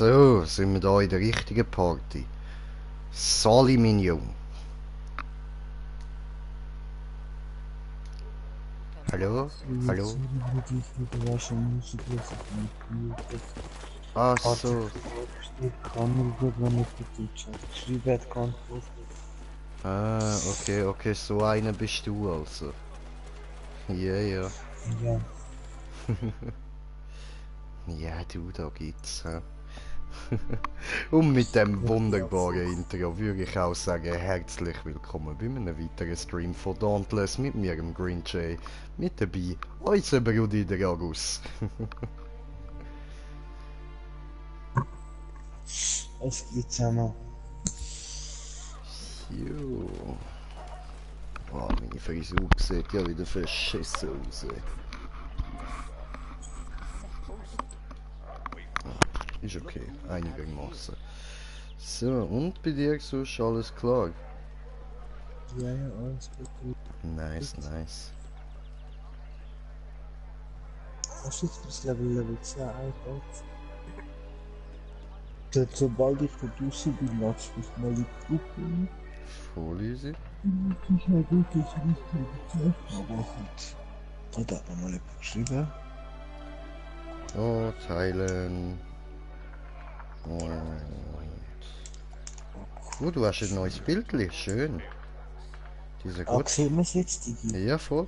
So, sind wir da in der richtigen Party. Sali, mein Junge. Hallo? Hallo? Ah, so. Ah, okay, okay, so einer bist du also. Ja, ja. Ja, Ja, du, da gibt's. Hä? Und mit dem wunderbaren Intro würde ich auch sagen, herzlich willkommen bei einem weiteren Stream von Dauntless mit mir, dem Green Jay. Mit dabei, unser Bruder der Agus. es geht zusammen. Jo. Oh, meine Frisur sieht ja wieder verschissen aus. Ist okay, einigermaßen. So, und bei dir sonst alles klar? Ja, ja, alles gut. Nice, nice. Hast du jetzt bis Level 10 eingebaut? Sobald ich da draußen bin, lass mich mal in die Gruppe. Voll easy. Ich habe gut, dass ich nicht mehr aber gut. Da hat man mal jemand geschrieben. Oh, teilen. Und... Oh, du hast ein neues Bildchen, schön. Diese Ah, gut. sieht man es jetzt, Digi? Ja, voll.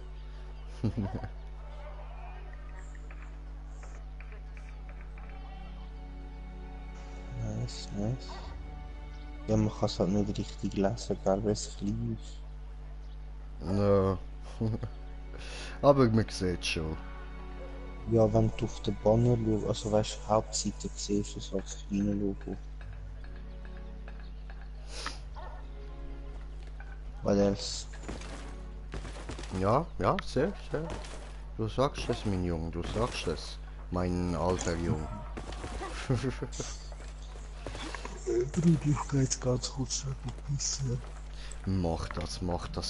Nice, nice. Ja, man kann es halt nicht richtig lesen, gell, weil es klein ist. Ja. Aber man sieht schon. Ja, wenn du auf den Banner schaust, also weißt du, Hauptseite siehst du es als kleines Logo. Weil else. Ja, ja, sehr, sehr. Du sagst es, mein Junge, du sagst es. Mein alter Junge. Bruder, ich geh jetzt ganz kurz pissen. Mach das,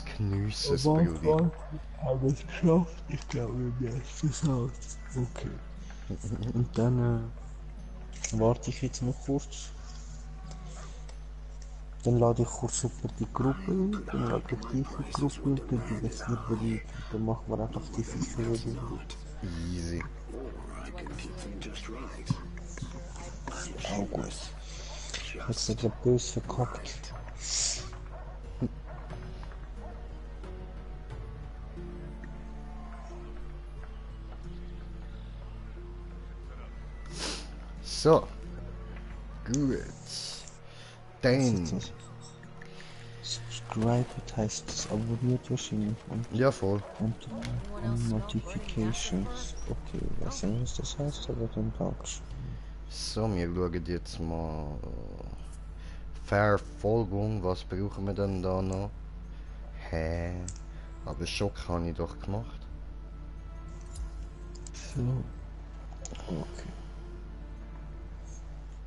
geniesse es, Aber Brudi. haben wir es geschafft? Ich glaube, wir haben es aus. Okay. Und dann warte ich jetzt noch kurz. Dann lade ich kurz über die Gruppe ein, dann lade ich diese Gruppe und dann die Server ein. Und dann machen wir einfach die Viecher wieder. Easy. Auch gut. Jetzt nicht glaub böse verkackt. So. Gut. Dann. Subscribed heißt es abonniert wahrscheinlich Ja, voll. und Notifications. Okay, weiß nicht, was das heißt, aber dann Dankeschön. So, wir schauen jetzt mal. Verfolgung, was brauchen wir denn da noch? Hä? Aber Schock habe ich doch gemacht. So, okay.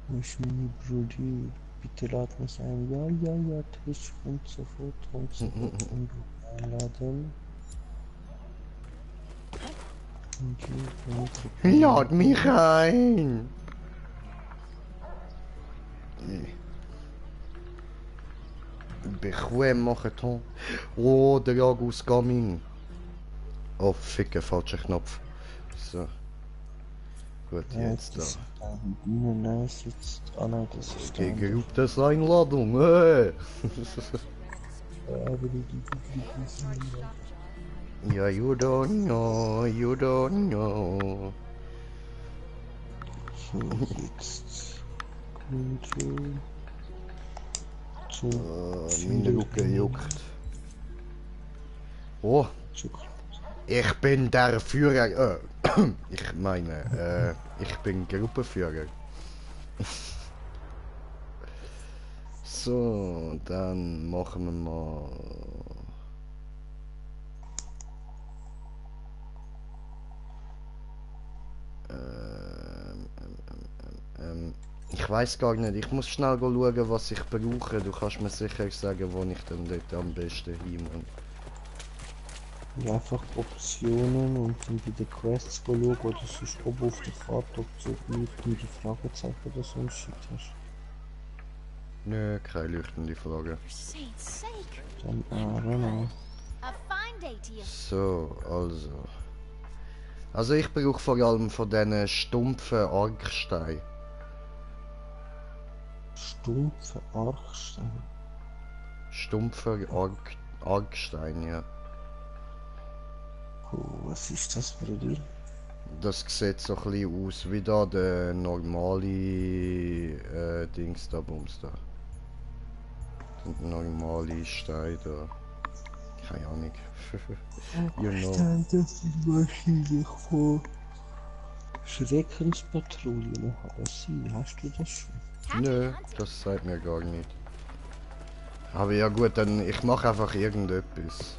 Wo ist meine Brudi? Bitte lad mich ein. Ja, ja, ja, Tisch und so fort und so fort. Und einladen. Lad mich ein! Bequem machen. Oh, der Agus coming. Oh, ficke, falscher Knopf. So. Gut, jetzt da. Nice, jetzt. Ah nein, das ist Die Gruppes Einladung, hey! Ja, you don't know, you don't know. So, jetzt. So, Meine Rücken juckt. Oh, ich bin der Führer. Ich meine, ich bin Gruppenführer. So, dann machen wir mal. Ich weiß gar nicht. Ich muss schnell schauen, was ich brauche. Du kannst mir sicher sagen, wo ich dann dort am besten hin muss. Ja, einfach Optionen und dann bei den Quests schauen oder sonst oben auf der Karte, ob du so leuchtende Fragezeichen oder sonst shit hast. Nö, keine leuchtende Frage. For Saint's sake! Dann, genau. A fine day to you. So, also. Also ich brauche vor allem von diesen stumpfen Arksteinen. Stumpfe Archstein. Stumpfer Arkstein, ja. Was ist das für ein? Das sieht so ein bisschen aus wie da der normale Dings da, Bums da. Der normale Stein da. Keine Ahnung. You know. Stein, das ist wahrscheinlich von Schreckenspatrouille noch sein. Hast du das schon? Nö, das sagt mir gar nicht. Aber ja gut, dann ich mache einfach irgendetwas.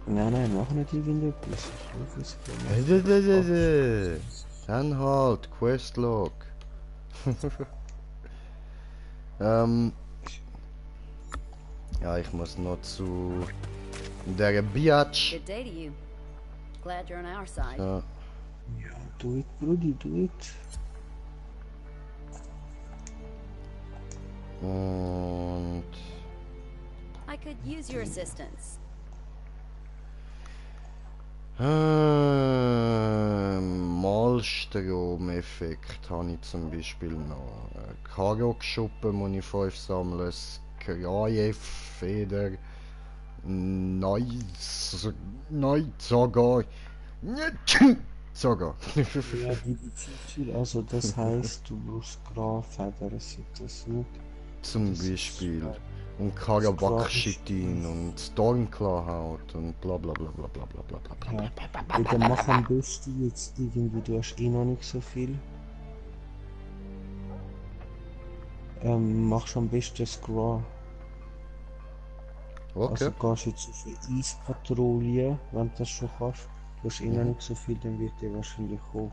Nein, mach nicht irgendetwas. Ich rufe es gerne. Dann halt, Questlog. Ja, ich muss noch zu der Biatch. Good day to you. Glad you're on our side. Ja. Ja, do it, Brudi, do it. Und I could use your assistance. Malstromeffekt habe ich zum Beispiel noch. Karok-Schuppen muss ich 5 sammeln. Skrajef-Feder. Sogar. Sogar. Ja, die bezieht also das heißt, du brauchst Grafedern, sieht das nicht. Zum Beispiel. Und Karabakchitin und Stormclaw-Haut und bla bla bla bla bla bla bla bla bla. Ja. Und dann mach am besten jetzt irgendwie, du hast eh noch nicht so viel. Machst am besten Scraw. Okay. Also gehst jetzt auf eine Eispatrouille, wenn du das schon kannst. Du hast eh noch nicht so viel, dann wird der wahrscheinlich kommen.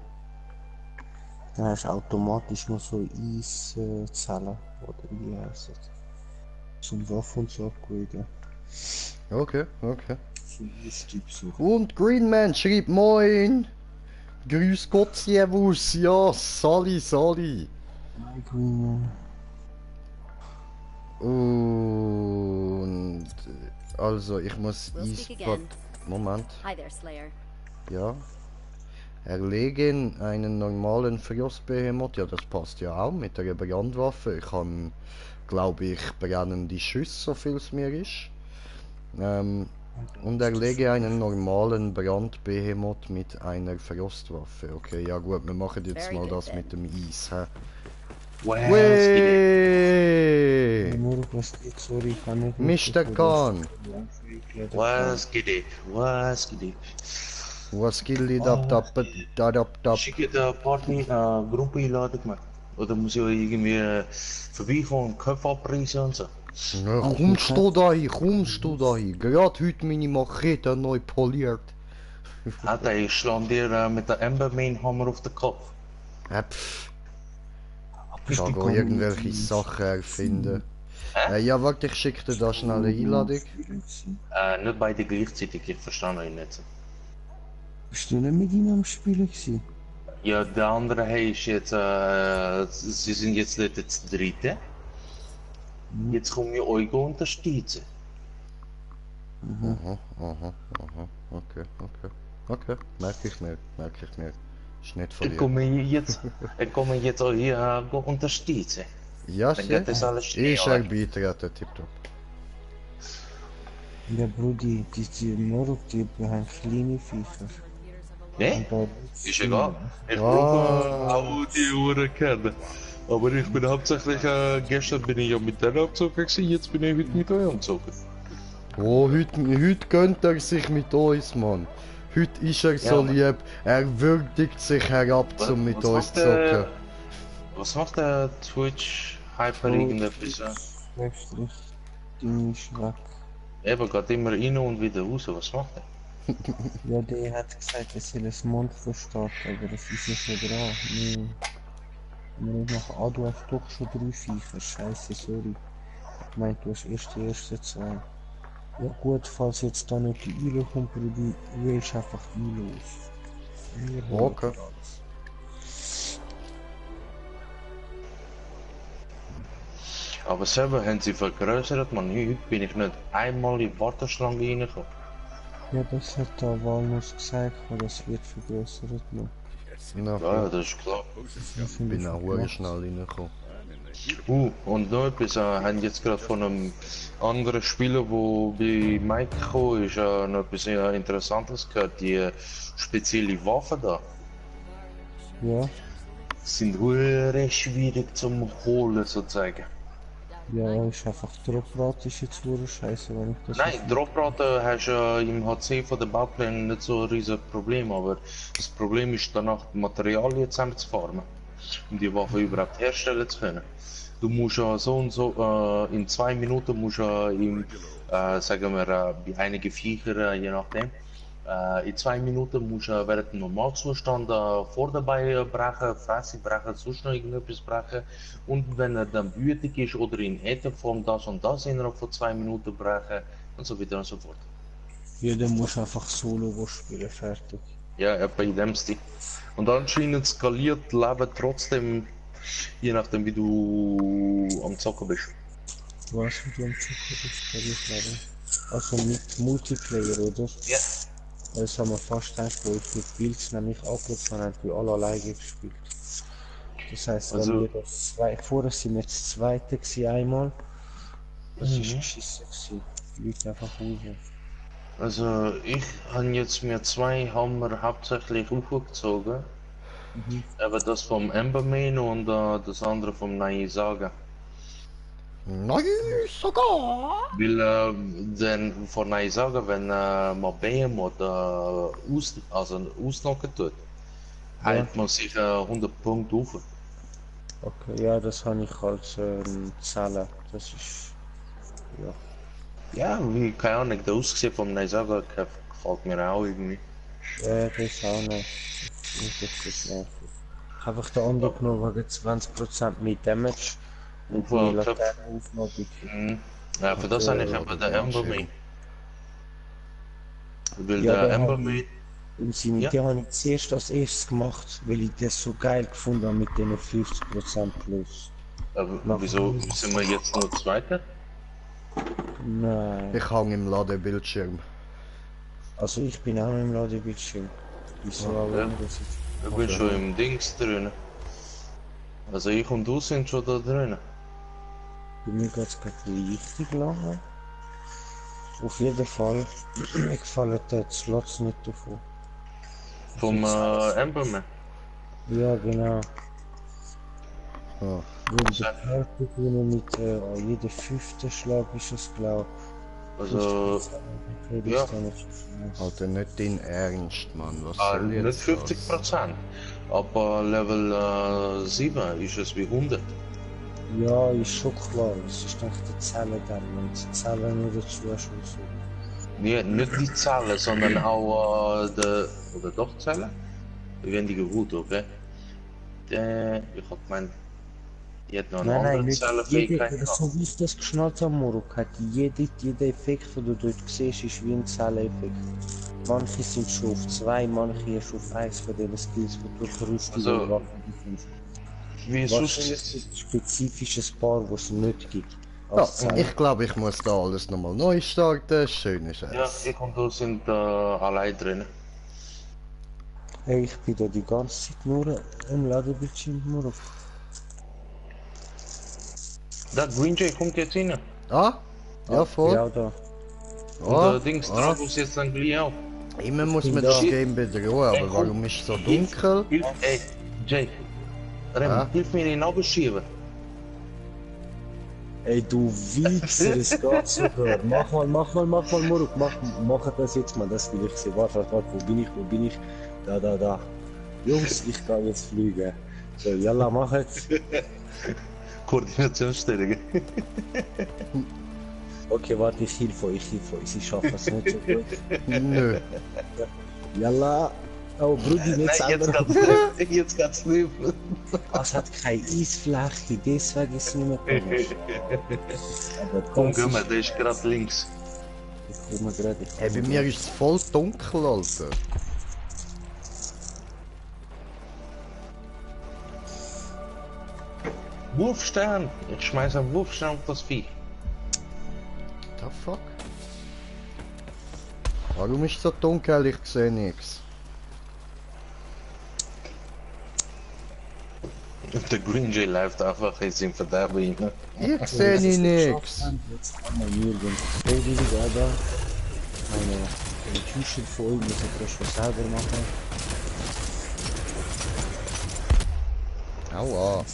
Dann hast du automatisch noch so Eiszellen, oder wie heißt es? Zum Waffen und so upgraden. Okay, okay. Zum Eistyp suchen. Und Greenman schreibt Moin! Grüß Gott, Servus, ja, Sali. Hi, Greenman. Und also ich muss We'll speak Eisbad. again. Moment, Hi there, Slayer. ja. Erlegen einen normalen Frostbehemoth, ja das passt ja auch mit der Brandwaffe. Ich habe, glaube ich, brennende Schüsse, so viel es mir ist. Und erlege einen normalen Brandbehemoth mit einer Frostwaffe. Okay, ja gut, wir machen jetzt Very mal good das then. mit dem Eis. Hä? Hey. Wee! Nur was geht, sorry, ich kann nicht. Mr. Khan! Was geht ab? Was geht ab? Was gilt da? Schicke der Partner Gruppe einladen gemacht. Oder muss ich irgendwie vorbeikommen und Köpfe abreißen und so? Na, kommst du dahin? Gerade heute meine Machete neu poliert. Alter, ich schlag dir mit der Embermain-Hammer auf den Kopf. Pff. Ich kann gar irgendwelche Sachen erfinden. Ja, warte, ich schicke dir da schnell eine Einladung. Nicht beide gleichzeitig, ich verstehe euch nicht. Bist du nicht mit ihm am Spielen gewesen? Ja, der andere hey, ist jetzt, sie sind jetzt nicht das dritte. Jetzt kommen wir euch unterstützen. Okay, merke ich mir. Ist nicht von Ich dir. komme jetzt euch hier unterstützen. Ja, Dann geht das alles schnell. ich beitreten, tipptopp. Ja, Brudi, die Morok, die haben kleine Viecher. Ne? Und da Ist egal. Ich Ah. brauche auch die Uhren kennen. Aber ich bin hauptsächlich, gestern bin ich ja mit der Abzocker gewesen, jetzt bin ich heute mit euch am Zocken. Oh, heute gönnt er sich mit uns, Mann. Heute ist er so Mann. lieb, er würdigt sich herab, um mit uns zu zocken. Was macht der Twitch-Hyper irgendetwas? Schrägstrich, Ding ist weg. Eben, geht immer rein und wieder raus, was macht er? Ja, der hat gesagt, er soll ein Monster starten, aber das ist nicht so dran. Nee. Wir noch, du hast doch schon 3 Viecher. Scheiße, sorry. Ich meinte, du hast erst die ersten 2. Ja gut, falls jetzt da nicht die Eile kommt, du wählst einfach Eile aus. Wir holen Okay. dir alles. Aber selber haben sie vergrößert, man. Heute bin ich nicht einmal in die Warteschlange reingekommen. Ja, das hat der Walnuss gesagt, das wird vergrößert noch. Na, Ja, das ist klar. Das finde bin ich auch gemacht. schnell reingekommen. Und noch etwas, haben jetzt gerade von einem anderen Spieler, der bei Mike gekommen ist, noch etwas Interessantes gehört. Die spezielle Waffen da Ja, sind hure schwierig zum Holen, sozusagen. ja, ist einfach Droprate ist jetzt wohl scheiße, wenn ich das Nein, jetzt- Droprate hast du im HC von den Bauplänen nicht so ein riesiges Problem, aber das Problem ist danach, die Materialien zusammenzufarmen, um die Waffe überhaupt herstellen zu können. Du musst ja so und so, in 2 Minuten musst du sagen wir, bei einigen Viechern, je nachdem, in 2 Minuten musst du während dem Normalzustand Vorderbeine brechen, Fresse brechen, sonst noch irgendetwas brechen. Und wenn er dann wütig ist oder in Ätherform das und das innerhalb von 2 Minuten brechen und so weiter und so fort. Jeder muss einfach Solo spielen, fertig. Ja, etwa in dem Stil. Und anscheinend skaliert Leben trotzdem, je nachdem wie du am Zocken bist. Was mit dem Zucker ist, kann ich sagen. Also mit Multiplayer, oder? Ja. Das haben wir fast gedacht, wo ich mit Builds nämlich abgerufen habe, haben wir alle alleine gespielt. Das heisst, Also- wenn wir das vorher sind wir das zweite gewesen einmal. Das ist Mhm. geschissen gewesen. Die Leute einfach raus. Also ich habe jetzt mir 2 Hammer hauptsächlich aufgezogen. Aber das vom Emberman und das andere vom Naisaga. Nein, sogar! Weil denn von Naisaga, wenn man Behemoth ausnocken tut, hält man sich 100 Punkte auf. Okay, ja, das habe ich als Zählen. Das ist. Ja. Ja, wie, keine Ahnung, der Aussehen vom Naisaga gefällt mir auch irgendwie. Das ist auch noch. Das ist nervig. Einfach der andere genommen wegen 20% mehr Damage. Und die Wow, Laternenaufnahme. Ja, für das habe ich aber den Emberman. Weil Ja, der der hat- Emberman, Im Sinne, Ja. die habe ich zuerst als erstes gemacht, weil ich das so geil gefunden habe mit den 50% plus. wieso sind wir jetzt nur Zweiter? Nein. Ich hang im Ladebildschirm. Also ich bin auch im Ladebildschirm. Wieso auch Ja. immer das ist. Ich bin schon im Dings drin. Also ich und du sind schon da drin. Bei mir geht es gerade richtig lange. Auf jeden Fall, mir gefallen die Slots nicht davon. Vom Emberman. Ja, genau. Ah, Weil der Körper drinnen mit jeder 5. Schlag ist es, glaube ich. Also, 50%. Okay, ja. das ist dann nicht so schlimm. Alter, nicht dein Ernst, Mann. Was soll nicht jetzt 50%. Aber Level 7 ist es wie 100. Ja, ist schon klar. Das ist echt die Zelle dann. Und die Zelle nur dazu schon so. Nee, nicht die Zellen, sondern auch oder doch Zellen? Lebendige Wut, okay? Ich hab gemeint, die hat noch eine Nein, andere nein, nicht Zellenfähigkeit jede, gehabt. so wie ich das geschnallt habe, Moruk, hat jeder Effekt, den du dort siehst, ist wie ein Zelleneffekt. Manche sind schon auf 2, manche erst auf 1 von diesen Skills, die du verrüstet Also, und Waffen bekommst. Wie Wahrscheinlich sonst gibt es spezifisches Paar, das es nicht gibt. Ja, Als Zelle. ich glaube, ich muss da alles nochmal neu starten. Schöne Ja, Scheiße. ich und du sind allein drin. Hey, ich bin da die ganze Zeit nur im Ladebildschirm, Moruk. Der Green Jay kommt jetzt rein. Ah? Ja, voll. Ja, da. Und Ah, der Dings ah. Dragos jetzt dann gleich auch. Immer muss bin man da. das Game bedrohen, Ey, aber komm. warum ist es so dunkel? Hilf, ey, Jay. Rem, Ja? hilf mir ihn abschieben. Ey, du Wichser, es geht sogar. Mach mal, Moruk, mach das jetzt mal, das will ich sehen. Warte, wo bin ich? Da. Jungs, ich kann jetzt fliegen. So, yalla, mach jetzt. Koordinationsstellung. Okay, warte, ich hilf euch, sie schaffen es nicht so gut. Nö. Yalla. Oh, Brudi, nicht selber. Jetzt geht's nicht. Es hat keine Eisfläche, deswegen ist es nicht mehr komisch. Aber Komm, das gehen wir, ist- der ist gerade links. Ich komme gerade. Hey, bei mir ist es voll dunkel, Alter. Wurfstern! Ich schmeiß einen Wurfstern auf das Vieh. The fuck? Warum ist es so dunkel? Ich sehe nichts. Der Green Jay läuft einfach jetzt im Verderben rein. Ich sehe nichts. Jetzt kann man nirgends so billig, aber meine Küche voll, muss ich das schon selber machen. Aua.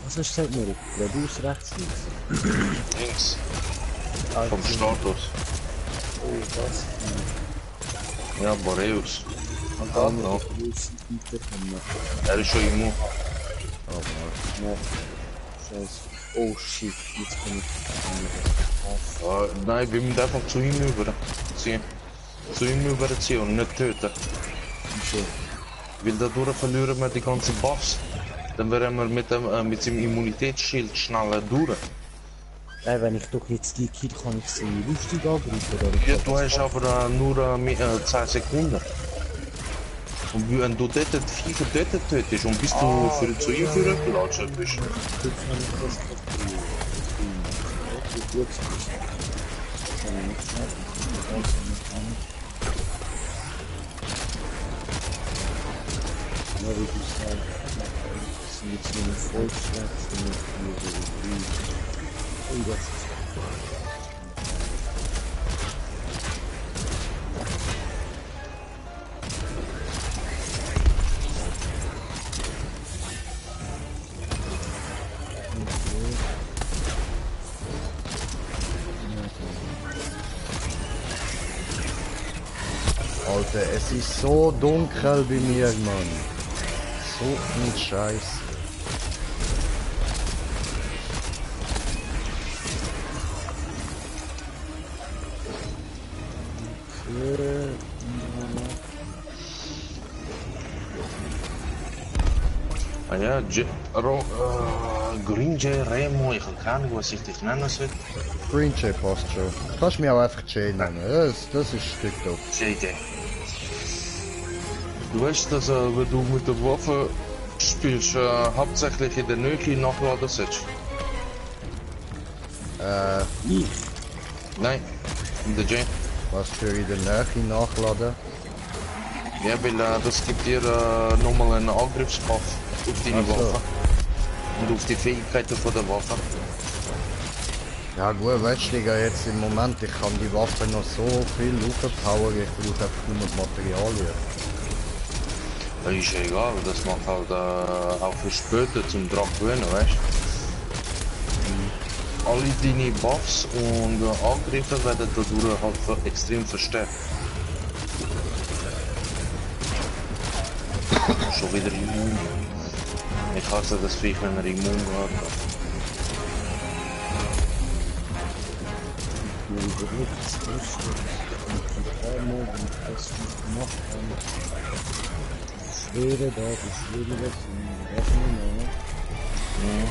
Was hast du gesagt, Miri? Geradeaus, rechts, links? Links. Vom Status. Oh, das. Ja, Boreus. Und Ah, dann no. noch die große Güter kommen. Er ist schon immun. Oh, Mann. Ja. Scheiße. Oh shit, jetzt bin ich. Nein, wir müssen einfach zu ihm überziehen. Zu ihm überziehen und nicht töten. Wieso? Weil dadurch verlieren wir die ganzen Buffs. Dann wären wir mit seinem Immunitätsschild schneller durch. Wenn ich doch jetzt die kill, kann ich sie lustig angreifen, oder? Ja, du hast aber nur 10 Sekunden. Und wenn du dort die Viecher dort tötest und bis du zu ihm gelatscht bist. Jetzt kann ich das nicht tun. Wie gut es ist. Kann ich nicht sagen. Ich weiß nicht, kann ich. Ja, wie du sagst. Das sind jetzt nur ein Volksschlag, sind nicht nur so. Oh, das ist Alter, es ist so dunkel bei mir, Mann. So ein Scheiß. Ah ja, Green Jay Remo, ich habe keine Ahnung, was ich dich nennen soll. Green Jay passt schon. Kannst mich auch einfach Jay nennen. Das ist Stück top. JJ. Du weißt, dass wenn du mit der Waffe spielst, hauptsächlich in der Nähe nachladen sollst? ich. Nein, in der Jay. Was für in der Nähe nachladen? Ja, weil das gibt dir nochmal einen Angriffsbuff auf deine Ach so. Waffe. Und auf die Fähigkeiten von der Waffe. Ja gut, weißt du, Digga, jetzt im Moment, ich kann die Waffe noch so viel aufpowern, ich brauche einfach nur die Materialien. Das ist ja egal, das macht halt auch für später zum Drachen gewinnen, weißt du? Alle deine Buffs und Angriffe werden dadurch halt extrem verstärkt. Schon wieder immun. Ich hasse das Viech, wenn er immun hat. Ich will überlegt, das ist und die Arme, wenn ich das nicht gemacht habe. Die Schwere da, die Schwere, die Rechnen, ja.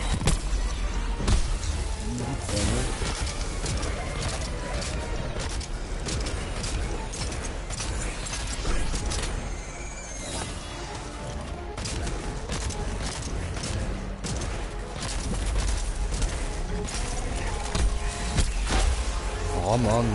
Oh Mann.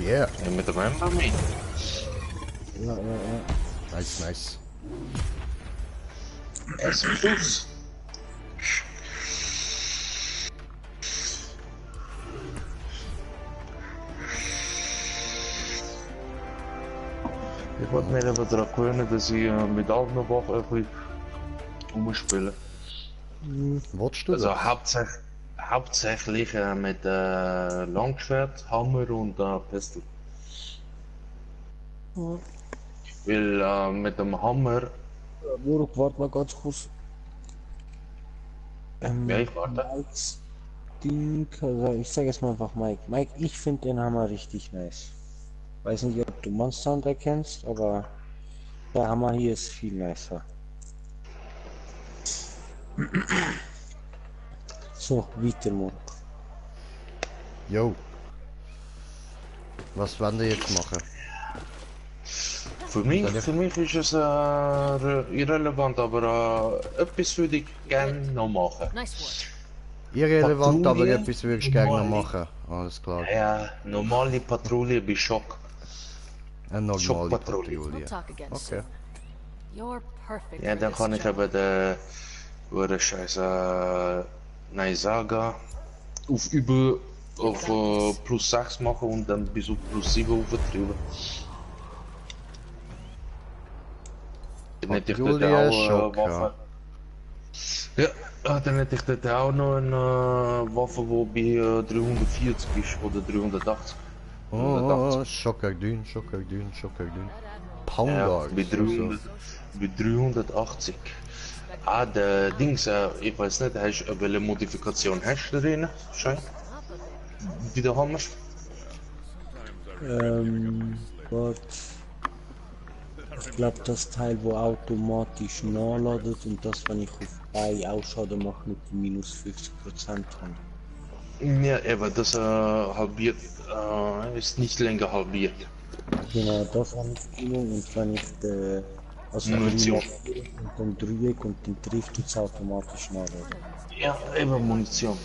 Yeah. Ja, mit dem Ember mit. Ja. Nice, nice. S plus. Ich wollte mir aber daran gewöhnen, dass ich mit allen Waffen ein bisschen umspiele. Willst du Also das? hauptsächlich mit Langschwert, Hammer und Pistol. Ja. Weil mit dem Hammer, Burg, warte mal ganz kurz. ja ich warte. Mikes Ding, also ich sage jetzt mal einfach Mike. Mike, ich finde den Hammer richtig nice. Weiß nicht, ob du Monster Hunter kennst, aber der Hammer hier ist viel nicer. So, weiter mal. Jo. Was wollen wir jetzt machen? Für mich ist es irrelevant, aber etwas würde ich gerne noch machen. Nice Irrelevant, aber Patrouille, etwas würde ich gerne noch normale. machen. Alles klar. Ja, normale Patrouille bei Schock. Eine normale Schockpatrouille. work. We'll Patrouille. talk again Okay. soon. You're perfect Ja, for dann this kann ich job. aber der scheiße Naisaga auf plus 6 machen und dann bis auf plus 7 auftrieben. Dann hätte ich dort Patrouille, auch Schock, Waffe. Ja, dann hätte ich dort auch noch eine Waffe, die bei 340 ist oder 380. Oh, Schockerdün, Schockerdün, Schockerdün. Ja, Pounder. bei 380. Ah, der Dings, ich weiß nicht, welche Modifikation hast du drin? Schein? Wie der Hammer? Gott. Ich glaube, das Teil, wo automatisch nachladet und das, wenn ich auf bei Ausschaden mache, mit minus 50% haben. Ja, aber das halbiert, ist nicht länger halbiert. Genau, das habe ich drin und wenn ich den, also Munition. und dann Dreieck und dann trifft es automatisch nachladen. Ja, eben Munition.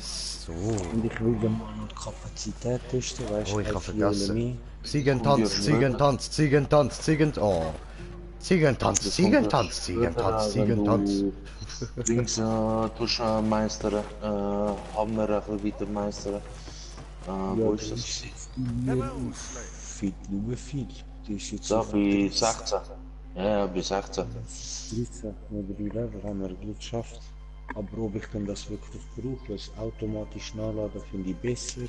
So. Und ich will dann mal noch die Kapazität testen, weißt Oh, ich du, habe vergessen. mehr. Ziegentanz, Ziegentanz, Ziegentanz, Ziegentanz. Oh. Ziegentanz, Ziegentanz, Ziegentanz, Ziegentanz. Dings, tust meistern, Hammer ein bisschen weiter meistern. Wo ist das? Viel, nur viel. Die ist jetzt Da auf bei 16. Ja, bei 16. 13 oder 3 Level haben wir Glück geschafft. Aber ob ich dann das wirklich brauche, das automatisch nachladen, finde ich besser.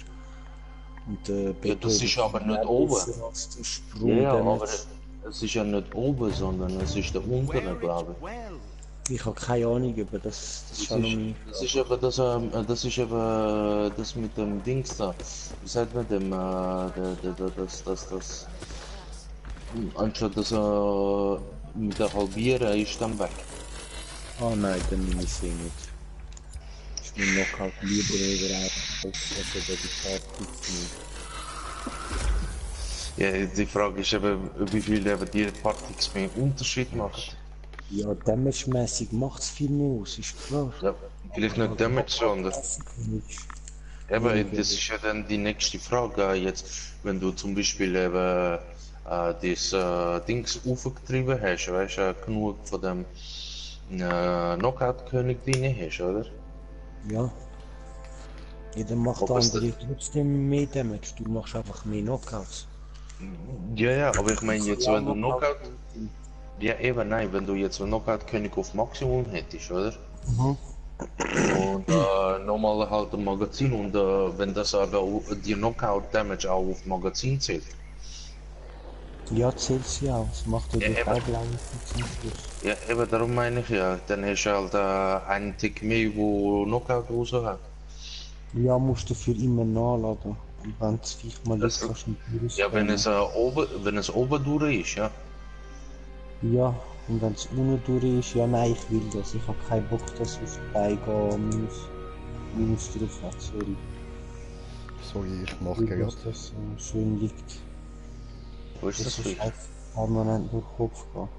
Und Ja, das ist aber nicht oben. als der Sprung. Ja, dann aber jetzt. es ist ja nicht oben, sondern es ist der untere, glaube ich. Ich habe keine Ahnung, aber das ist schon noch nie. Das ist eben das ist eben das mit dem Dings da. Wie sagt man dem, das, anstatt dass mit der Halbieren ist dann weg. Ah nein, dann nehme ich sie nicht. Ich nehme Knockout lieber überall als die Party nicht. Ja, die Frage ist eben, wie viel eben die Partix mehr Unterschied macht. Ja, damage-mäßig macht es viel mehr aus, ist klar. Ja, vielleicht nicht damit, sondern Nicht. eben, das ist ja dann die nächste Frage. Jetzt, wenn du zum Beispiel eben das Dings aufgetrieben hast, weißt du, genug von dem Knockout-König drin hast, oder? Ja. Jeder macht Aber ist andere trotzdem mehr Damage, du machst einfach mehr Knockouts. Ja, ja, aber ich meine jetzt, wenn du Knockout... Ja, eben, nein, wenn du jetzt einen Knockout-König auf Maximum hättest, oder? Und nochmal halt ein Magazin und wenn das aber auch, die Knockout-Damage auch auf Magazin zählt. Ja, zählt sie auch, es macht ja Ja, durch eben. Ablauf zum Schluss. Ja, eben darum meine ich ja, dann hast du halt einen Tick mehr, wo Knockout raus hat. Ja, musst du für immer nachladen. Und wenn es Viech mal Das- ist, kannst du nicht mehr Ja, wenn es oben durch ist, ja. Ja, und wenn es unten durch ist, ja nein, ich will das. Ich habe keinen Bock, dass auf die Beine minus drauf hat, sorry. Sorry, ich mache Ich will, gerade. dass das schön liegt. Wo ist das Das für? ist einfach permanent durch den Kopf gehen.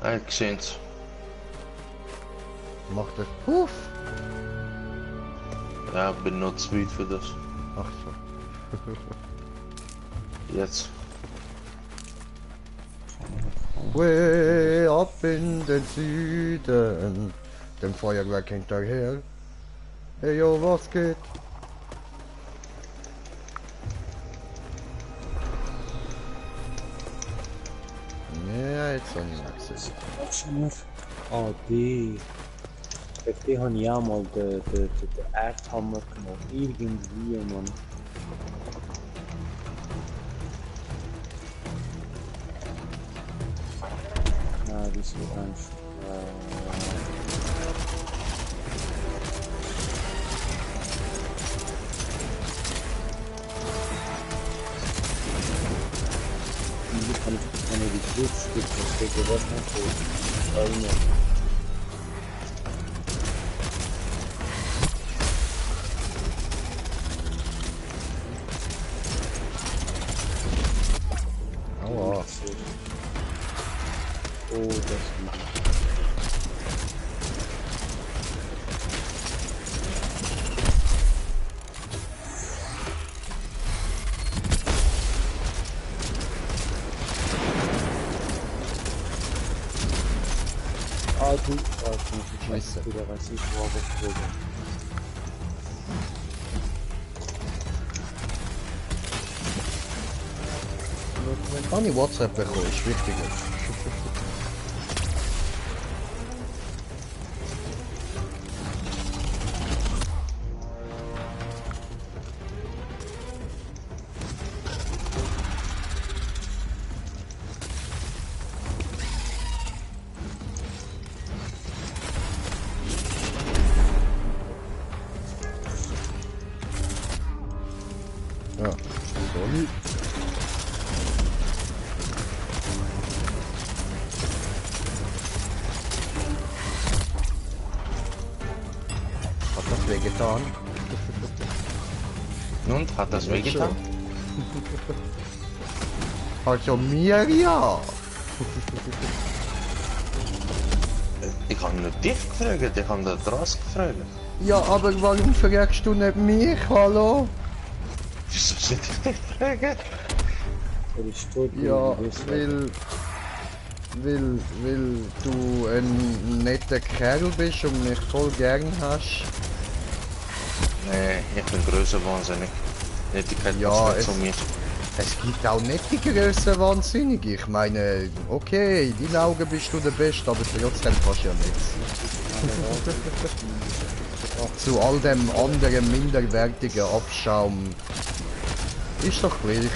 Ah, ich seh's. Macht er. Puff! Ja, bin noch zu weit für das. Ach so. Jetzt. Way ab in den Süden, dem Feuerwerk hinterher. Hey yo, was geht? Ja, jetzt habe ich nicht gesehen. Schnur. Ah, die. Auf die habe ich auch mal den Erdhammer genommen. Irgendwie, Mann. Nein, wieso denkst Wie kann ich keine die Kriegsstücke verstecken? Was nicht so? Eine. Aua. Oh, das ist Ah, du. Ah, ich muss nicht Scheiße. wieder was ich war geflogen. Kann ich WhatsApp bekommen, ist wichtiger. Ja, sorry. Hat das wehgetan? Und hat das wehgetan? Also mir ja. Ich habe nicht dich gefragt, ich habe den Dras gefragt. Ja, aber warum fragst du nicht mich, hallo? Wieso sollte ich dich fragen? Er ist tot. Ja, wie du weil du ein netter Kerl bist und mich voll gern hast. Nee, ich bin größer wahnsinnig. Nettigkeit Ja, passt nicht es- zu mir. Es gibt auch nicht die Größe Wahnsinnige. Ich meine, okay, in deinen Augen bist du der Beste, aber trotzdem kannst du ja nichts. Zu all dem anderen minderwertigen Abschaum ist doch gleich.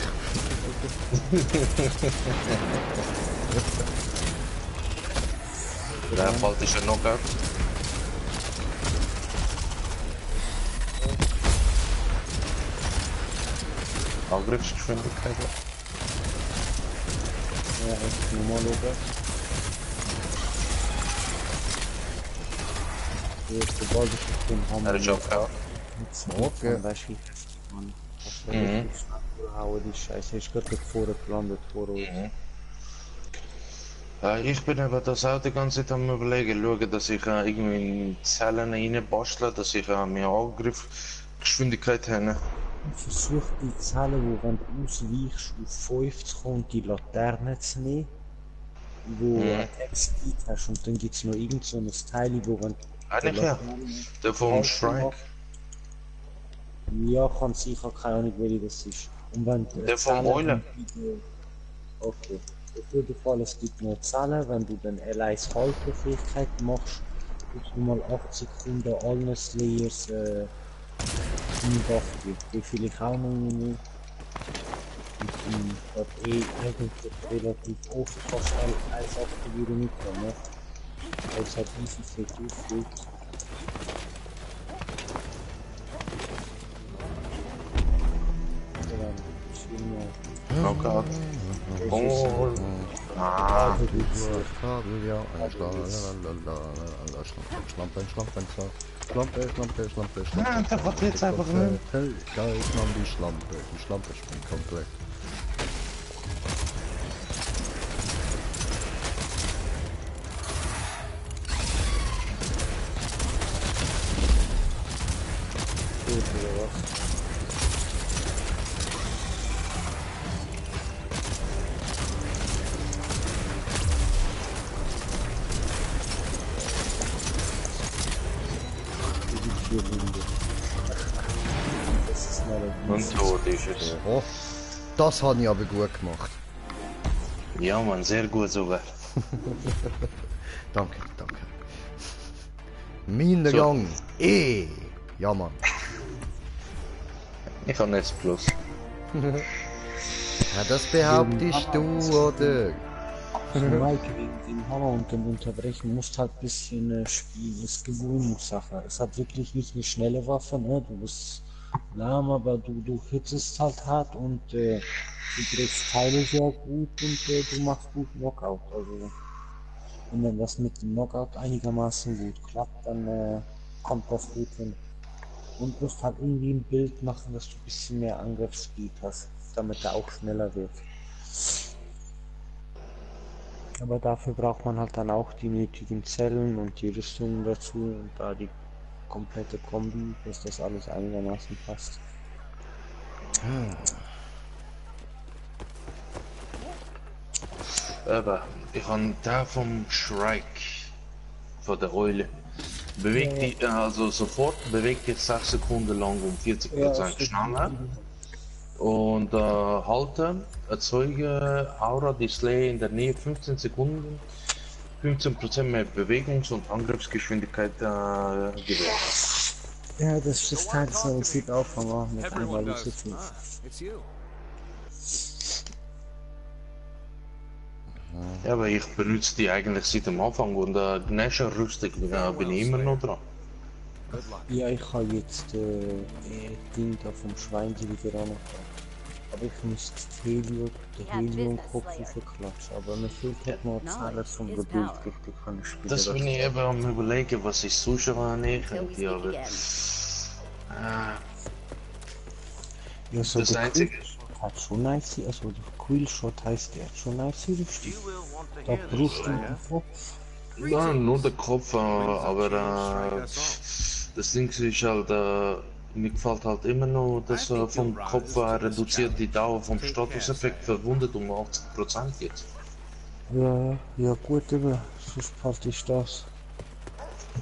Der Fall ist ein Knockout. Angriffsgeschwindigkeit. Ja, echt normal oben. Sobald ich auf den Hammer Er ist auch gehauen. Okay. weißt du, wie man das Mhm. relativ schnell durchhauen, die Scheiße. Ich gerade vorne gelandet vor uns. Ich bin aber das auch die ganze Zeit am überlegen, schauen, dass ich irgendwie in Zellen reinbastle, dass ich mehr Angriffsgeschwindigkeit habe. Versuch die Zellen, wo wenn du ausweichst, auf 50 kommt, die Laterne zu nehmen, wo Attack Speed hast, und dann gibt es noch irgend so ein Teil, wo wenn Eigentlich ja. Der vom Strike. Ja, kann sein, ich habe keine Ahnung, welche das ist. Und wenn die Der vom Zellen Eulen. dann- Okay. Auf jeden Fall, es gibt noch Zellen, wenn du dann L1 Haltefähigkeit machst, tust du mal 8 Sekunden allen Slayers in Buff geben. Wie viel ich auch noch nicht. Ich habe eigentlich relativ oft fast L1 aktivieren mitgenommen. Es hat easy sehr gut gefühlt. Ja, dann ist immer- Knockout. Oh. Ah. Kabel, ja, eine Schlampe, Schlampe, Schlampe, Schlampe, Schlampe, Ah, der hat jetzt einfach nicht. Hey, da ist noch die Schlampe springt komplett. gut, oder was? 4 Wunden. Das ist mal ein Und tot ist es. Oh, das habe ich aber gut gemacht. Ja, man, sehr gut sogar. Danke, danke. Mein So. Rang. Ja, Mann. Ich habe S+. Ja, das behauptest du, oder? Mike, wegen dem Hammer und dem Unterbrechen musst halt ein bisschen spielen. Das ist Gewöhnungssache. Es hat wirklich nicht eine schnelle Waffe, ne? Du bist lahm, aber du hitzest halt hart und du brichst Teile sehr gut und du machst gut Knockout. Also, wenn dann das mit dem Knockout einigermaßen gut klappt, dann kommt das gut hin. Und musst halt irgendwie ein Bild machen, dass du ein bisschen mehr Angriffsspeed hast, damit er auch schneller wird. Aber dafür braucht man halt dann auch die nötigen Zellen und die Rüstungen dazu und da die komplette Kombi, dass das alles einigermaßen passt. Aber ich habe da vom Shrike von der Eule. Bewegt die, also sofort bewegt dich 6 Sekunden lang um 40% schneller. Und halte, erzeuge Aura Display in der Nähe 15 Sekunden, 15% mehr Bewegungs- und Angriffsgeschwindigkeit gewährt. Ja, das ist Teil so sieht auf, aber mit einmal so viel. It's you. Ja, aber ich benutze die eigentlich seit dem Anfang und Gnasher Rüstung bin ich immer noch dran. Good luck. Ja, ich habe jetzt Ding da vom Schwein die wieder an. Aber ich müsste den Helium-Kopf verklatschen, aber mir fehlt halt noch Zahlen vom Gebild richtig von den Spielen. Das bin ich eben am überlegen, was ich so schon annehmen Till we könnte, speak aber again. Ja, so das der Einzige- Quillshot hat schon nice, also der Quillshot heißt der hat schon nice Rüstung. You will want to Da hear this, Brust und Slayer. den Kopf. ja, nur der Kopf, aber Strike us das Ding ist halt, mir gefällt halt immer noch, dass vom Kopf reduziert die Dauer vom Statuseffekt verwundet um 80% jetzt. Ja, ja gut, aber sonst halt ist das.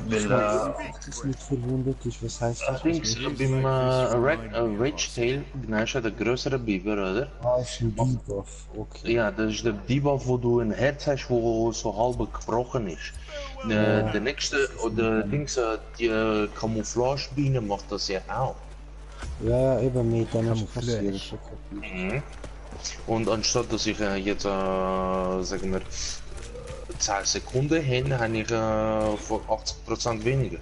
Weil, Das ist nicht verwundet ist, was heißt das? Dings, beim Rage Tail, Gnasher, der größere Biber, oder? Ah, ist ein Debuff, okay. Ja, das ist der Debuff, wo du ein Herz hast, wo so halb gebrochen ist. Der nächste, oder Dings, die Camouflagebiene macht das ja auch. Ja, eben mit dann ist Camouflage. passiert. ist okay. Mhm. Und anstatt dass ich jetzt, sagen wir, 10 Sekunden hin, habe ich von 80% weniger.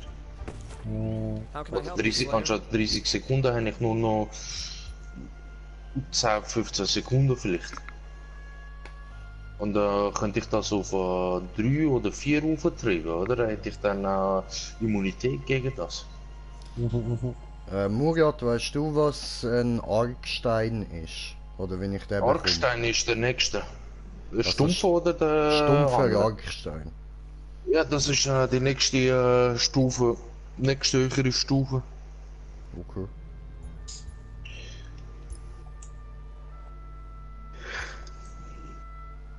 How can I Oder help you, 30, Slayer? anstatt 30 Sekunden habe ich nur noch 10, 15 Sekunden vielleicht. Und könnte ich das auf 3 oder 4 auftreiben, oder? Dann hätte ich dann Immunität gegen das. Murat, weißt du, was ein Argstein ist? Oder wenn ich den bekomme? Argstein ist der nächste. Der ist Stumpfe oder der Stumpfer andere? Argstein. Ja, das ist die nächste Stufe, nächste höhere Stufe. Okay.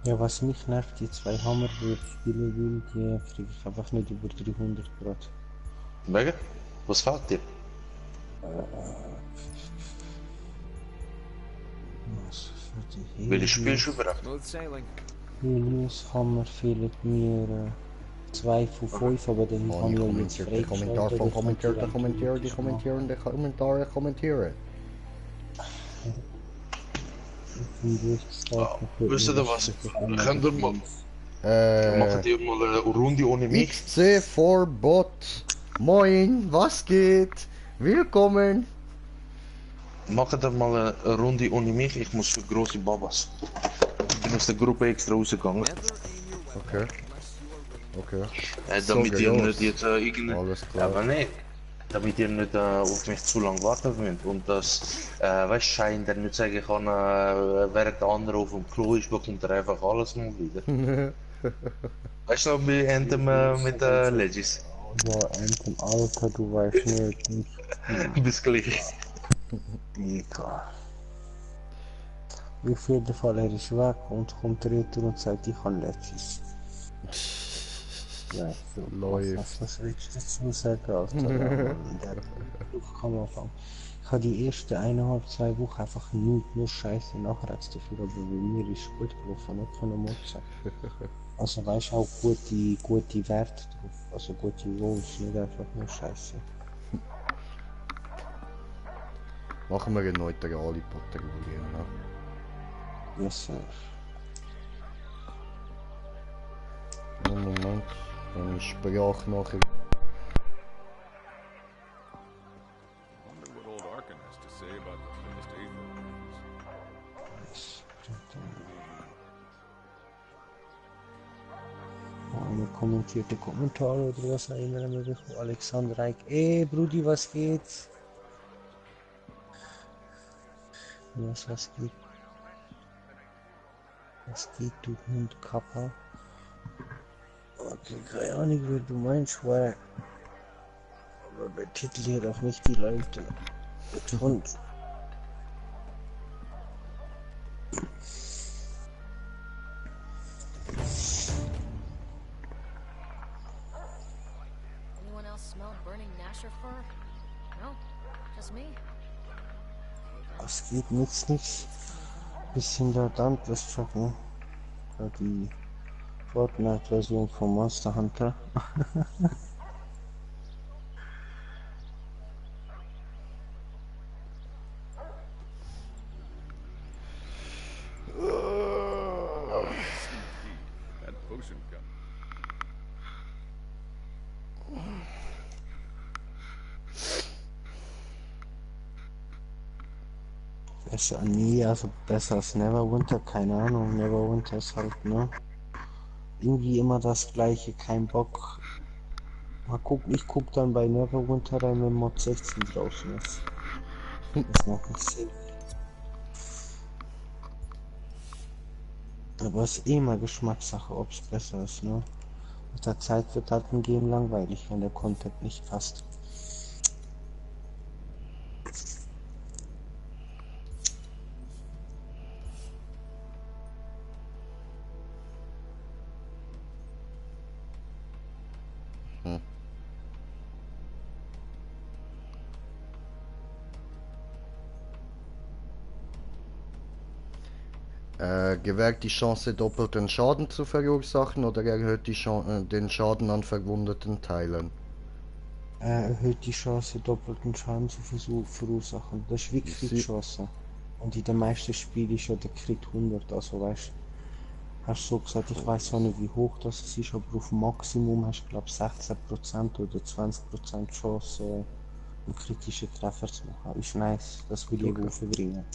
Ja, was mich nervt, die zwei Hammer, die ich spielen will, die kriege ich einfach nicht über 300 Grad. Wegen? Was fehlt dir? Was für die Welches spielst du überhaupt? Smooth sailing. Helios Hammer fehlen mir 2 von 5, aber den Oh, haben die wir jetzt kommentiert, der Kommentar von kommentiert, der kommentiert, die kommentieren, der Kommentare kommentieren. Wisst ihr was? Könnt ihr mal, Äh, machen die mal eine Runde ohne mich? XC4 Bot. Moin, was geht? Willkommen. Machen wir mal eine Runde ohne mich, ich muss für große Babas. Ich bin aus der Gruppe extra rausgegangen. Never aim your weapon Okay, unless you are okay. Damit ihr los. nicht jetzt irgendwie... Alles Ja, klar. aber nee. Damit ihr nicht auf mich zu lange warten müsst. Und das, weißt du, Schein, der nicht sagen kann, während der andere auf dem Klo ist, bekommt er einfach alles mal wieder. Weißt du noch bei Anthem mit Legis? Ja, Anthem, Alter, du weißt nicht. Bis gleich. Egal. Auf jeden Fall, er ist weg und kommt retour und sagt, ich kann Legis. Ja, so, Läuft. was willst du dazu sagen, Alter? Ja, Mann, der Flug kann man anfangen. Ich habe die ersten 1,5, 2 Wochen einfach nur Scheiße, nachher hat es dafür, aber bei mir ist es gut gelaufen, nicht können motzen. Also weißt du auch gute Werte drauf, also gute Rolls, nicht einfach nur Scheiße. Machen wir eine neutrale Patrouille, ne? Yes, sir. Moment, eine Sprachnachricht. Wonder what old Arkin has to say about the latest Aether plans. Eine kommentierte Kommentare oder was auch immer haben wir bekommen. Alexander Reik, Brudi, was geht? Was geht? Was geht, du Hund Kappa? Okay, keine Ahnung, wie du meinst, weil. Aber betitelt auch nicht die Leute mit Hund. Anyone else smell burning Nasher fur? No? Just me? Was geht, nichts. Bisschen da Dauntless joggen. Die Fortnite-Version von Monster Hunter. That potion gun. Besser nie, also besser als Neverwinter, keine Ahnung. Neverwinter ist halt, ne? Irgendwie immer das gleiche, kein Bock. Ich guck dann bei Neverwinter rein, wenn Mod 16 draußen ist. Das macht nicht Sinn. Aber es ist eh mal Geschmackssache, ob es besser ist, ne? Mit der Zeit wird halt ein Game langweilig, wenn der Content nicht passt. Gewährt die Chance, doppelten Schaden zu verursachen oder erhöht die den Schaden an verwundeten Teilen? Erhöht die Chance, doppelten Schaden zu verursachen. Das ist wie Crit-Chance. Und in den meisten Spielen ist ja der Crit 100, also weißt hast du so gesagt, ich weiß auch nicht wie hoch das ist, aber auf Maximum hast du glaube 16% oder 20% Chance, einen kritischen Treffer zu machen. Ist nice, das will ich aufbringen.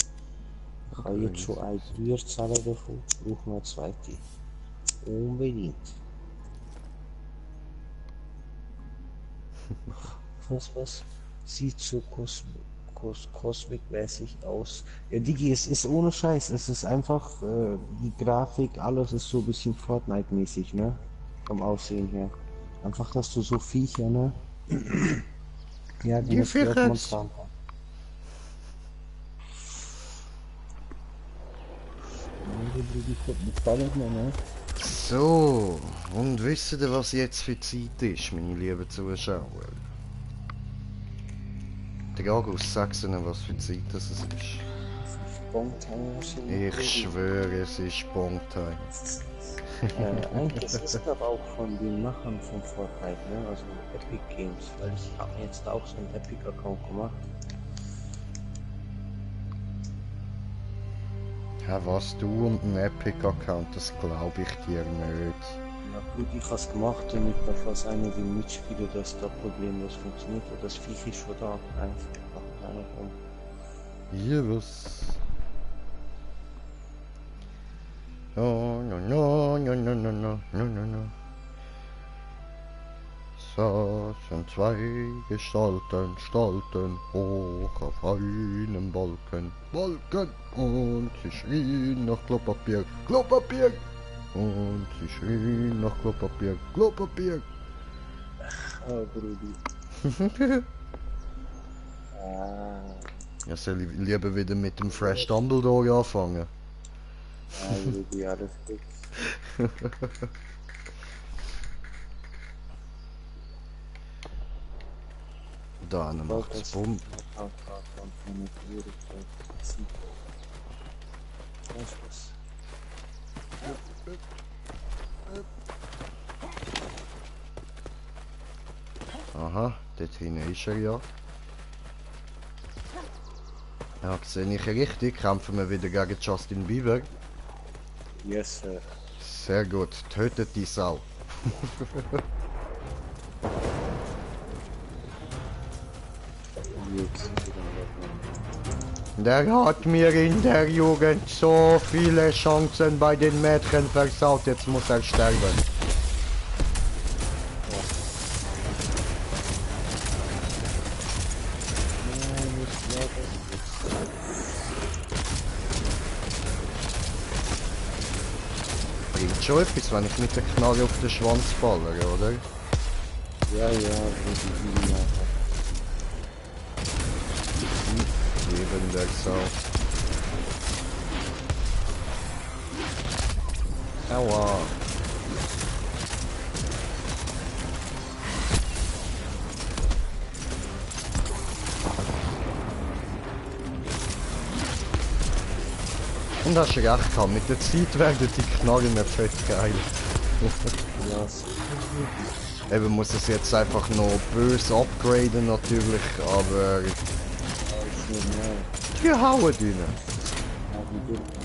Ich habe jetzt schon eine 3er Zelle davon, brauche noch eine zweite. Unbedingt. Was? Sieht so Cosmic-mäßig aus. Ja, Digi, es ist ohne Scheiß, es ist einfach, die Grafik, alles ist so ein bisschen Fortnite-mäßig, ne? Vom Aussehen her. Einfach, dass du so Viecher, ne? Ja, die Viecher. So, und wisst ihr, was jetzt für Zeit ist, meine lieben Zuschauer? Der August, sag's ihnen, was für Zeit das ist. Ich schwöre, es ist Bongtime. Eigentlich ist es glaube auch von den Machern von Fortnite, ne? Also Epic Games, weil ich habe jetzt auch so einen Epic-Account gemacht. Ja, was, du und ein Epic-Account, das glaube ich dir nicht. Ja gut, ich habe es gemacht, damit da falls einer will mitspielen, dass da problemlos funktioniert, weil das Viech ist schon da, einfach. Hier was. No, no, no, no, no, no, no, no, no, no. Saßen zwei Gestalten, hoch auf einem Balken, und sie schrien nach Klopapier, und sie schrien nach Klopapier. Oh, Brudi. Ja, soll ich lieber wieder mit dem Fresh Dumbledore anfangen? Ja, Brudi, alles gut. Da eine Bald macht's das Bumm. keine Priorität. Weißt du was? Aha, dort hinten ist er ja. Ja, sehe ich richtig. Kämpfen wir wieder gegen Justin Bieber. Yes, sir. Sehr gut. Tötet die Sau. Jetzt. Der hat mir in der Jugend so viele Chancen bei den Mädchen versaut. Jetzt muss er sterben. Bringt schon etwas, wenn ich mit der Knarre auf den Schwanz baller, oder? Ja, wo die Linie hat. Eben der Sau. Aua. Und hast recht gehabt, mit der Zeit werden die Knarren fett geil. Ja, so. Eben muss es jetzt einfach noch böse upgraden natürlich, aber Ist normal. die hauen rein. Ja, wie geht das?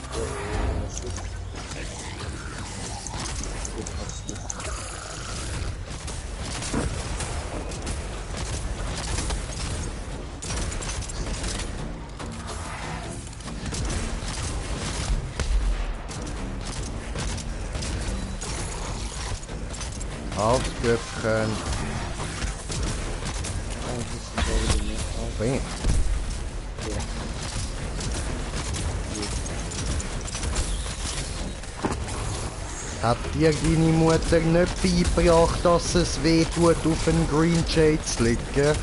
Aufgriffen. Bam. Hat dir deine Mutter nicht beigebracht, dass es weh tut, auf einen Green Jade zu liegen?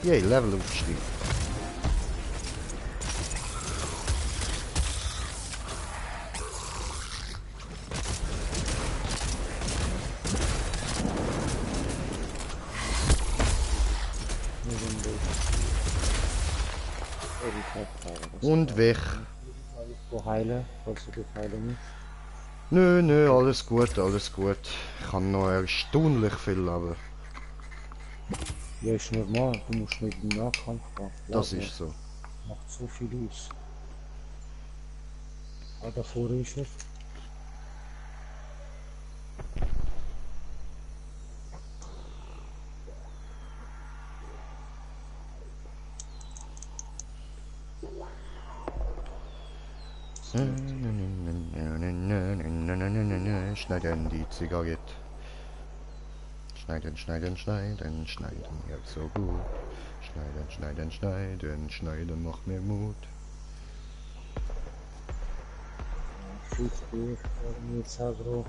Yay, Level aufstieg. Und weg. Wo heile? Wolltest du dich heilen? Nö, nö, alles gut, alles gut. Ich habe noch erstaunlich viel Leben. Ja, ist normal. Du musst mit dem Nahkampf gehen. Das Glaub mir. ist so. Macht so viel aus. Ah, davor ist er. Schneiden die Zigarette. Schneiden, schneiden, schneiden, schneiden, ja so gut. Schneiden, schneiden, schneiden, schneiden macht mir Mut. Fußball, jetzt agro.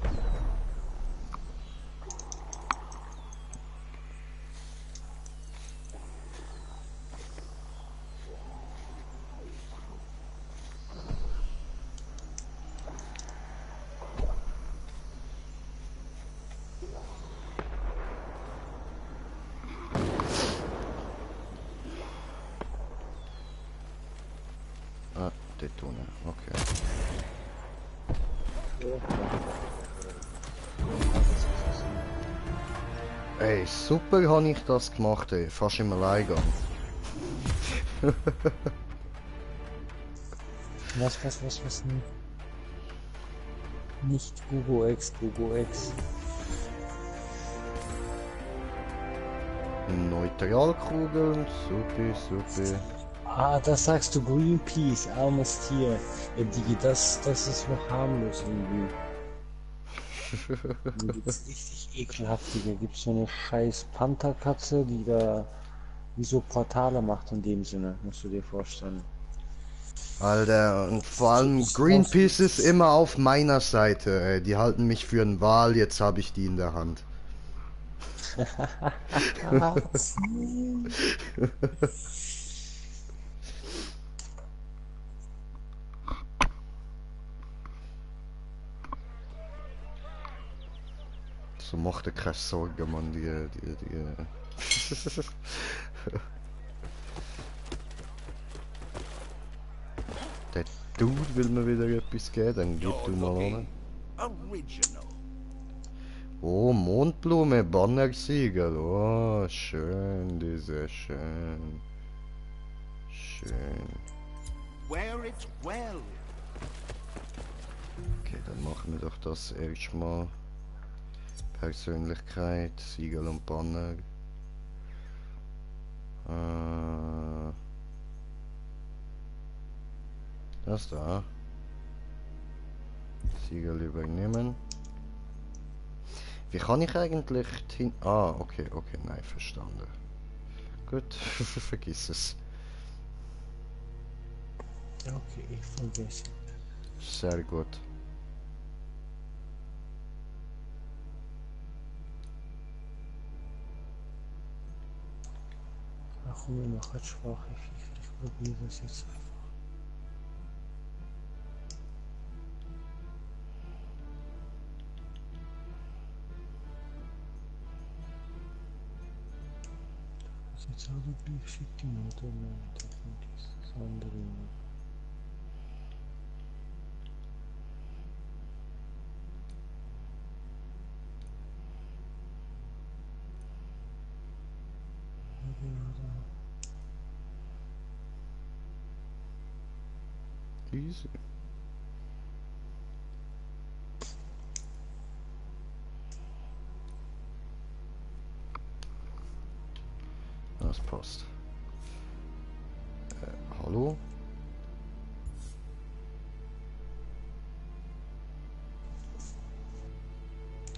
Ah, Detone, okay. Ey, super habe ich das gemacht, ey. Fast im Alleingang. Was nicht? Nicht Google X. Neutralkugeln, super. Ah, das sagst du Greenpeace, armes Tier. Ja, Digi, das ist noch harmlos irgendwie. Da gibt's richtig ekelhaftige. Gibt's so eine scheiß Pantherkatze, die da wie so Portale macht in dem Sinne, musst du dir vorstellen. Alter, und vor allem Greenpeace ist immer auf meiner Seite, ey. Die halten mich für einen Wal, jetzt habe ich die in der Hand. mach dir keine Sorgen, Mann, Der Dude will mir wieder etwas geben, dann gib du mal an. Original. Oh, Mondblume, Bannersiegel. Oh, schön, diese schön. Schön. Wear it well. Okay, dann machen wir doch das erstmal. Persönlichkeit, Siegel und Banner. Das da. Siegel übernehmen. Wie kann ich eigentlich hin... Ah, okay, nein, verstanden. Gut, vergiss es. Okay, ich vergesse. Sehr gut. Ach komm, wir machen die schwache Viecher. Ich probiere das jetzt einfach. Das ist jetzt auch der gleiche Setting, oder? Nein, definitiv das andere. Easy. Das passt. Hallo?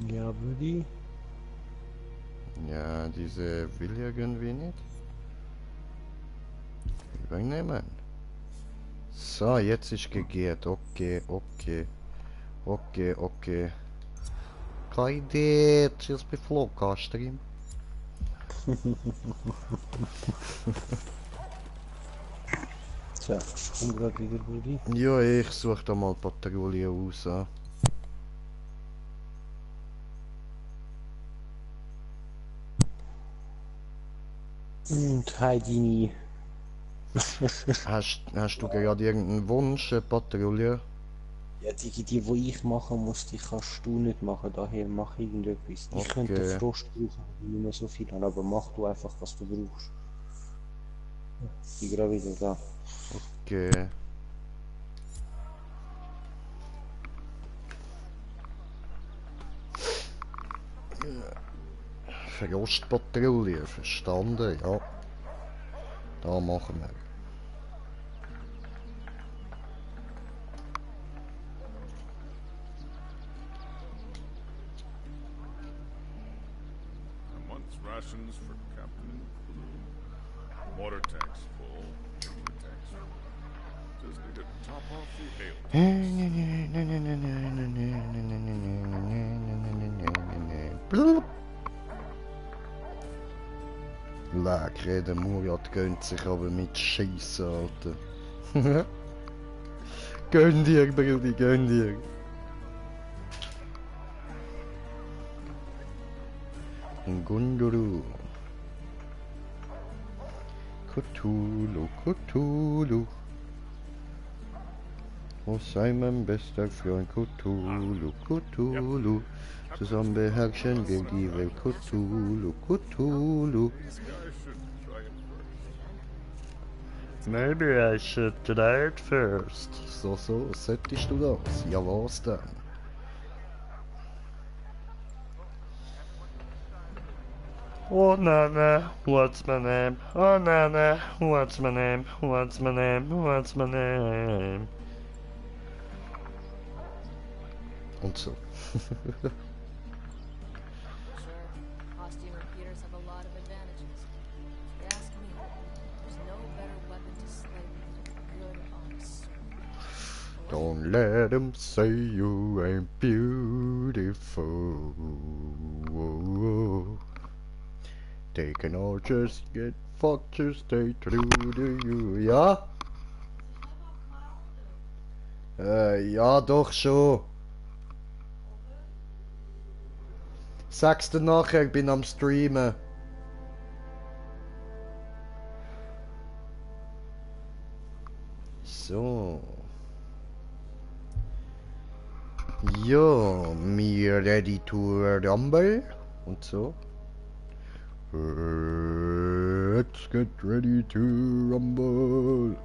Ja, Buddy. Ja, diese will irgendwie nicht. Übernehmen. So, jetzt ist gegeben. Okay. Keine Idee. Tschüss, bei Flugkastrim. So, ich komme gerade wieder, Buddy. Ja, ich suche da mal Patrouille aus. Und Heidi. Hast du gerade irgendeinen Wunsch, Patrouille? Ja, die ich machen muss, die kannst du nicht machen, daher mach irgendetwas. Ich könnte Okay. Frost brauchen, wenn ich nicht mehr so viel habe, aber mach du einfach, was du brauchst. Ich bin gerade wieder da. Okay. Verlustpatrouille, verstanden, ja. Da machen wir. A month's rations for Captain Blue. Water tanks full. Fuel tanks full. Just need to top off the ale. Blub. Lecker, der Murat gönnt sich aber mit Scheiße, Alter. Gönn dir, Brudi, gönn dir. Gunduru. Cthulhu. Wo sei mein bester Freund Cthulhu. Zusammen beherrschen wir die Welt Cthulhu. These guys should try it first. Maybe I should try it first. So, solltest du das? Ja, was denn? Oh Nana, what's my name? Oh Nana, what's my name? What's my name? What's my name? Und so. Sure, costume repeaters have a lot of advantages. If you ask me, there's no better weapon to slay than a good, honest sword. Don't let them say you ain't beautiful. They can all just get fucked to stay true to you. Ja? Ja, doch schon. Sag's dir nachher, ich bin am Streamen. So. Ja, me ready to rumble. Und so. Let's get ready to rumble.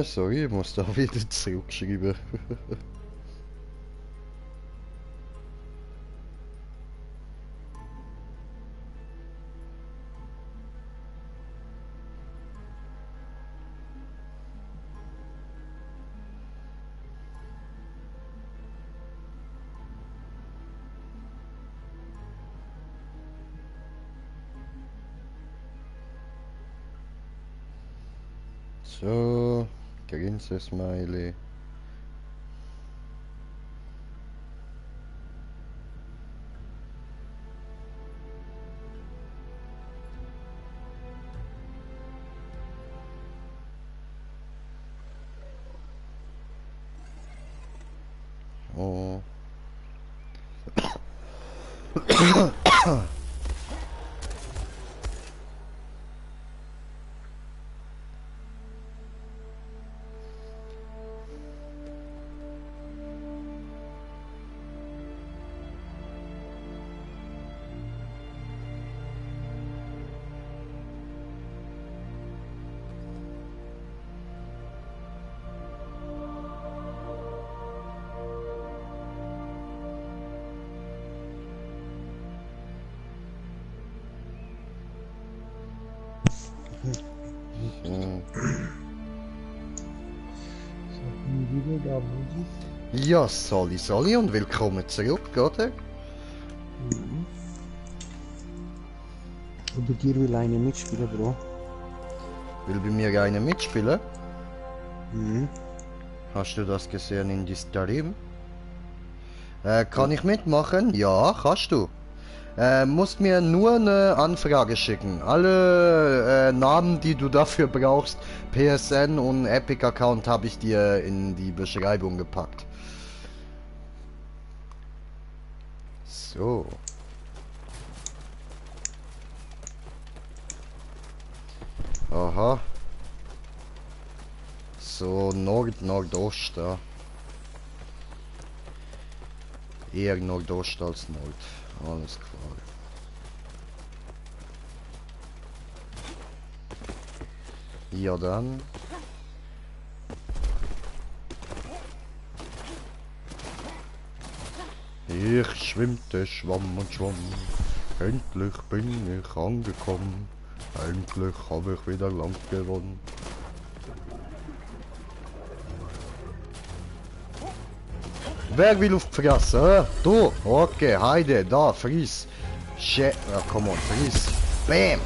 Sorry, ich muss da wieder zurückschreiben. So, Grinse-Smiley. Oh. Ja, Sali und willkommen zurück, oder? Und bei dir will einer mitspielen, Bro. Will bei mir einer mitspielen? Mhm. Hast du das gesehen in die Stream? Kann ich mitmachen? Ja, kannst du. Musst mir nur eine Anfrage schicken. Alle Namen, die du dafür brauchst, PSN und Epic Account, habe ich dir in die Beschreibung gepackt. So. Aha. So, Nordost da. Eher Nordost als Nord. Alles klar. Ja dann. Ich schwimmte, schwamm und schwamm. Endlich bin ich angekommen. Endlich habe ich wieder Land gewonnen. Wer will auf die Fresse? Du? Okay, Heide, da, friss. Shit, come on, friss. Bam!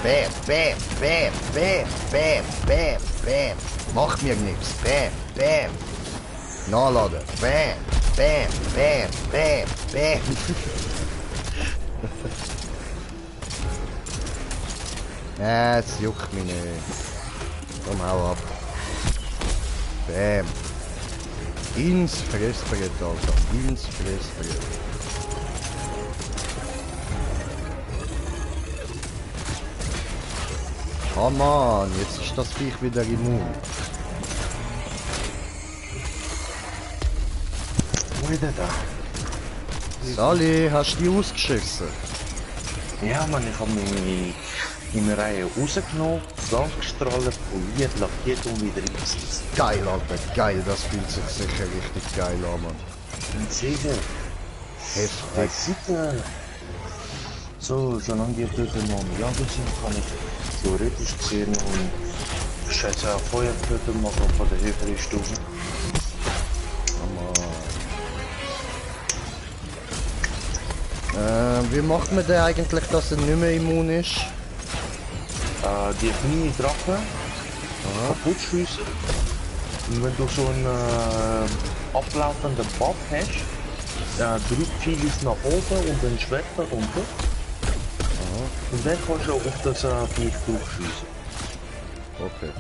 Bam, bam, bam, bam, bam, bam, bam. Macht mir nichts. Bam, bam. Nachladen. Bam, bam, bam, bam, bam. Es juckt mich nicht. Komm, hau ab. Bam. Ins Fressbrett, Alter. Ins Fressbrett. Oh Mann, jetzt ist das Viech wieder immun. Wo ist der da? Sali, hast du die ausgeschissen? Ja, Mann, ich habe mich in der Reihe rausgenommen, zusammengestrahlt, poliert, lackiert und wieder eingesetzt. Geil, Alter, geil, das fühlt sich sicher richtig geil an, Mann. Und sicher, Heftig. sicher. So, solange die Töter noch am Jagen sind, kann ich theoretisch gesehen und scheiße auf Feuertöter machen von der höheren Stufe. Wie macht man denn eigentlich, dass er nicht mehr immun ist? die kleine Drache kaputt schiessen. Und wenn du so einen ablaufenden Bad hast, drückt vieles nach oben und dann Schwert nach unten. Und dann kannst du auf das Viech draufschiessen. Okay.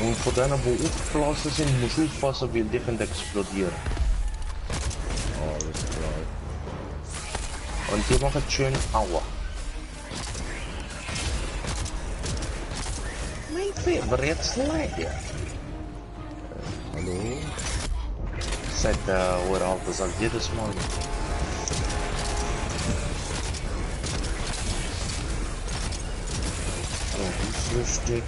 Und von denen, die aufgeblasen sind, musst du aufpassen, weil die können explodieren. Alles klar. Und die machen schön Aua. Mein Fieber jetzt leider. Hallo? Seit der Uralte sagt jedes Mal. So, Frühstück.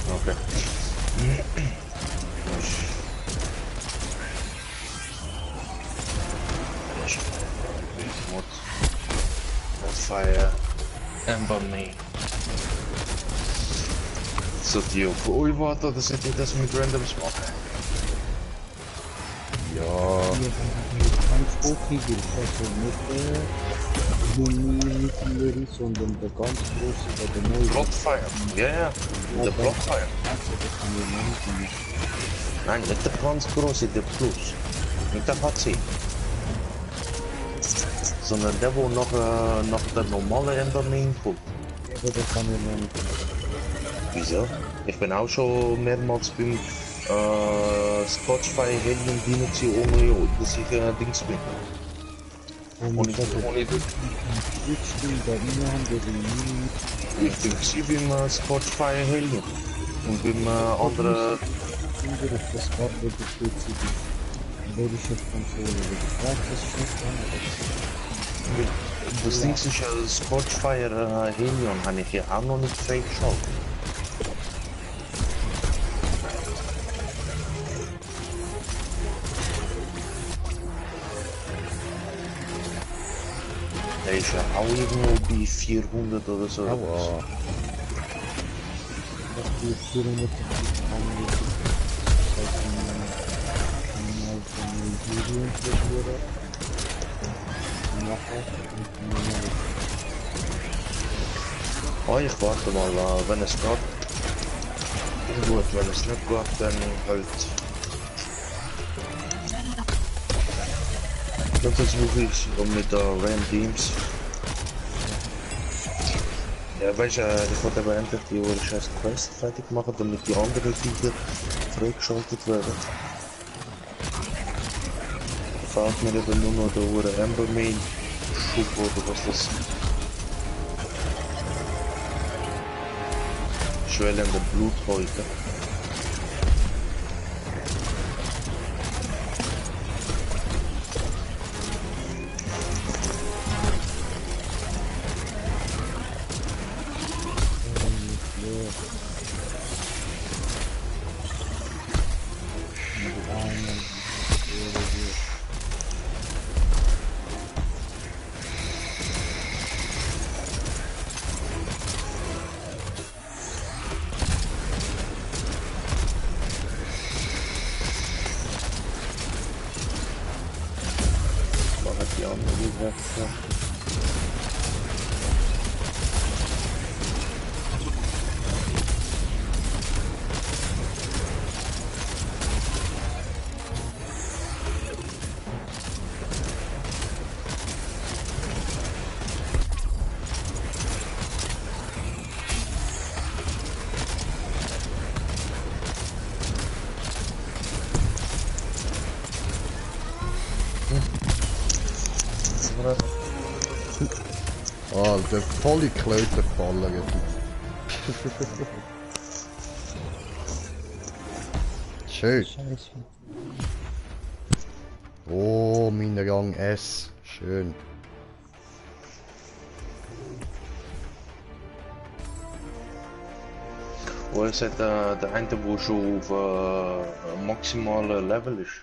Okay. Fire Ember Me. So die auf Uiwart oder sollte ich das mit Randoms machen? Ja. Hier ganz hochhegel, also nicht mittlere, sondern der ganz große, der neue. Bloodfire. Ja, ja. Der Bloodfire. Also das kann ich nicht. Nein, nicht der ganz große, der Plus. Nicht der HC. Sondern der, wo noch der normale Enderman kommt. Aber das kann ich noch nicht. Wieso? Ich bin auch schon mehrmals beim Scotchfire Helium Dynasty ohne dass ich Dings bin. Und ich ich habe ohne jetzt da immer haben wir den ich bin beim Scotchfire Helium und beim anderen. unsere das war der Betriebsmittel. Welche Konsole, die Praxis schlecht an, Das Ding ist ja Scotchfire Helium, habe ich ja auch noch nicht freigeschaltet. Der ist ja auch irgendwo bei 400 oder so. Aua. dass die 400 haben wir Oh, ich warte mal, wenn es geht. Gut, wenn es nicht geht, dann halt. Das versuche ich mit der Ram Teams. Ja, weißt du, ich wollte aber endlich die scheiß Quest fertig machen, damit die anderen Viecher freigeschaltet werden. Fehlt mir eben nur noch der Embermain Schub oder was das ist. Schwellende Bluthäute. Die andere Wechsel. Alter, volle Klöte ballern. Schön. Scheiße. Oh, mein Rang S. Schön. Wo ist het der eine, wo schon auf maximale Level ist?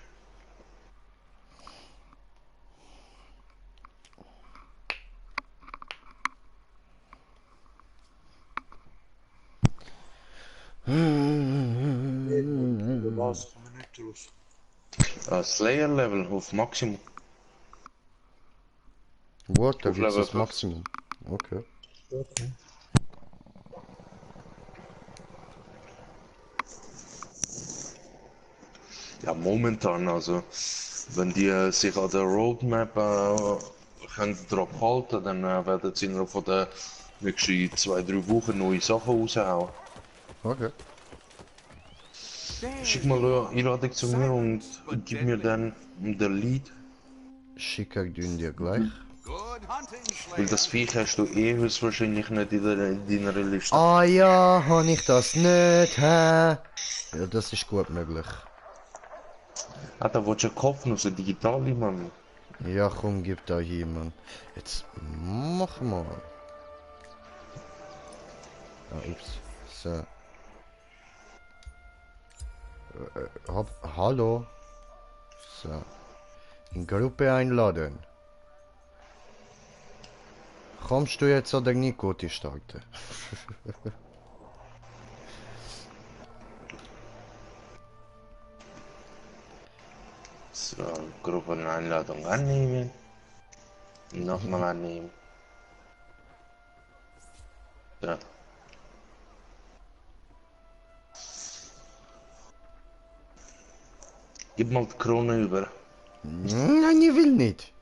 Was? Kommen wir nicht raus. Slayer Level auf Maximum. What? Da Auf gibt's Level das 5. Maximum. Okay. Okay. Ja, momentan, also, wenn die sich an der Roadmap können drauf halten, dann werden sie innerhalb von der nächsten 2-3 Wochen neue Sachen raushauen. Okay. Schick mal eine Einladung zu mir und gib mir dann den Lead. Schicker dünn dir gleich. Good hunting, Weil Slayer. das Viech hast du höchstwahrscheinlich nicht in deiner Liste. Ah ja, han ich das nicht, hä? Ja, das ist gut möglich. Ah, da willst du einen Kopf noch so digital, Mann. Ja, komm, gib da hier, Mann. Jetzt mach mal. Ah, ups. So. Hallo. So. In Gruppe einladen. Kommst du jetzt oder Nico die starten? So, Gruppeneinladung annehmen. Nochmal annehmen. So. Gib mal die Krone über. Nein, ich will nicht.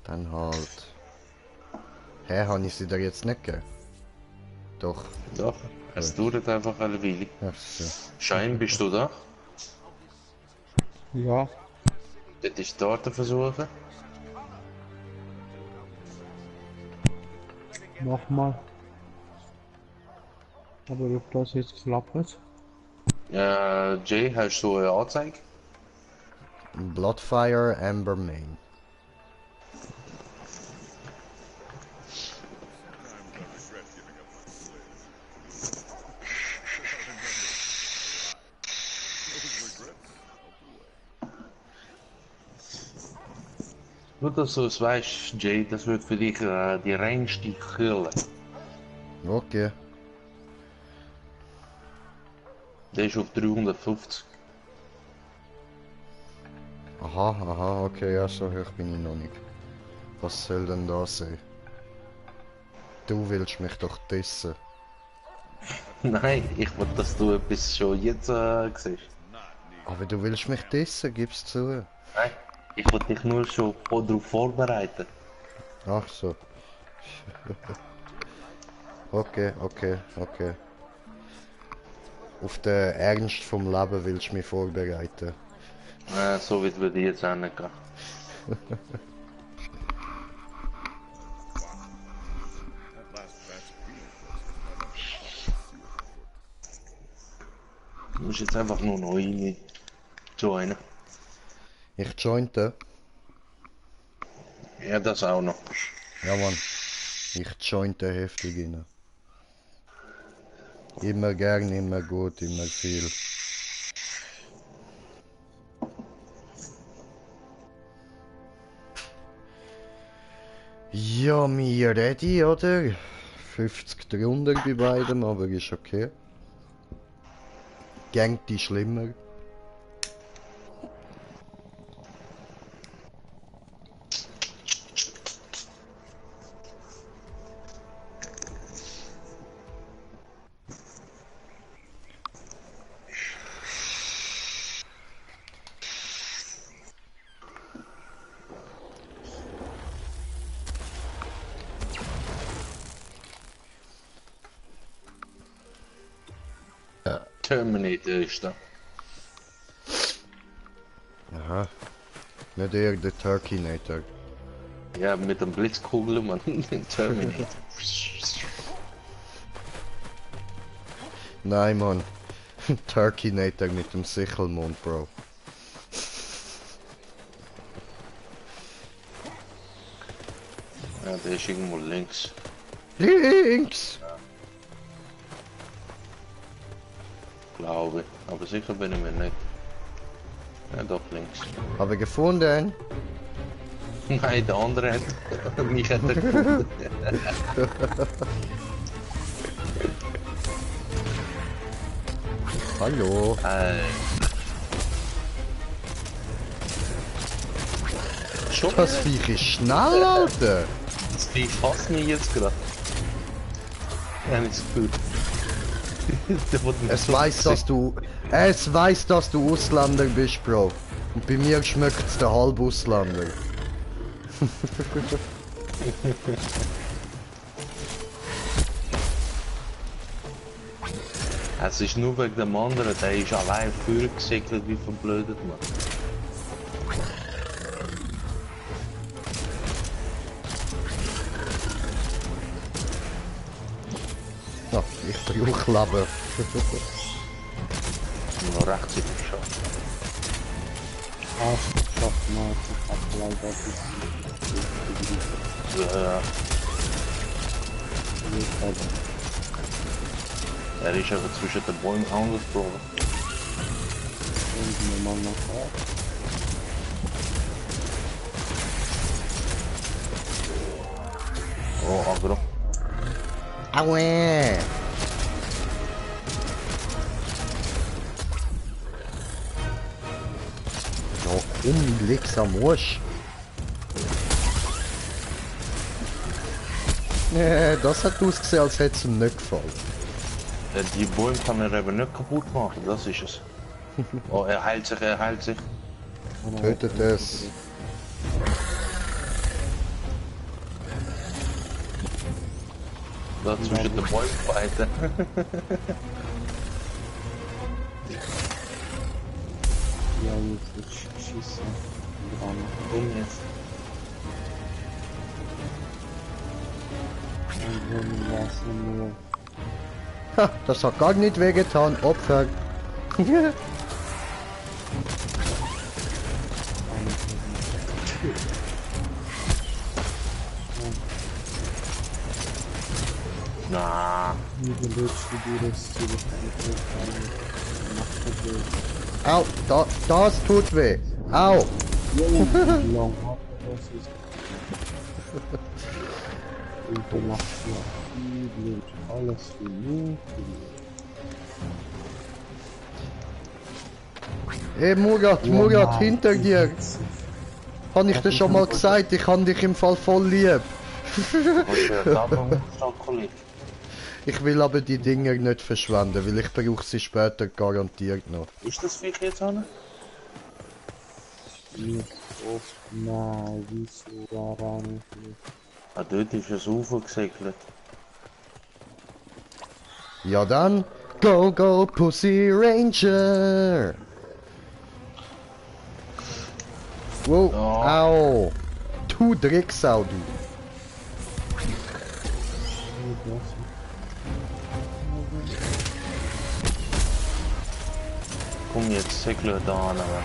Dann halt. Hä, habe ich sie da jetzt nicht gegeben? Doch. Doch, es dauert einfach eine Weile. Ach so. Schein, bist du da? Ja, Das ist starten versuchen. mach mal. Aber ob das jetzt klappt? Jay, hast du eine Anzeige? Bloodfire Amber Main. Nur, dass du es weißt, Jay, das wird für dich die reinste Kille. Okay. Der ist auf 350. Aha, aha, okay, ja, so hoch bin ich noch nicht. Was soll denn da sein? Du willst mich doch dissen. Nein, ich will, dass du etwas schon jetzt siehst. Aber du willst mich dissen, gib's zu. Nein, ich will dich nur schon darauf vorbereiten. Ach so. Okay, okay, okay. Auf den Ernst vom Leben willst du mich vorbereiten. So weit würde ich jetzt auch nicht gehen. That last batch of beating clips Du musst jetzt einfach nur noch rein joinen. Ich jointe. Ja, das auch noch. Ja, Mann. Ich jointe heftig rein. Immer gern, immer gut, immer viel. Ja, mir ready, oder? 50 drunter bei beidem, aber ist okay. Gängt die schlimmer. Terminator ist da. Aha. Nicht eher der Turkeynator. Ja, mit dem Blitzkugel, man. Terminator. Nein, Mann. Turkeynator mit dem Sichelmond, Bro. Ja, der ist irgendwo links. Links! Glaube ich. Aber sicher bin ich mir nicht. Ja, doch links. Habe gefunden. Nein, der andere hat mich hat er gefunden. Hallo. Schon Das Viech ist schnell, Alter. Das Vieh fasst mich jetzt gerade. Ja, nicht so gut. Der wollte mich Es so weiß, dass du... Es weiß, dass du Ausländer bist, Bro. Und bei mir schmeckt's der halb Ausländer. Es ist nur wegen dem anderen, der ist allein vorgesegelt wie verblödet, Mann. Ja, ich brauche Leben. Noch rechtzeitig geschafft. Hast du geschafft, Mann. Ich hab leider ein bisschen Ja, gegeben. er ist einfach zwischen den Bäumen angesprochen. Und wir mal noch ab. Oh, Agro. Aue! Ja, komm, leg's am Arsch. Das hat ausgesehen, als hätte es ihm nicht gefallen. Die Bäume kann er eben nicht kaputt machen, das ist es. Oh, er heilt sich, er heilt sich. Tötet es. Da zwischen den Bäumen beide. Ja, jetzt schießen. Dran. Komm jetzt. Und wenn wir lassen nur. Ha, das hat gar nicht wehgetan, Opfer. Na, Wie gelöst du das zu Au, das tut weh. Au. Wie lang hat das ist. Und du machst ja viel Blut. Alles für mich. Hey Murat, hinter dir. Habe ich dir schon mal gesagt, ich habe dich im Fall voll lieb. was ist da von Kollege? Ich will aber die Dinger nicht verschwenden, weil ich brauche sie später garantiert noch. Ist das Viech jetzt an? Nicht oft. Nein, wieso daran nicht? Ah, dort ist ein Ufer gesegelt. Ja dann, go go Pussy Ranger. Wow, Ja. au. Du Drecksau, du. Komm jetzt, segle da an, aber.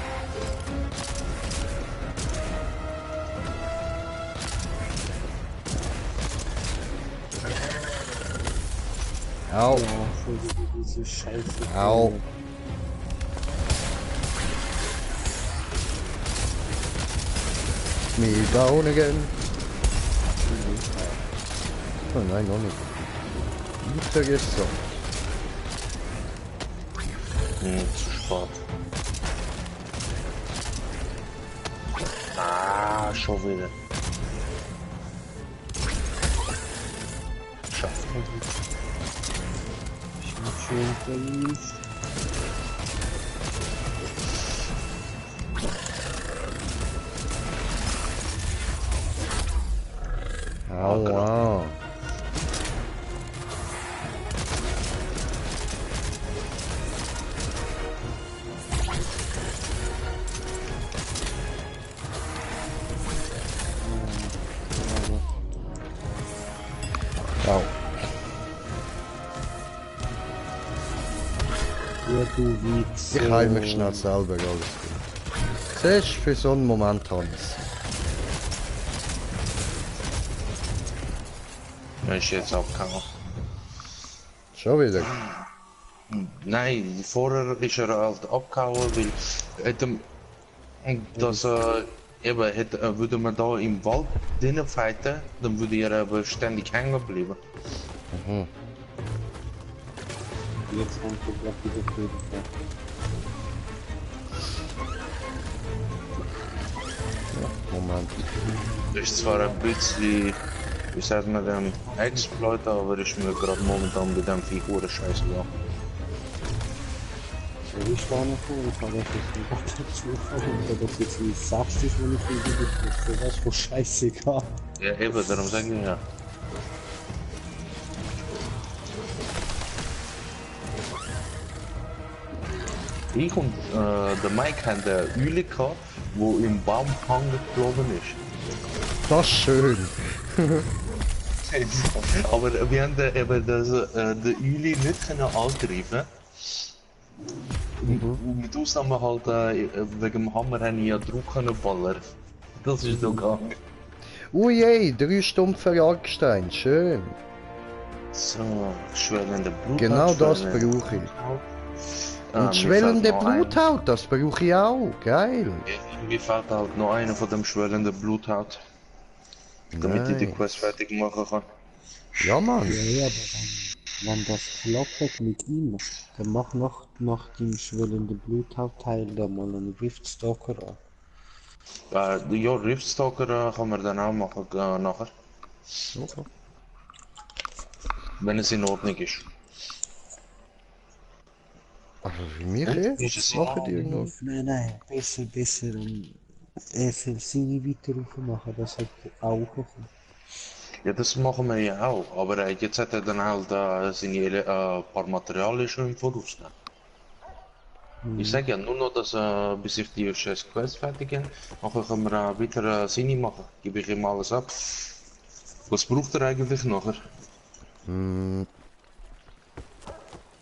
Au, Ja, für diese Scheiße. au. Me down again. Oh nein, noch nicht. Ich vergesse so. Zu spät. Ah, schon wieder. Schafft. Ich bin schön verliebt. Aua. Au. Ja, du Wichser. Ich heil mich schnell selber, alles gut. Siehst du, für so einen Moment habe ich's. Er ist jetzt abgehauen. Schon wieder. Nein, vorher ist er halt abgehauen, weil hätte das eben hätte, würde man da im Wald drinnen fighten, dann würde er aber ständig hängen bleiben. Jetzt haben wir gleich wieder Frieden. Moment. Ist zwar ein bisschen, wie sagt man dem, Exploit, aber ist mir gerade momentan bei dem Figur scheißegal. Ja, ich war noch vor, ich habe jetzt nicht dazu oder das jetzt wie sagst ist, wenn ich wieder so was von scheißegal. Ja, eben, darum sag ich ja. Ich und der Mike haben eine Eule gehabt, wo im Baum hängen geflogen ist. Das ist schön. Aber wir haben eben die Eule nicht können angreifen. Mit Ausnahme halt wegen dem Hammer haben ja drauf können ballern. Das ist doch gegangen. Ui, 3 Stumpfe Jagdstein, schön. So, schwellende Blut. Genau das brauche ich. Und schwellende Bluthaut, das brauche ich auch, geil. Mir fehlt halt noch einer von dem schwellenden Bluthaut. Damit ich die Nice. Quest fertig machen kann. Ja, Mann. Ja, aber wenn das klappt mit ihm, dann mach nach dem schwellenden Bluthautteil da mal einen Riftstalker an. Ja, Riftstalker kann man dann auch machen nachher. Okay. Wenn es in Ordnung ist. Aber für mich Ist es machen die noch. Nein, besser er soll seine weiter machen, das hat auch gekommen. Ja, das machen wir ja auch. Aber jetzt hat er dann halt seine paar Materialien schon im Voraus. Ich sag ja nur noch, dass bis ich die scheiß Quest fertig habe, nachher können wir wieder seine machen. Gebe ich ihm alles ab. Was braucht er eigentlich nachher? Hm.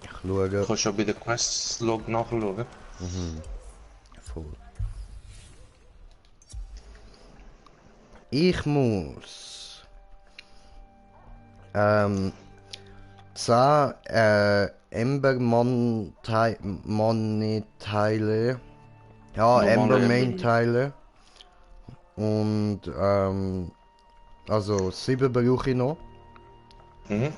Ich schaue. Kannst du ja bei der Quest-Log nachschauen. Voll. Ich muss 10 Money-Teile, ja, Normale Ember Ember. Main-Teile und also 7 brauche ich noch. Mhm.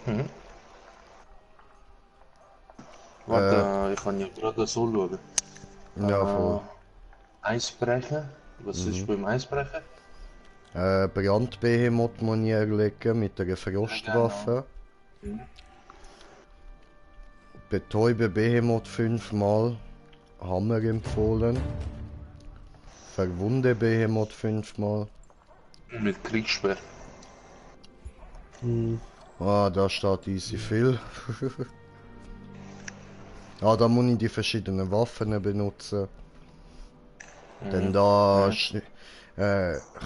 Warte, ich kann ja gerade so schauen. Ja, voll. Eisbrecher. Was ist beim Eisbrecher? Brandbehemoth muss ich erlegen mit einer Frostwaffe. Betäube Behemoth 5-mal. Hammer empfohlen. Verwunde Behemoth 5-mal. Mit Kriegssperr. Ah, da steht easy viel. Ah, da muss ich die verschiedenen Waffen benutzen. Dann da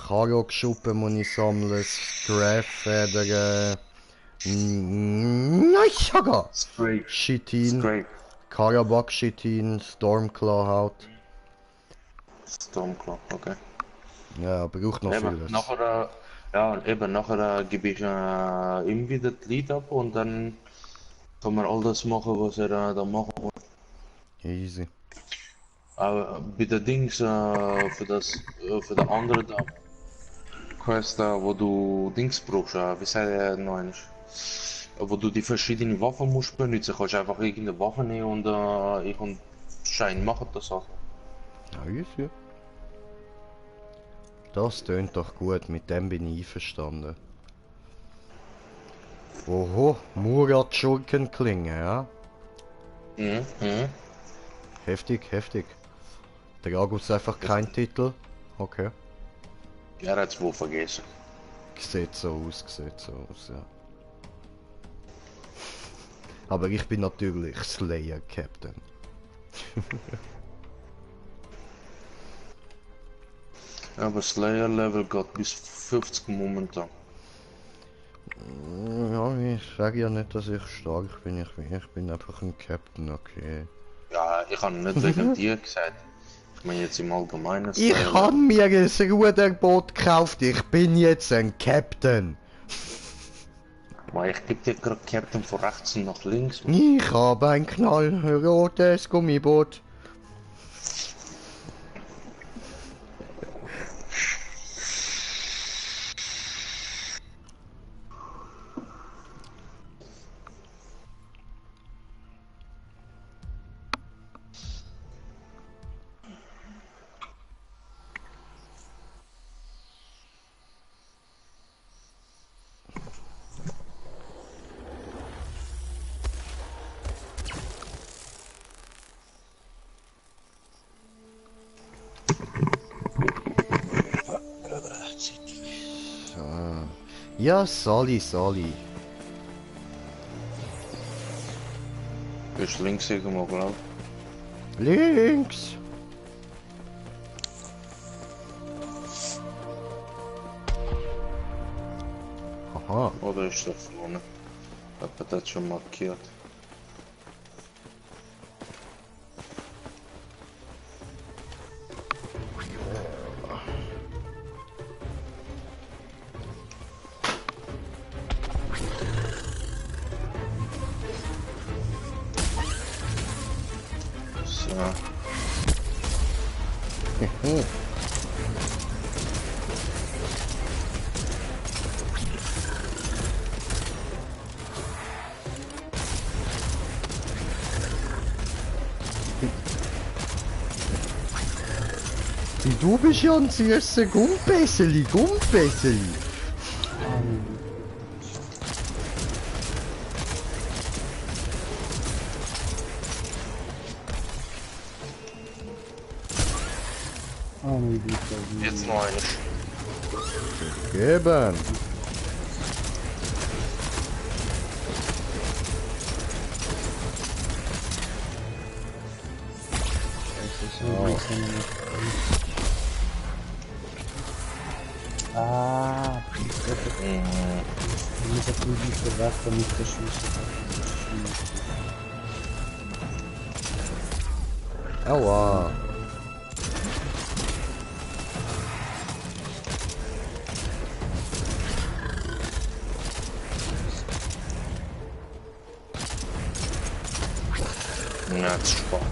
Karok-Schuppen muss ich sammeln, Scrap-Federn, Neushaga! Scrape. Chitin, Scrape. Karabak-Chitin, Stormclaw-Haut. Stormclaw, okay. Ja, braucht noch Eben, vieles. nachher, nachher gebe ich ihm wieder das Lied ab und dann kann man all das machen, was er da machen will. Easy. Aber bei der Dings, für der andere da, Quest da, wo du Dings brauchst, wie sagt er noch eines? Wo du die verschiedenen Waffen musst benutzen, kannst du einfach irgendeine Waffe nehmen und ich und Schein machen das auch. Ja, easy. Das tönt doch gut, mit dem bin ich einverstanden. Oho, Murat Schurkenklinge, ja? Mhm. Heftig, heftig. Dragus einfach kein Titel. Okay. Er hat es wohl vergessen. Sieht so aus, ja. Aber ich bin natürlich Slayer Captain. Aber Slayer Level geht bis 50 momentan. Ja, ich sage ja nicht, dass ich stark bin. Ich bin einfach ein Captain, okay. Ja, ich habe nicht wegen dir gesagt. Ich meine jetzt im Allgemeinen. Ich habe mir ein Ruderboot gekauft. Ich bin jetzt ein Captain. Aber ich gebe dir gerade Captain von rechts und nach links. Ich habe ein knallrotes Gummiboot. Ja, Sali. Bist links irgendwo, glaub ich. Links! Aha. Oder ist da vorne? Jemand hat schon markiert. So. Du bist ja ein süßer Gumpesseli. Jetzt noch eine. Geben. Ah, ich muss auf die Waffe nicht verschießen. Aua. Ja, das ist Sport.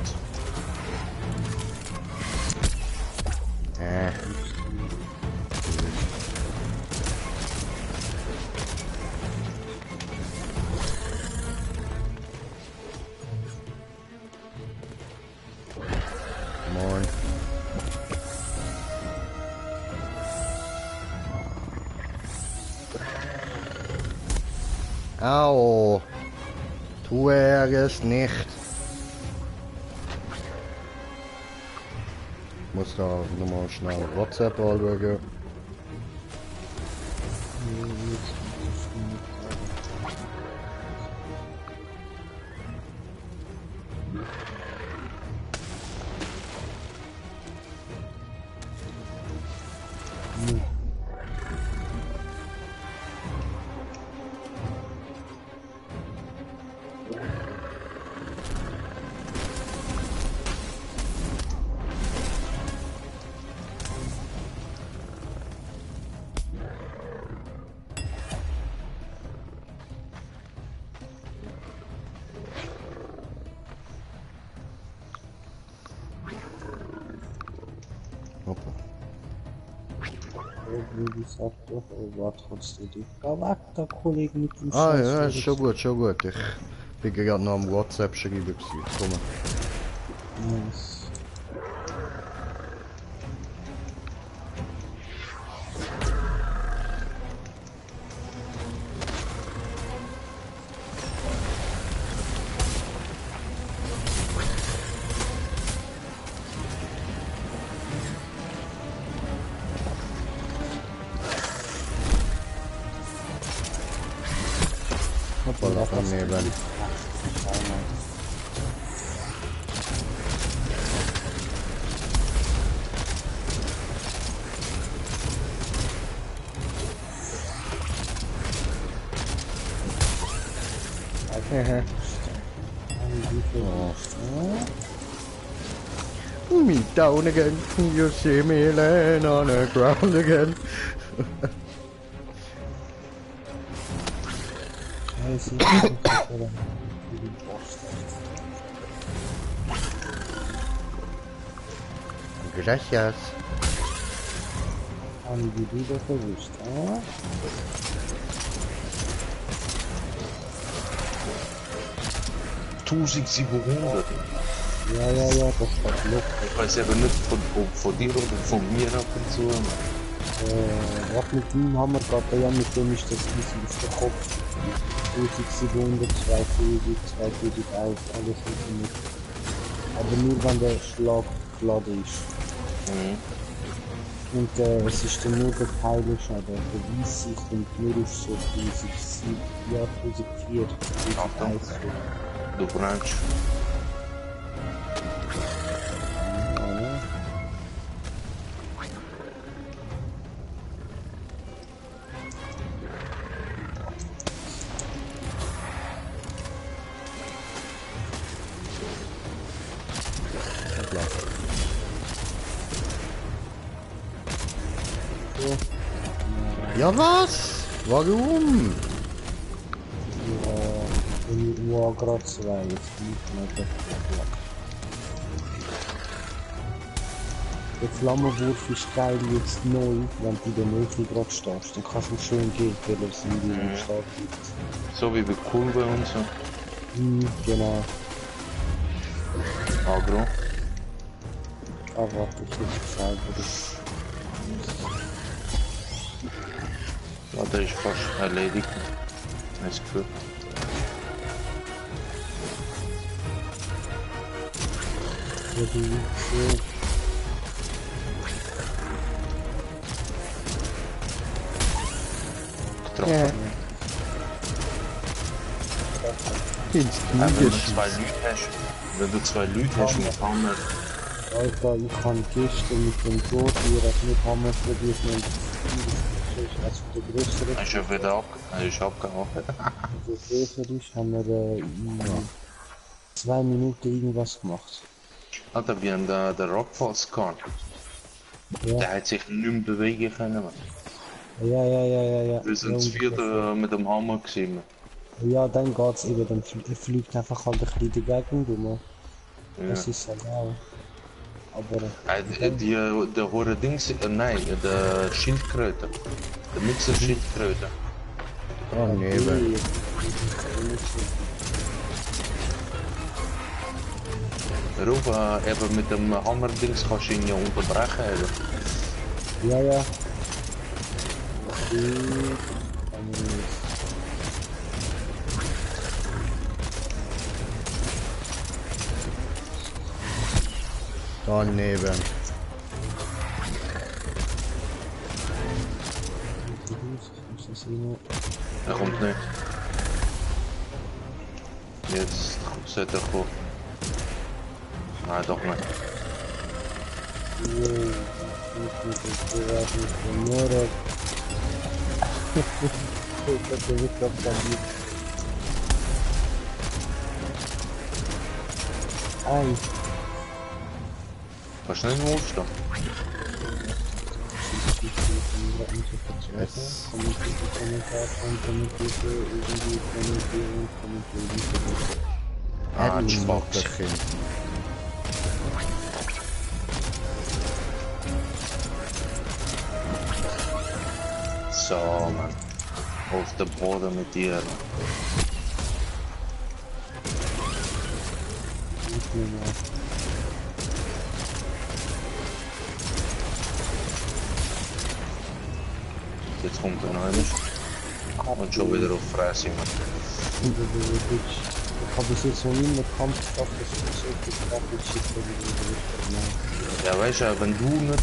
Moin. Au. Tu es nicht. Ich muss da nochmal schnell WhatsApp anschauen. Hoppa. Irgendwie sagt doch, oh, warte kurz, die Geh weg, der Kollege mit dem Ah Scheiß. ja, ist schon gut. Ich bin gerade noch am WhatsApp schreiben gewesen. Komm. Nice. Hoppala, daneben. Me down again, you see me laying on the ground again. Scheiße. Gracias. Haben die wieder verwischt, ah? 1700. Ja, das war Luft. Ich weiß aber nicht von dir oder von mir ab und zu. Was mit ihm haben wir gerade, ja, mit dem ist das easy auf der Kopf. 1700, 2000, 2001, alles mit. Aber nur wenn der Schlag geladen ist. Mhm. Und es ist dann nur der Peilerschaden. Der Weisse kommt nur auf so 1007, ja 1004, 1001. Du brennst. Ja, ne? Ja was? Warum? Ja, in gerade 2, jetzt liegt mir der Flamme. Der Flammenwurf ist geil jetzt neu, wenn du in der Nähe gerade stehst. Dann kannst du schön gehen, weil er sind wie im Start liegt. So wie bei Kurve und so. Genau. Agro. Aber ich jetzt gesagt, Ja, der ist fast erledigt. Das Gefühl. Getroffen. Ins Ja, Knie wenn du geschissen. zwei Leute hast, wenn du zwei Leute hast mit Hammer, Alter, ich kann gestern mit dem Tortier mit Hammer probiert, also der größere, ist ja wieder abgehauen. der größere ist, haben wir in 2 Minuten irgendwas gemacht. Alter, wir haben der Rockfalls gehabt. Ja, Der hat sich nicht mehr bewegen können. Man. ja. Wir sind das vierte mit dem Hammer gesehen. Ja, dann geht's eben, dann fliegt einfach halt ein bisschen dagegen rum. Ja. Das ist ja auch. Aber Der hohe Dings, nein, der Schildkröte. Der Mixer Schildkröte. Oh nee, weil Rufen, eben mit dem Hammer-Dings kannst du ihn ja unterbrechen. Eben. ja. daneben. Er kommt nicht. Jetzt sollte er kommen. Nein, doch nicht. Ein. Kannst du nicht mehr aufstehen? Yes. Ah, Edmund Xbox. Mutterchen. So, Mann. Auf den Boden mit dir. Jetzt kommt er noch einer. Und schon wieder auf Fresse, Mann. Ich habe bis jetzt noch nie einen Kampf geschafft, dass ich so viel Kraft und Ja, weißt du, wenn du nicht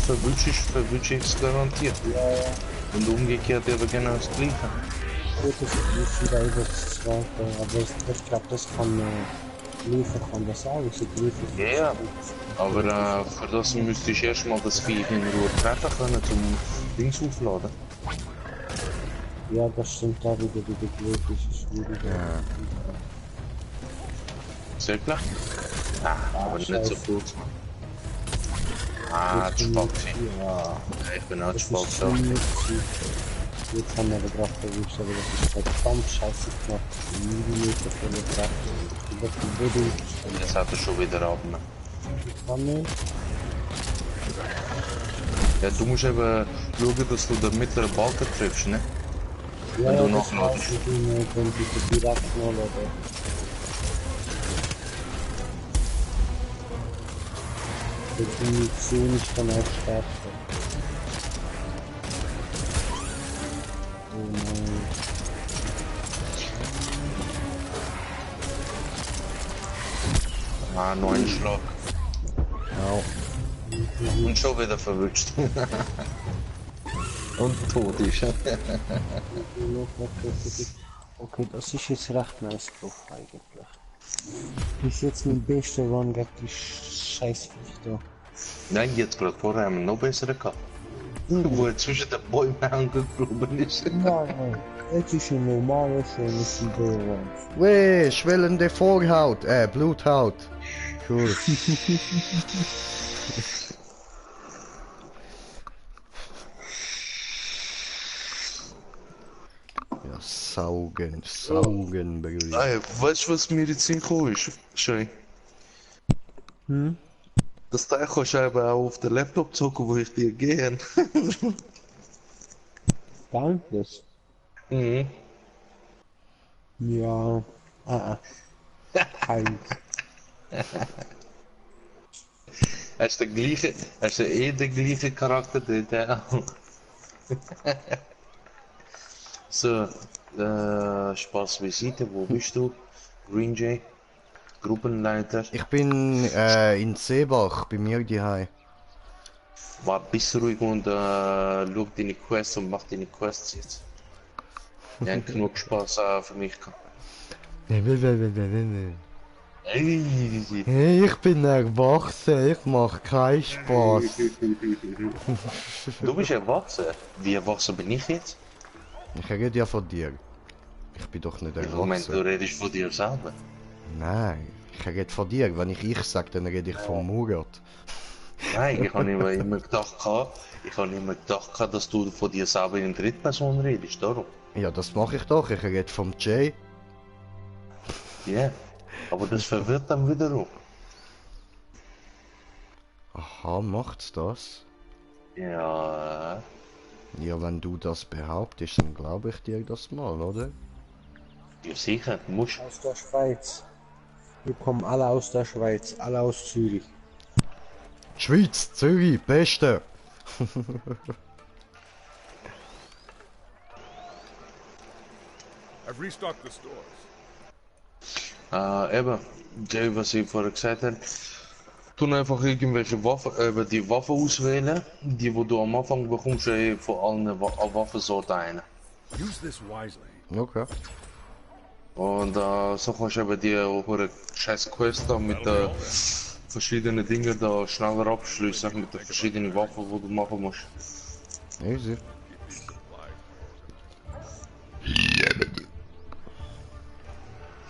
verwünscht ich es garantiert. Ja. Und umgekehrt aber genau das Gleiche. Gut, das ist wieder über das Zweite, aber ich glaube, das kann Liefer kann das auch, so Liefer. Ja, aber für das müsste ich erstmal das Viech in Ruhe treffen können, zum Dings aufladen. Ja, das stimmt da wieder, wie der Blut ist schwierig. Ja. Sehr klar? Ah, aber nicht so scheiße. kurz. Ah, die Spaxi. Ja, Ich bin auch das Spaxi. ist ziemlich gut. Jetzt haben wir aber gerade verwischt, aber das ist verdammt scheiße knapp. Millimeter von der Kraft. Über den Boden. Jetzt hat er schon wieder ab. Ne? Kann nicht. Ja, du musst eben schauen, dass du den mittleren Balken triffst, ne? Ja, Wenn du das nachladest. weiß ich nicht, wenn du direkt nachladen. Die Munition ist dann auch stärker. Oh nein. Ah, 9 Schlag. Au. Und schon wieder verwünscht. Und tot ist. Okay, das ist jetzt recht nice drauf eigentlich. Bis jetzt mein bester Run gegen die Scheißviech da. Nein, jetzt gerade vorher haben wir noch bessere gehabt. Wo er zwischen den Bäumen angegruben ist. Nein, jetzt ist ein normaler, schönes Run. Weh, schwellende Vorhaut, Bluthaut. Cool. Ja, saugen, Bruder. Ey, weißt du, was mir jetzt hingekommen ist? Schön. Das Teil kannst du eben auch auf den Laptop zocken, wo ich dir gehen. Boundless? Mhm. Ja. Halt. Hast du eh den gleichen Charakter dort, ja. So, Spaß Visite, wo bist du? Green Jay, Gruppenleiter. Ich bin in Seebach, bei mir daheim. War bist ruhig und schau deine Quests und mach deine Quests jetzt. Die haben genug Spaß für mich gehabt. Hey, ich bin erwachsen, ich mach keinen Spaß. Du bist erwachsen. Wie erwachsen bin ich jetzt? Ich rede ja von dir. Ich bin doch nicht Im Moment, du erwachsen. redest von dir selber. Nein, ich rede von dir. Wenn ich sage, dann rede ich von Murat. Nein, ich habe immer gedacht, dass du von dir selber in Drittperson redest, darum. Ja, das mache ich doch. Ich rede vom Jay. Ja, aber das verwirrt dann wiederum. Aha, macht's das? Ja, Ja, wenn du das behauptest, dann glaube ich dir das mal, oder? ja sicher, musst. Aus der Schweiz. Wir kommen alle aus der Schweiz, alle aus Zürich. Schweiz, Zürich, Beste! I've restocked the stores. Eben, Jay, was ich vorher gesagt habe, tun einfach irgendwelche Waffen, die Waffen auswählen, die wo du am Anfang bekommst, von allen Waffensorten eine. Use this wisely. Okay. Und so kannst du eben die scheiß Quest da mit verschiedenen Dingen da schneller abschließen, mit den verschiedenen Waffen, die du machen musst. Easy.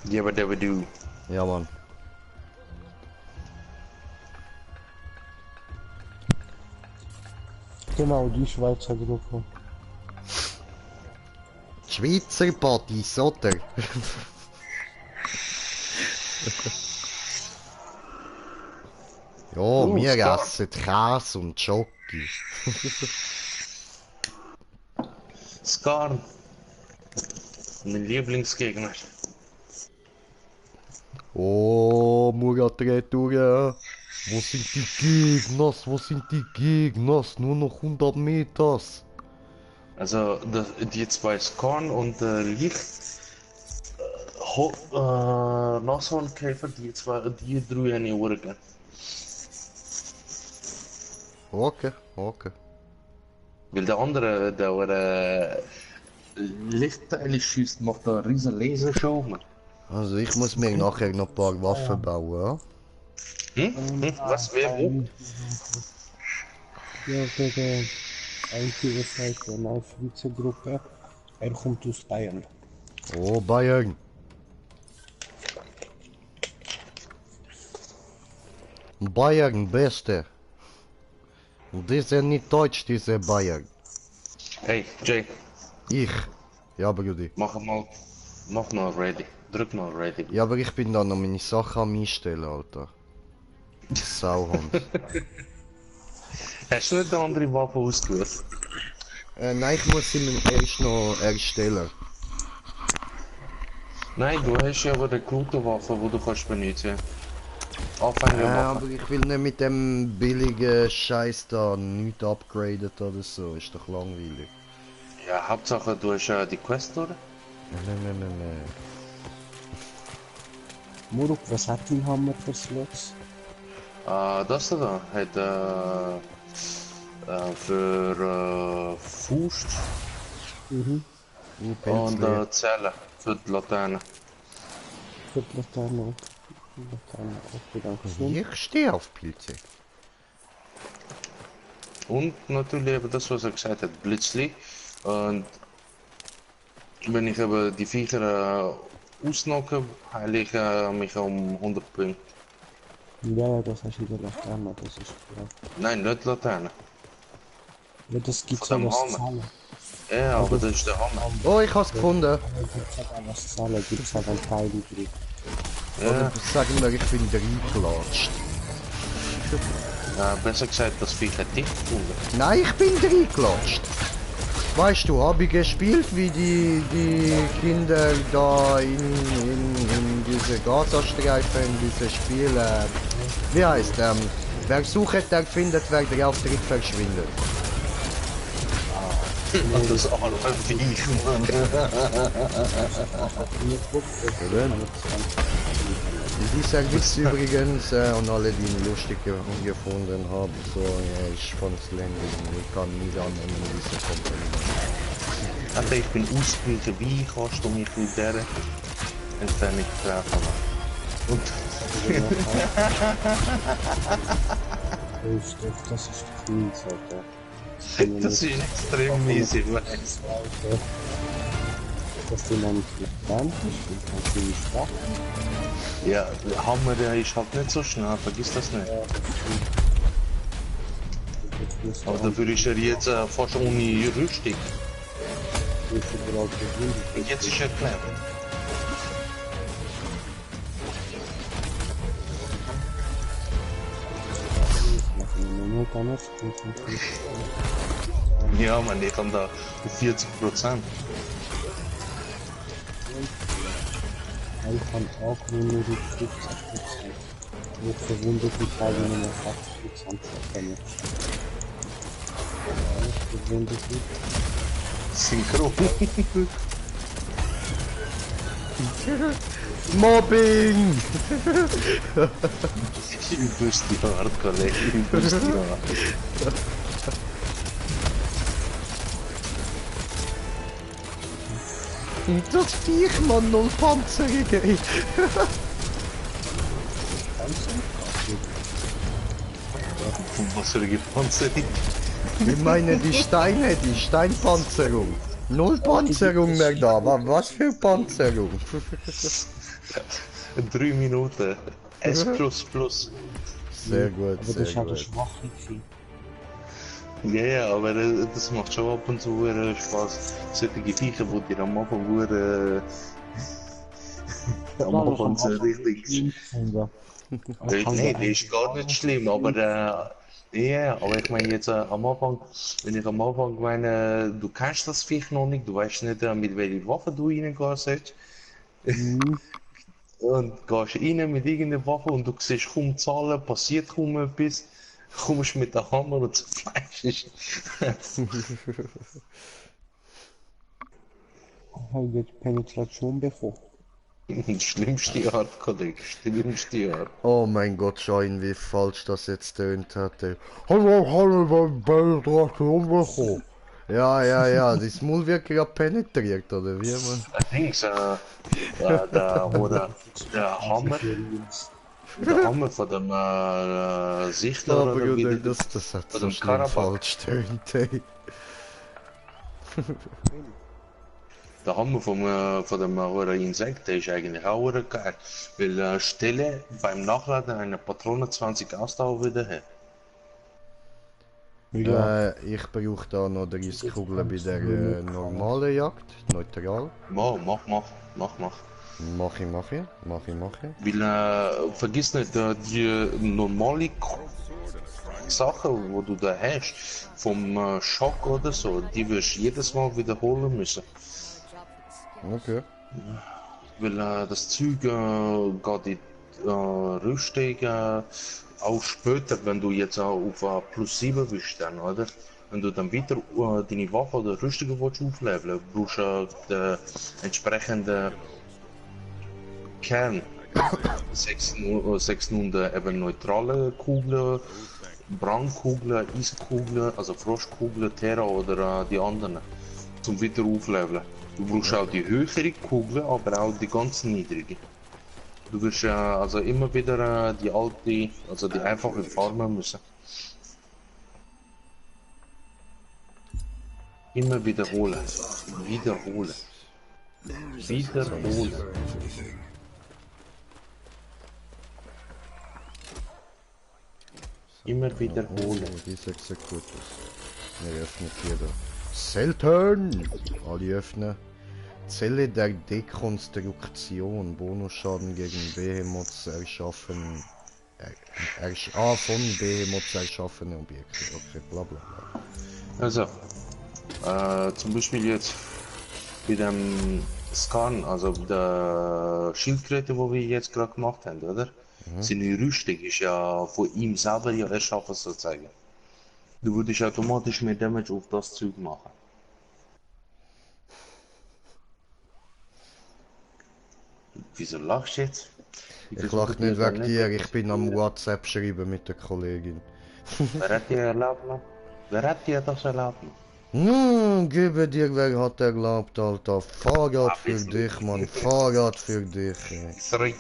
Jabba dabba do. Ja, Mann. Genau, die Schweizer Gruppe. Schweizer Partys, oder? Ja, wir Scar. essen Käse und Schoki. Skarn. Mein Lieblingsgegner. Oh, Murat dreht durch. Wo sind die Gegners? Wo sind die Gegners? Nur noch 100 Meters. Also die zwei Skarn und Licht. Nashornkäfer, die drei habe ich auch gern. Okay, okay. Weil der andere, der Lichtteile schießt, macht eine riesen Lasershow. Man. Also ich muss mir nachher noch ein paar Waffen bauen, Was wäre wo? Ja, der einzige Seite einer Schweizer Gruppe. Er kommt aus Bayern. ja? Oh, Bayern. Bayern, Beste. Und die sind nicht deutsch, diese Bayern. Hey, Jay, Ich. Ja, Brudi. mach mal ready. Drück mal ready. Ja, aber ich bin da noch meine Sachen am Einstellen, Alter. Sauhund. Hast du nicht eine andere Waffe ausgewählt? Nein, ich muss ihn erst noch erstellen. Nein, du hast ja aber eine gute Waffe, die du kannst benutzen. Anfängerwaffe. Aber ich will nicht mit dem billigen Scheiß da nichts upgradet oder so, ist doch langweilig. Ja, Hauptsache du hast die Quest, oder? Nein. Muruk, was hat dein Hammer für Slots? Das da hat Für Fuß Mhm. Ein und Pelzli. Zelle für die Laterne. Für die Laterne. Laterne auch, danke schön. Ich stehe auf Pilze. Und natürlich eben das, was er gesagt hat, Blitzli. Und wenn ich eben die Viecher ausnocke, heile ich mich um 100 Punkte. Ja, das hast du in der Laterne, das ist klar. Nein, nicht Laterne. Ja, das gibt Von dem so was Hammer. zahlen. Ja, aber das ist der Hammer. Oh, ich hab's gefunden. Aber gibt es auch was zahlen, gibt es auch einen Teil drin. Ja, Sagen wir, ich bin reingeklatscht. besser gesagt, das Viech hat dich gefunden. Nein, ich bin reingeklatscht. Weißt du, habe ich gespielt, wie die Kinder da in diese Gazastreifen, in diese Spiel, wie heißt wer sucht, der findet, wer der Auftritt verschwindet. Das arme Viech, Mann. Dieser Witz übrigens, und alle, die ihn lustig gefunden haben, so, ja, ich fand's ländlich, ich kann nicht annehmen, diese Kompliment. Also ich bin ausgewichen, wie kannst du mich mit der Entfernung treffen? Und Das ist viel, Alter. das ist extrem mies, ich weiß. Dass du noch nicht gelernt hast und kannst du nicht starten. Ja, der Hammer, der ist halt nicht so schnell, vergiss das nicht. Aber dafür ist er jetzt fast ohne Rüstung. Jetzt ist er knapp. Ja, man, ich kann da auf 40%. Ich kann auch nur die 15%. Ich verwundert die Teilnehmer nur 80% erkennen. Verwundert mich. Synchron. Mobbing! Ich wüsste die Art, Kollege. Ich wüsste die Art. Das Viech, Mann, 0 Panzerung, ey. Was für eine Panzerung. Ich meine die Steine, die Steinpanzerung. 0 Panzerung mehr da, was für Panzerung? 3 Minuten. S++. Sehr gut, Aber das sehr ist halt gut. schwach gewesen. Ja, ja, aber das macht schon ab und zu Spaß. Solche Viecher, wo dir am Anfang am Anfang so richtig... Nee, das ist gar nicht schlimm, aber ja, aber ich meine jetzt am Anfang, wenn ich am Anfang meine, du kennst das Viech noch nicht, du weißt nicht mit welcher Waffe du reingehst und gehst rein mit irgendeiner Waffe und du siehst kaum Zahlen, passiert kaum etwas, kommst mit der Hammer und zerfleischst. Ich habe jetzt Penetration bekommen. Schlimmste Art, Kollege, schlimmste Art. Oh mein Gott, schau ihn, wie falsch das jetzt tönt hatte. Hallo, ja, das Maul wird gerade penetriert, oder wie man? Allerdings, der Hammer von dem Sichtler Aber oder wie gut, das hat von so dem schlimm Karabach. falsch tönt, ey. Der Hammer von dem Insekt, der ist eigentlich auch geil, weil Stelle beim Nachladen einer Patrone 20 Ausdauer wieder hat. Ich brauche da noch 30 Kugeln bei der normalen Jagd, neutral. Mach. Mach ich. Weil, vergiss nicht, die normale Sachen, wo du da hast, vom Schock oder so, die wirst du jedes Mal wiederholen müssen. Okay. Weil das Zeug geht in Rüstung auch später, wenn du jetzt auf plus 7 bist, dann, oder? Wenn du dann wieder deine Waffe oder Rüstung aufleveln willst, brauchst du den entsprechenden Kern. 600 eben neutrale Kugeln Brandkugeln, Eiskugeln, also Frostkugeln, Terra oder die anderen, zum wieder aufleveln. Du brauchst auch die höhere Kugeln, aber auch die ganz niedrige. Du wirst also immer wieder die alte, also die einfache farmen müssen. Immer wiederholen. Wiederholen. Wiederholen. Immer wiederholen. Oh, die ist Exekutus. Wir öffnen hier da. Selten! Alle öffnen. Zelle der Dekonstruktion. Bonusschaden gegen Behemoths erschaffen. Von Behemoths erschaffene Objekte. Okay, bla bla bla. Also, zum Beispiel jetzt mit dem Scan, also der Schildkröte, wo wir jetzt gerade gemacht haben, oder? Seine Rüstung ist ja von ihm selber ja erschaffen sozusagen. Du würdest automatisch mehr Damage auf das Zeug machen. Wieso lachst du jetzt? Ich lach nicht wegen dir, ich bin am WhatsApp schreiben mit der Kollegin. Wer hat dir erlaubt? Wer hat dir das erlaubt? Gebe dir, wer hat erlaubt, Alter. Fahrrad für dich, Mann. Fahrrad für dich. Zurück.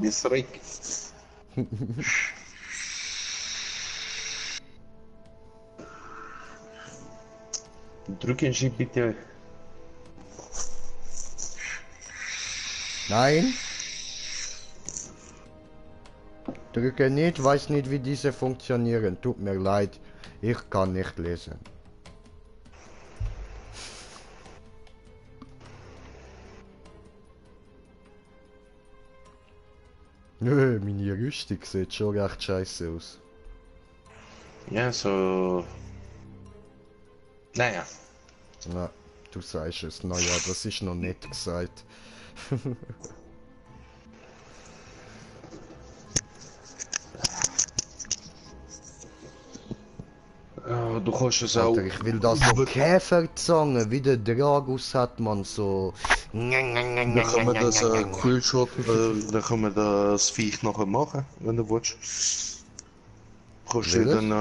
Bis zurück. Drücken Sie bitte. Nein. Drücke nicht, weiß nicht, wie diese funktionieren. Tut mir leid, ich kann nicht lesen. Nö, meine Rüstung sieht schon recht scheiße aus. Ja, so. Naja. Na, du sagst es. Naja, das ist noch nicht gesagt. Du kannst es auch. Alter, ich will das so Käferzange, wie der Dragus hat man so. Dann können wir das Quillshot, dann können wir das Viech nachher machen, wenn du willst. Kannst du dann,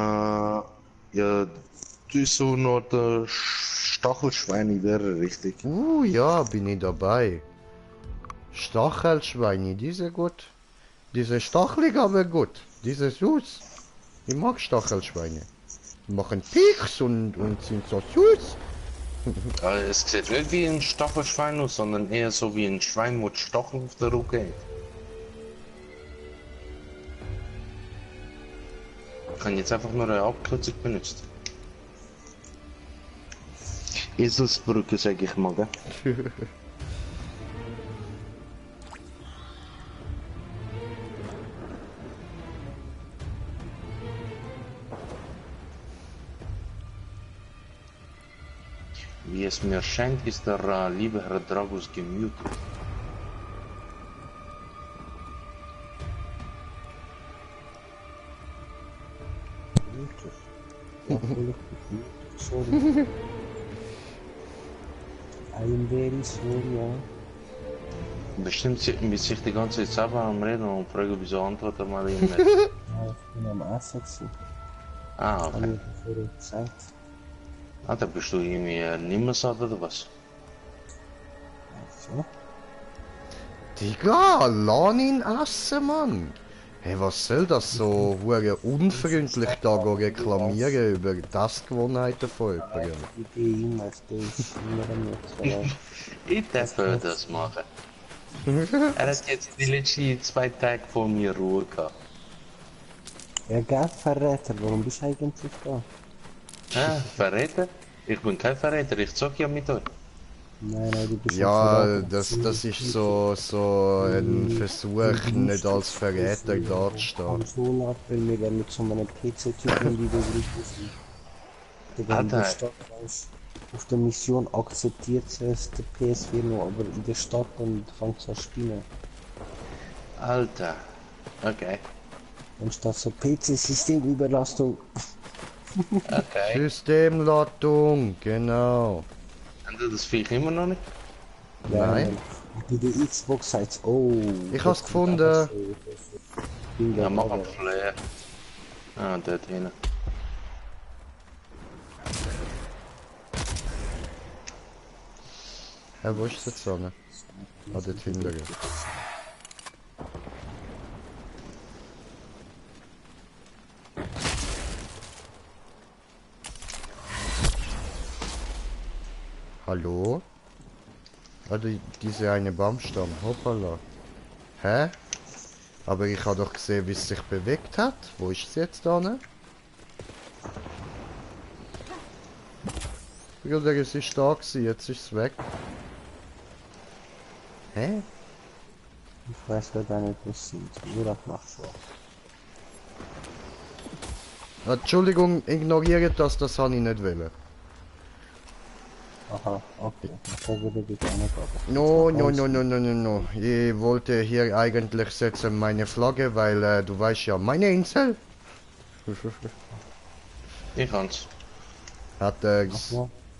ja, du ist so noch der Stachelschwein wäre richtig. Ja, bin ich dabei. Stachelschweine, diese gut. Diese stachelig, aber gut. Diese süß. Ich mag Stachelschweine. Die machen Pieks und sind so süß. Es sieht nicht wie ein Stachelschwein aus, sondern eher so wie ein Schwein mit Stacheln auf der Rücken. Ich kann jetzt einfach nur eine Abkürzung benutzt. Eselsbrücke, sag ich mal, gell? Wie es mir scheint, ist der liebe Herr Dragus gemutet. Sorry. I'm very sorry, ja. Bestimmt mit sich die ganze Zeit selber am Reden und fragen, wieso antwortet er mal ihm nicht. Ja, ich bin am Essen gewesen. Ah, Hab okay. ich vorher gesagt. Ah, da bist du irgendwie nimmer satt oder was? So. Digga, lass ihn essen, Mann. Hey, was soll das so hure unfreundlich da go reklamieren über das Gewohnheiten von jemandem? Ich gehe immer, der ist immer am Nutzen. Ich darf das machen. Er hat jetzt die letzten 2 Tage von mir Ruhe gehabt. Ja, gell, Verräter, warum bist du eigentlich da? Ah, Verräter? Ich bin kein Verräter, ich zock ja mit euch. Nein, du bist Ja, ein das ist so ein Versuch, nicht als Verräter dazustehen. Konsole ab, weil wir dann mit so einem PC-Typen, die da drin sind. Der dann in der Alter. Stadt raus. Auf der Mission akzeptiert es der PS4 noch, aber in der Stadt dann fängt es an zu spielen. Alter. Okay. Dann steht so PC-Systemüberlastung. Okay. Systemladung, genau. Haben Sie das Viech immer noch nicht? Nein. Bei der Xbox heißt oh. Ich hab's gefunden. Ja, mach einen Flare. Ah, dort hinten. Hä, wo ist das so? Ah, dort hinten. Hallo? Also diese eine Baumstamm, hoppala. Hä? Aber ich habe doch gesehen, wie es sich bewegt hat. Wo ist es jetzt da? Bruder, es ist da gewesen, jetzt ist es weg. Hä? Ich weiß gar nicht, was sind. Nur das macht so. Entschuldigung, ignoriert das, das habe ich nicht wollen. Aha, okay. Da würde ich auch nicht aber. No. Ich wollte hier eigentlich setzen meine Flagge, weil du weißt ja, meine Insel. Ich kann's. Hat Ja.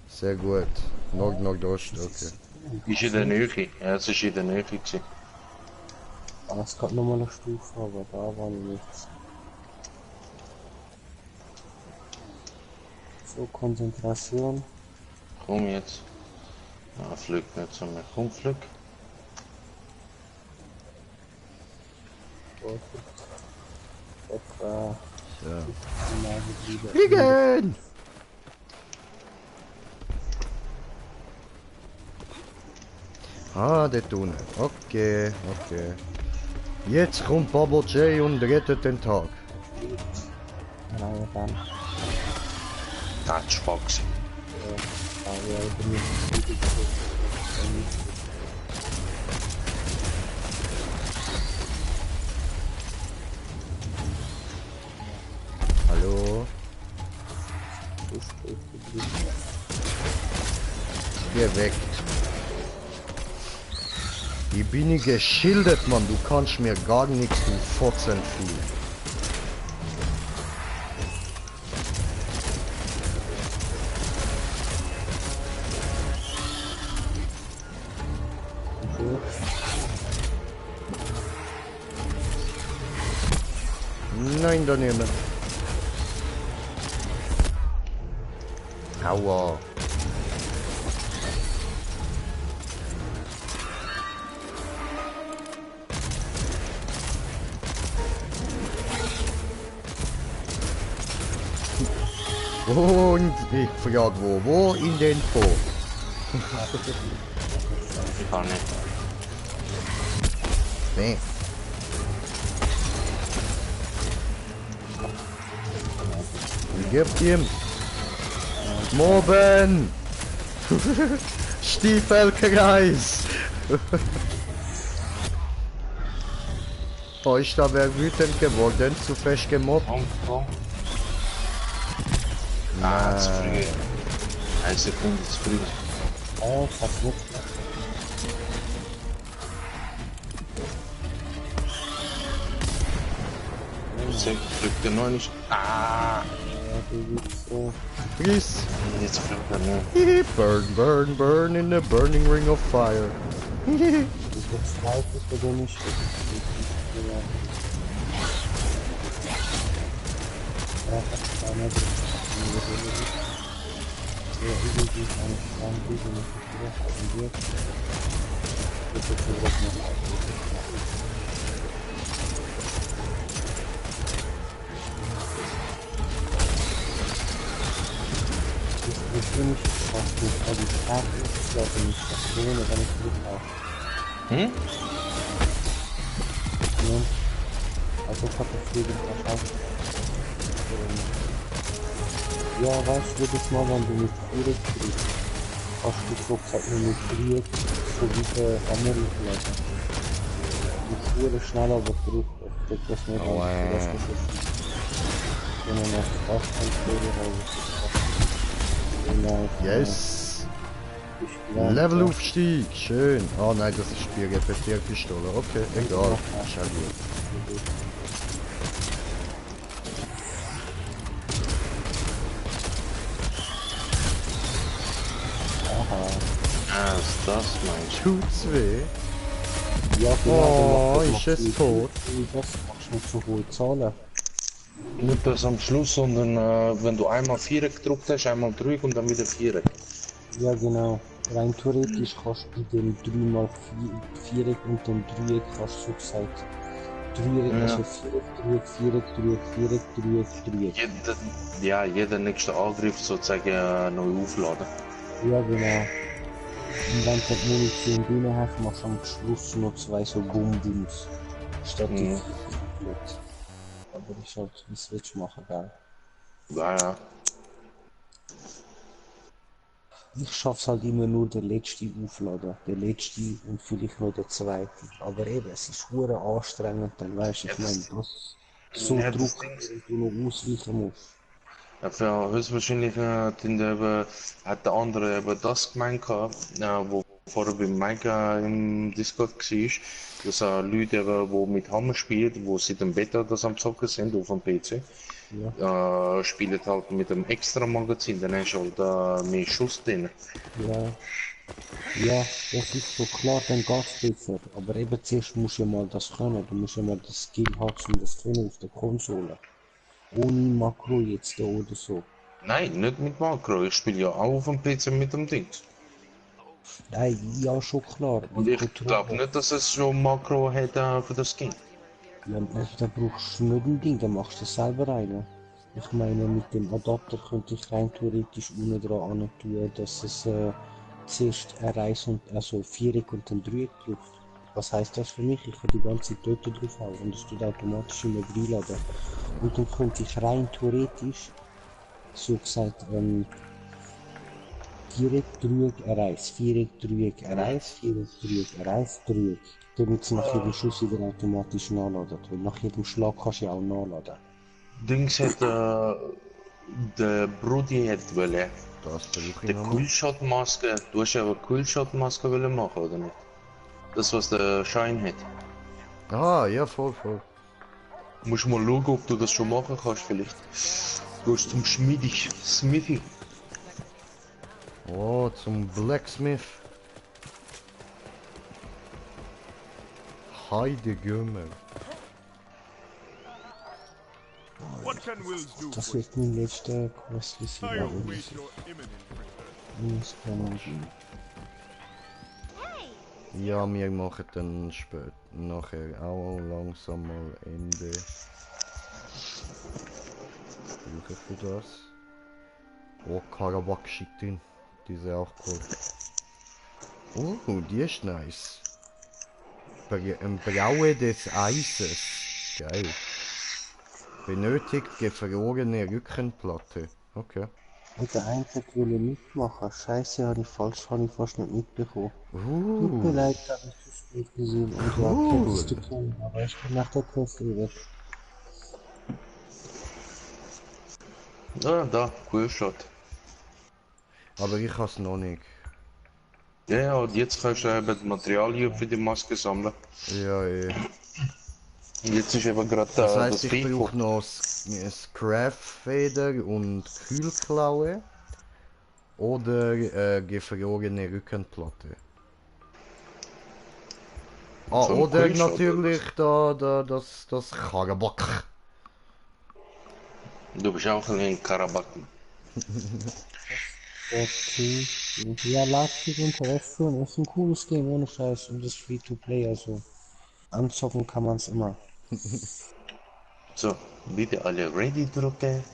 sehr gut. Nordost, okay. Ist in der Nähe. Ja, es ist in der Nähe gewesen. Aber es gab nochmal eine Stufe, aber da war nichts. So, Konzentration. Komm jetzt. Ah, fliegt nicht zu mir. Komm, flieg. Etwa Ja. Fliegen! Ah, der Tunnel. Okay. Jetzt kommt Baba J und rettet den Tag. Nein, dann. Touchbox. Hallo? Geh weg. Wie bin ich geschildert, Mann? Du kannst mir gar nichts, du Fotzenvieh. Nein, daneben. Aua. Und ich frag wo in den Po. Ich kann nicht. Nee. Gib ihm. Moben. Stiefelkreis. Oh, ich da wäre wütend geworden, zu fest gemobbt. Komm. Ah, zu früh. 1 Sekunde zu früh. Oh, fast nicht. Fliegt er noch nicht. Ah! Ja, du bist so. Friss. Jetzt fliegt er nicht. Burn in the burning ring of fire. Du verzweifelst oder nicht? Ich will nicht fast nicht, aber die Frage ist, glaube ich, nicht das Lohne, wenn ich Glück habe. Hm? Ne? Also ich habe das Leben verstanden. Ja, weißt du, jedes Mal, wenn du mit Führer kriegst, hast du so gesagt, nur mit so wie der Amerikaner. Die Führer schneller überbrückt, das nicht Oh, das ist wenn man auf die Kraftkontrolle Yes. Levelaufstieg, schön. Oh nein, das ist Spielrepetierpistole. Okay, egal. Ist ja gut. Ah, ist das meinst Tut's weh? Ja, Oh, dann ist es tot? Das machst du nicht so hohe Zahlen. Nicht das am Schluss, sondern wenn du einmal Viereck gedrückt hast, einmal Dreieck und dann wieder Viereck. Ja, genau. Rein theoretisch kannst du bei dem 3x4 Viereck und dem Dreieck kannst du so gesagt Dreieck, Ja. also Viereck, Dreieck, Viereck, Dreieck, Viereck, Dreieck, Dreieck. Jeder nächste Angriff sozusagen neu aufladen. Ja, genau. Und wenn du die Munition drin hast, machst du am Schluss noch zwei so Bum-Bums. Statt die Mhm. 4 komplett. Aber ich halt, was willst du machen, gell? Ja, ja. Ich schaff's halt immer nur der letzte aufladen. Der letzte und vielleicht noch der zweite. Aber eben, es ist hure anstrengend, dann weißt du, ich Ja, meine, das- das so Ja, das drücken, Ding wenn du noch ausweichen musst. Ja, für höchstwahrscheinlich hat der andere eben das gemeint gehabt, wo vorher bei Mike im Discord war, dass Leute, eben, die mit Hammer spielen, wo seit dem Beta das am Zocken sind auf dem PC, spielen halt mit einem extra Magazin, dann hast du halt mehr Schuss drin. Ja, ja, das ist so klar, dann geht's besser. Aber eben zuerst musst du ja mal das können. Du musst ja mal das Skill haben, um das zu können auf der Konsole. Ohne Makro jetzt da oder so. Nein, nicht mit Makro, ich spiele ja auch auf dem PC mit dem Ding. Nein, ja, schon klar. Und Die ich glaube Controller. nicht, dass es schon Makro hat für das Skin. Ja, da brauchst du nicht ein Ding, dann machst du selber einen. Ich meine, mit dem Adapter könnte ich rein theoretisch unten dran tun, dass es zuerst ein Reis und also Viereck und dann Dreieck braucht. Was heißt das für mich? Ich kann die ganze Zeit dort drauf hauen und es tut automatisch immer reinladen. Und dann könnte ich rein theoretisch, so gesagt, Viereck, Dreieck, ein Reis, Viereck, Dreieck, ein Reis, Viereck, Dreieck, ein Reis, Dreieck. Damit sie nach jedem Schuss wieder automatisch nachladen. Weil nach jedem Schlag kannst du ja auch nachladen. Dings hat der Brudi hat wollen. Das versuche ich Die nochmal. Coolshot-Maske, du hast ja aber Coolshot-Maske wollen machen, oder nicht? Das, was der Schein hat. Ah, ja, voll, voll. Musst mal schauen, ob du das schon machen kannst, vielleicht. Du gehst zum Smithy. Oh, zum Blacksmith. Heide Gümmel. What can Wills do Das for you? wird mein letzter Quest I sein. await your imminent return. Das kann man gehen. Ja, wir machen dann später. Nachher auch langsam mal Ende. Brauche ich für das. Oh, Karabakh schickt ihn. Die ist auch cool. Oh, die ist nice. Braue des Eises. Geil. Benötigt gefrorene Rückenplatte. Okay. Und der eine will mitmachen. Scheiße, habe ich fast nicht mitbekommen. Tut mir leid, habe ich zu spät gesehen. Und ja, Cool. das zu tun, aber ich bin nach der Quest über. Ah, da, Coolshot. Aber ich has noch nicht. Ja, ja, und jetzt kannst du eben die Materialien für die Maske sammeln. Ja, eh. Und jetzt ist eben gerade Das das heisst, ich Vieh brauche noch Scraff-Feder und Kühlklaue. Oder gefrorene Rückenplatte. Ah, Zum oder Coolshot, natürlich das Karabakh. Du bist auch ein Karabakh. Okay. Ja, lasst Interesse und ist ein cooles Game ohne Scheiß und ist Free-to-Play, also anzocken kann man es immer. So, bitte alle ready drücken.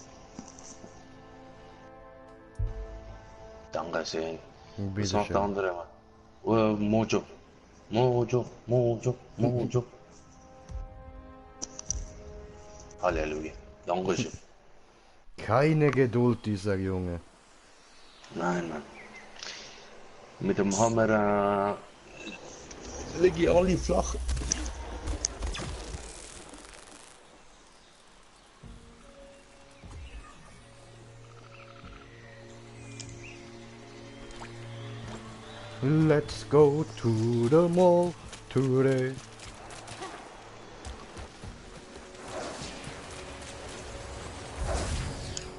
Dankeschön. Was macht der Bitteschön. andere? Mojo. Mojo. Halleluja. Dankeschön. Keine Geduld, dieser Junge. Nein, Mann. Mit dem Hammer lege ich alle flach. Let's go to the mall today.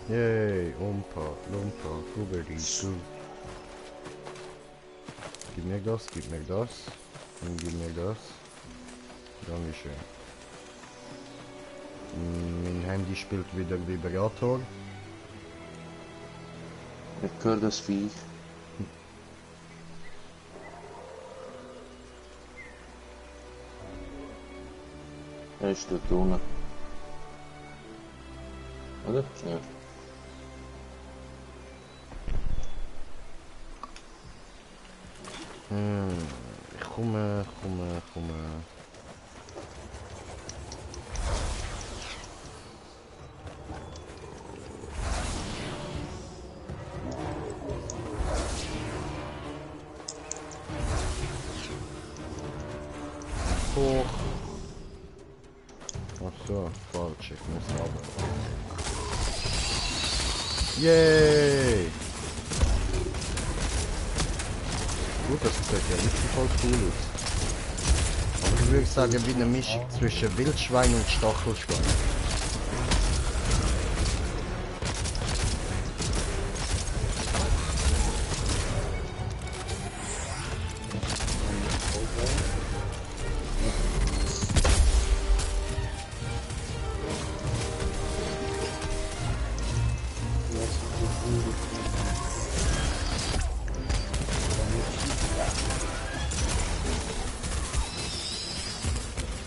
Yay, Lumpa, Kuberi-Doo. Gib mir das, und gib mir das. Dankeschön. Mein Handy spielt wieder Vibrator. Ich höre das Viech. Er ist dort unten. Oder? Ja. Ich komme. Hoch. Ach so, falsch, ich muss aber. Yay! Gut, das sieht ja richtig voll cool aus. Aber ich würde sagen, wie eine Mischung zwischen Wildschwein und Stachelschwein.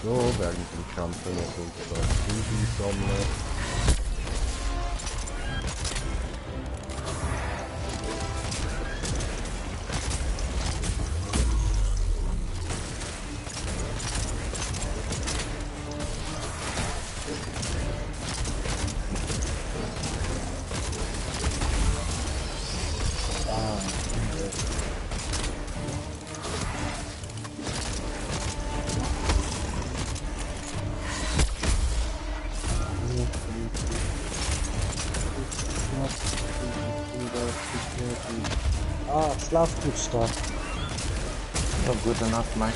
So, während dem Kampf noch unser Kuchen sammeln. Ah, Schlafgutstar. Ja, gute Nacht, Mike.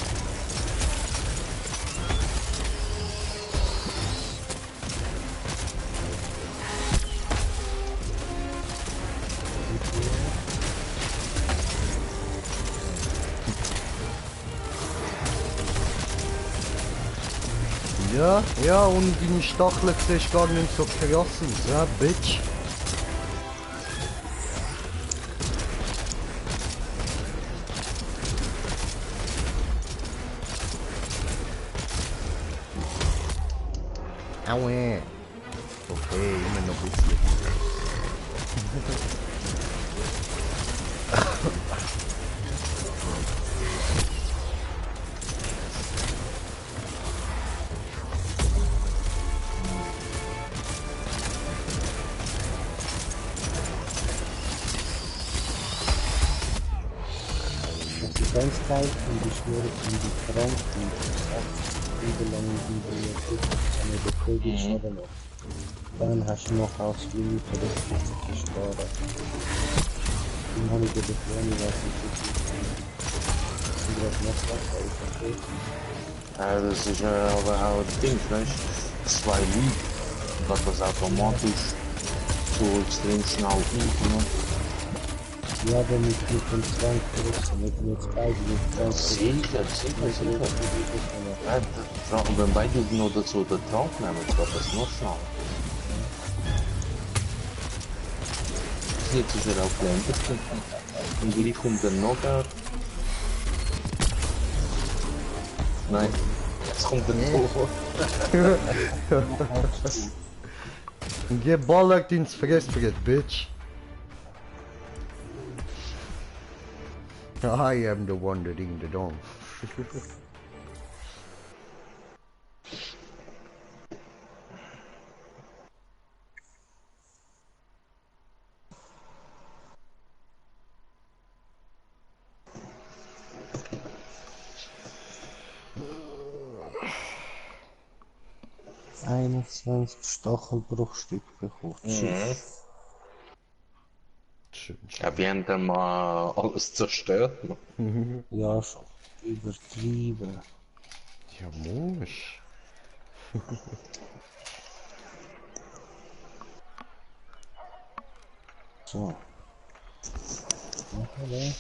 Ja, und deine Stacheln siehst gar nicht so krass aus, ja, Bitch. Aue. Okay, immer noch ein bisschen. Konsequenzkeit und die Schwere in die Kranken. Wie lange eine Betäubung schaden noch. Dann hast du noch als Limit für das Kritische Sparen. Dann habe ich dir bekommen, was ich jetzt noch was, Ja, das ist aber auch das Ding, weißt du? 2 League, dass das automatisch so extrem schnell geht, ja, aber mit dem Zwang verrückt, mit jetzt beide mit Zwang Sicher. Ja, wenn beide nur dazu den Trank nehmen, geht das noch schnell. Jetzt ist er auch gelandet. Und gleich kommt der Knockout. Nein, jetzt kommt der Tor. Geballert ins Fressbrett, Bitch. I am the one that ding the dong. ...21 Stachelbruchstück bekommen. Schön. Ja, wir haben dann mal alles zerstört. Ja, schon übertrieben. Ja, Mosch. So. Okay.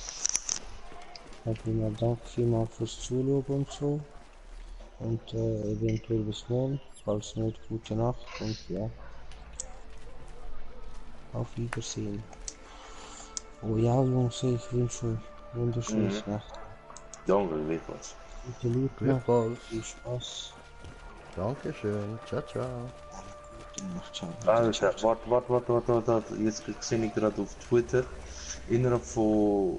Hab ich mal Dank vielmals fürs Zuschauen und so. Und eventuell bis morgen. Falls nicht, gute Nacht und ja, auf Wiedersehen. Oh ja, Jungs, ich wünsche euch wunderschönes Nacht. Danke, gleichfalls. Gute Nacht, Gleichfalls. viel Spaß. Dankeschön. Ciao, ciao. Gute Nacht, ciao. Alter, warte. Jetzt sehe ich gerade auf Twitter. Innerhalb von,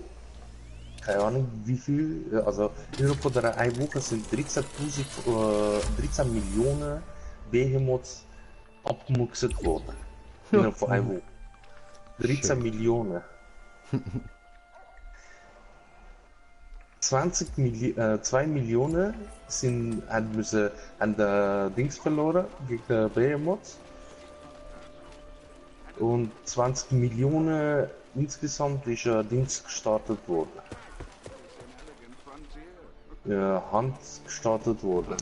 keine Ahnung wie viel, also innerhalb von der einen Woche sind 13 Millionen Behemoths abgemurkset worden. Innerhalb von einer Woche. 13 Millionen. 2 Millionen haben der Dings verloren gegen den Behemoths. Und 20 Millionen insgesamt ist Dings gestartet worden. Hand gestartet worden.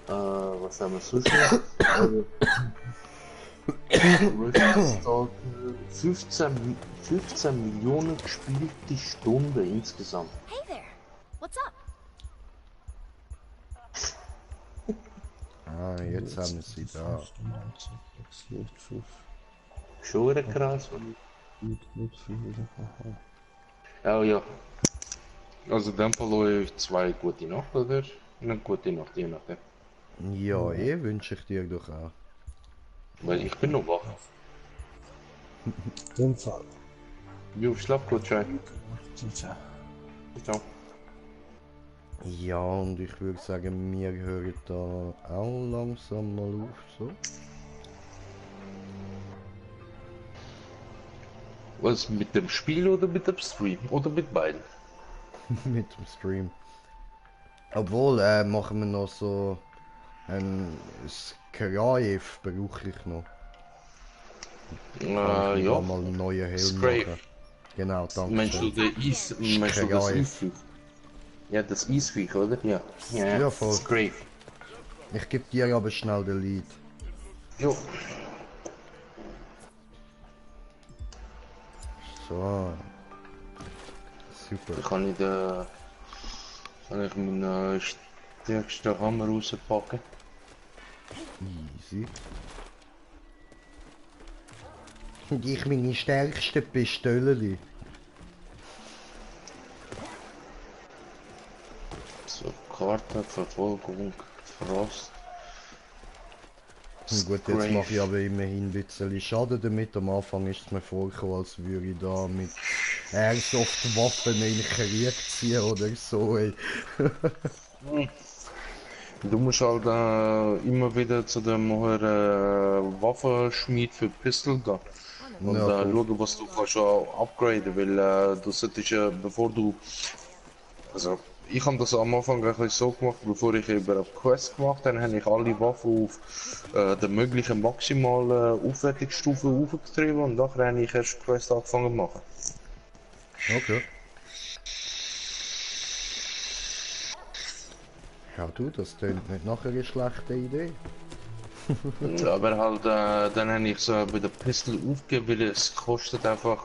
Was haben wir sonst noch? Rechtstalker, 15 Millionen gespielte Stunden insgesamt. Hey there. What's up? Ah, jetzt haben wir sie da. Schon wieder krass. Oh ja. Also in dem Fall euch 2 gute Nacht, oder? Eine gute Nacht, je nachdem. Ja, wünsche ich dir doch auch. Weil ich bin noch wach. Dem Fall. Jo, schlaf gut, Schein. Ciao. Ciao. Ja, und ich würde sagen, wir hören da auch langsam mal auf, so. Was, mit dem Spiel oder mit dem Stream? Oder mit beiden? Mit dem Stream. Obwohl, machen wir noch so ein Skraev brauche ich noch. Kann ich Ja. mal einen neuen Helm Skraev. machen. Genau, danke. Meinst du das Skraev. Eisviech? Ja, das Eisviech, oder? Ja. Ja, voll. Skraev. Ich gebe dir aber schnell den Lied. Jo. So. Super. Kann ich meinen stärksten Hammer rauspacken? Easy. Und ich meine stärksten Pistolen. So, Karte, Verfolgung, Frost. Gut, jetzt mache ich aber immerhin ein bisschen Schaden damit. Am Anfang ist es mir vorgekommen, als würde ich da mit Airsoft-Waffen in den Krieg ziehen oder so. Ey. Du musst halt immer wieder zu dem Waffenschmied für Pistol gehen. Und Ja, voll. schauen, was du kannst upgraden, weil du solltest ja, bevor du... Also, ich habe das am Anfang ein bisschen so gemacht, bevor ich über eine Quest gemacht habe, habe ich alle Waffen auf der möglichen maximalen Aufwertungsstufe aufgetrieben und nachher habe ich erst die Quest angefangen zu machen. Okay. Ja du, das klingt nicht nach einer schlechten Idee. Aber halt, dann habe ich so bei der Pistol aufgegeben, weil es kostet einfach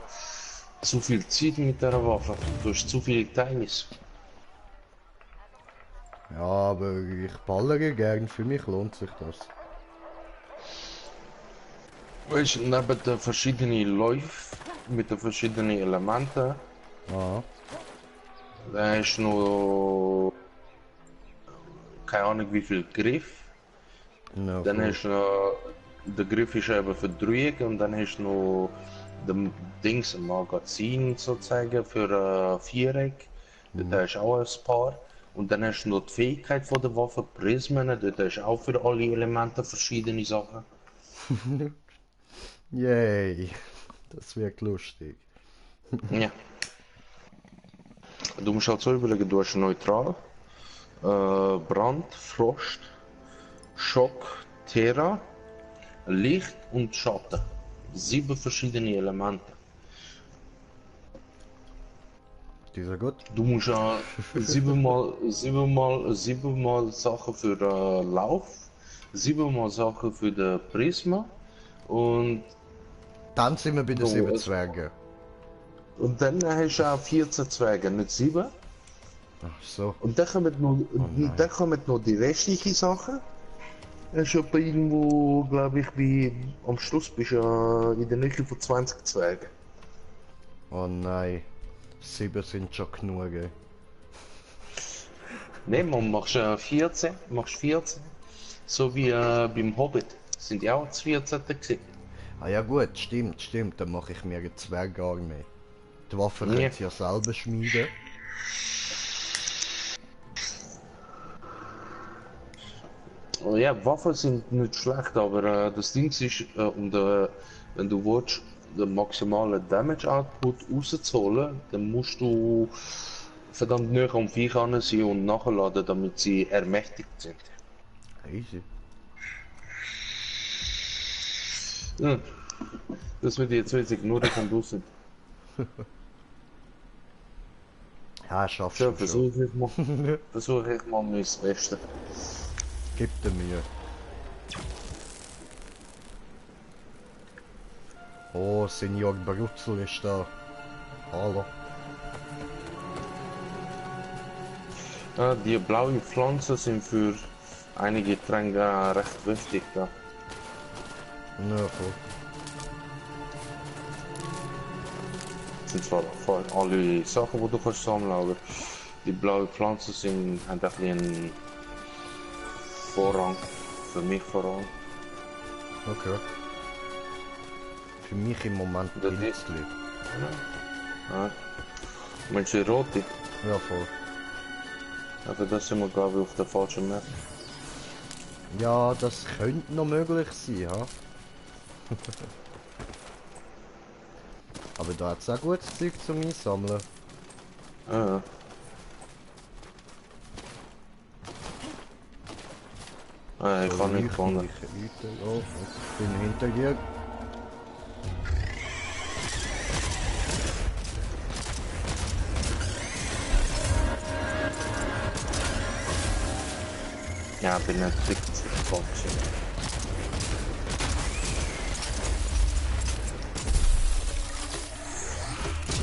zu viel Zeit mit der Waffe. Du hast zu viele Teile. Ja, aber ich ballere gern, für mich lohnt sich das. Weißt du, neben den verschiedenen Läufen mit den verschiedenen Elementen, Ah, da hast du noch keine Ahnung wie viel Griff. ja, Dann voll. hast du noch, der Griff ist eben für Dreieck und dann hast du noch den Dings, ein Magazin sozusagen für Viereck. Dort hast du auch ein paar. Und dann hast du noch die Fähigkeit von der Waffe, Prismen, dort hast du auch für alle Elemente verschiedene Sachen. Yay, das wird lustig. Ja. Du musst halt so überlegen, du hast neutral, Brand, Frost, Schock, Terra, Licht und Schatten. 7 verschiedene Elemente. Die ist ja gut. Du musst ja 7 mal Sachen für Lauf, 7 mal Sachen für den Prisma und Dann sind wir bei den So, 7 es- Zwergen. Und dann hast du auch 14 Zwerge, nicht 7. Ach so. Und dann kommen noch, nein. dann kommen noch die restlichen Sachen. Hast du etwa irgendwo, glaube ich, am Schluss bist du ja in der Nähe von 20 Zwergen. Oh nein. 7 sind schon genug. Ey. Nein, man machst 14, machst 14. So wie beim Hobbit. Sind ja auch das 14. gewesen. Ah ja gut, stimmt. Dann mache ich mir eine Zwergarmee. Die Waffe Ja. können sie ja selber schmieden. Oh ja, Waffen sind nicht schlecht, aber das Ding ist, wenn du willst, den maximalen Damage Output rauszuholen, dann musst du verdammt nah am Viech ran sein und nachladen, damit sie ermächtigt sind. Easy. Ja. Das wird jetzt witzig, nur ich kann draußen. Ja, schaffst Ja, du schon. versuche ich mal mein Bestes. Gib dir Mühe. Oh, Senior Brutzel ist da. Hallo. Ja, die blauen Pflanzen sind für einige Tränke recht wichtig. Ja. Na voll. Das sind zwar alle Sachen, die du kannst sammeln, aber die blauen Pflanzen haben ein bisschen einen Vorrang. Für mich voran. Okay. Für mich im Moment Das ist- Pilzli. Ja. Meinst du die rote? Ja voll. Aber das sind wir, glaube ich, auf der falschen Map. Ja, das könnte noch möglich sein, ha? Aber da hat es auch gutes Zeug zum Einsammeln. Ja. Ich kann nicht gefunden. Oh, jetzt bin ich hinter dir. Ja, bin nicht dick falsch.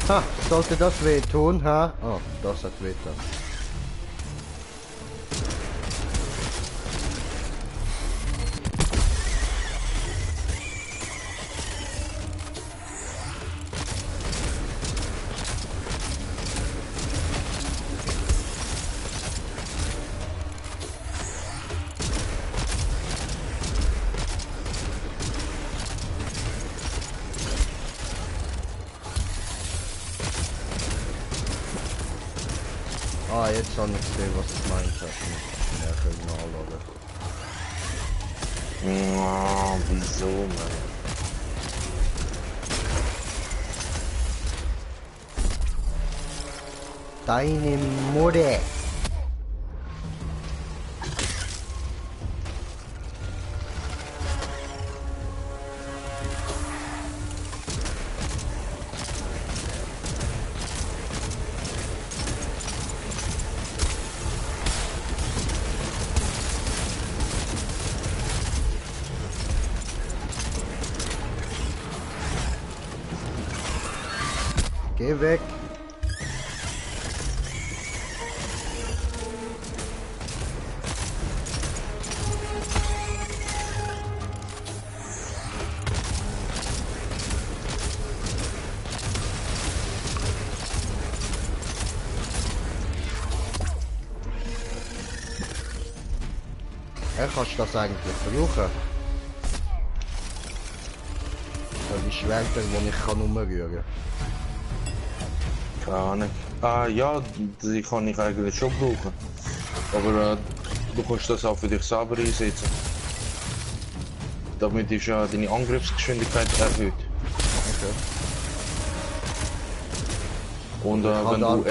Ha, sollte das wehtun, ha? Oh, das hat wehgetan. Ah, jetzt habe ich gesehen, was du gemeint hast. Ja, können wir anschauen. Ja, wieso, Mann? Deine Mutter! Geh weg! Ja, kannst du das eigentlich brauchen? So die Schwerter, die ich kann umrühren kann. Keine Ahnung. Ah, ja, die kann ich eigentlich schon brauchen. Aber du kannst das auch für dich selber einsetzen. Damit ist ja deine Angriffsgeschwindigkeit erhöht. Okay. Und wenn du eben...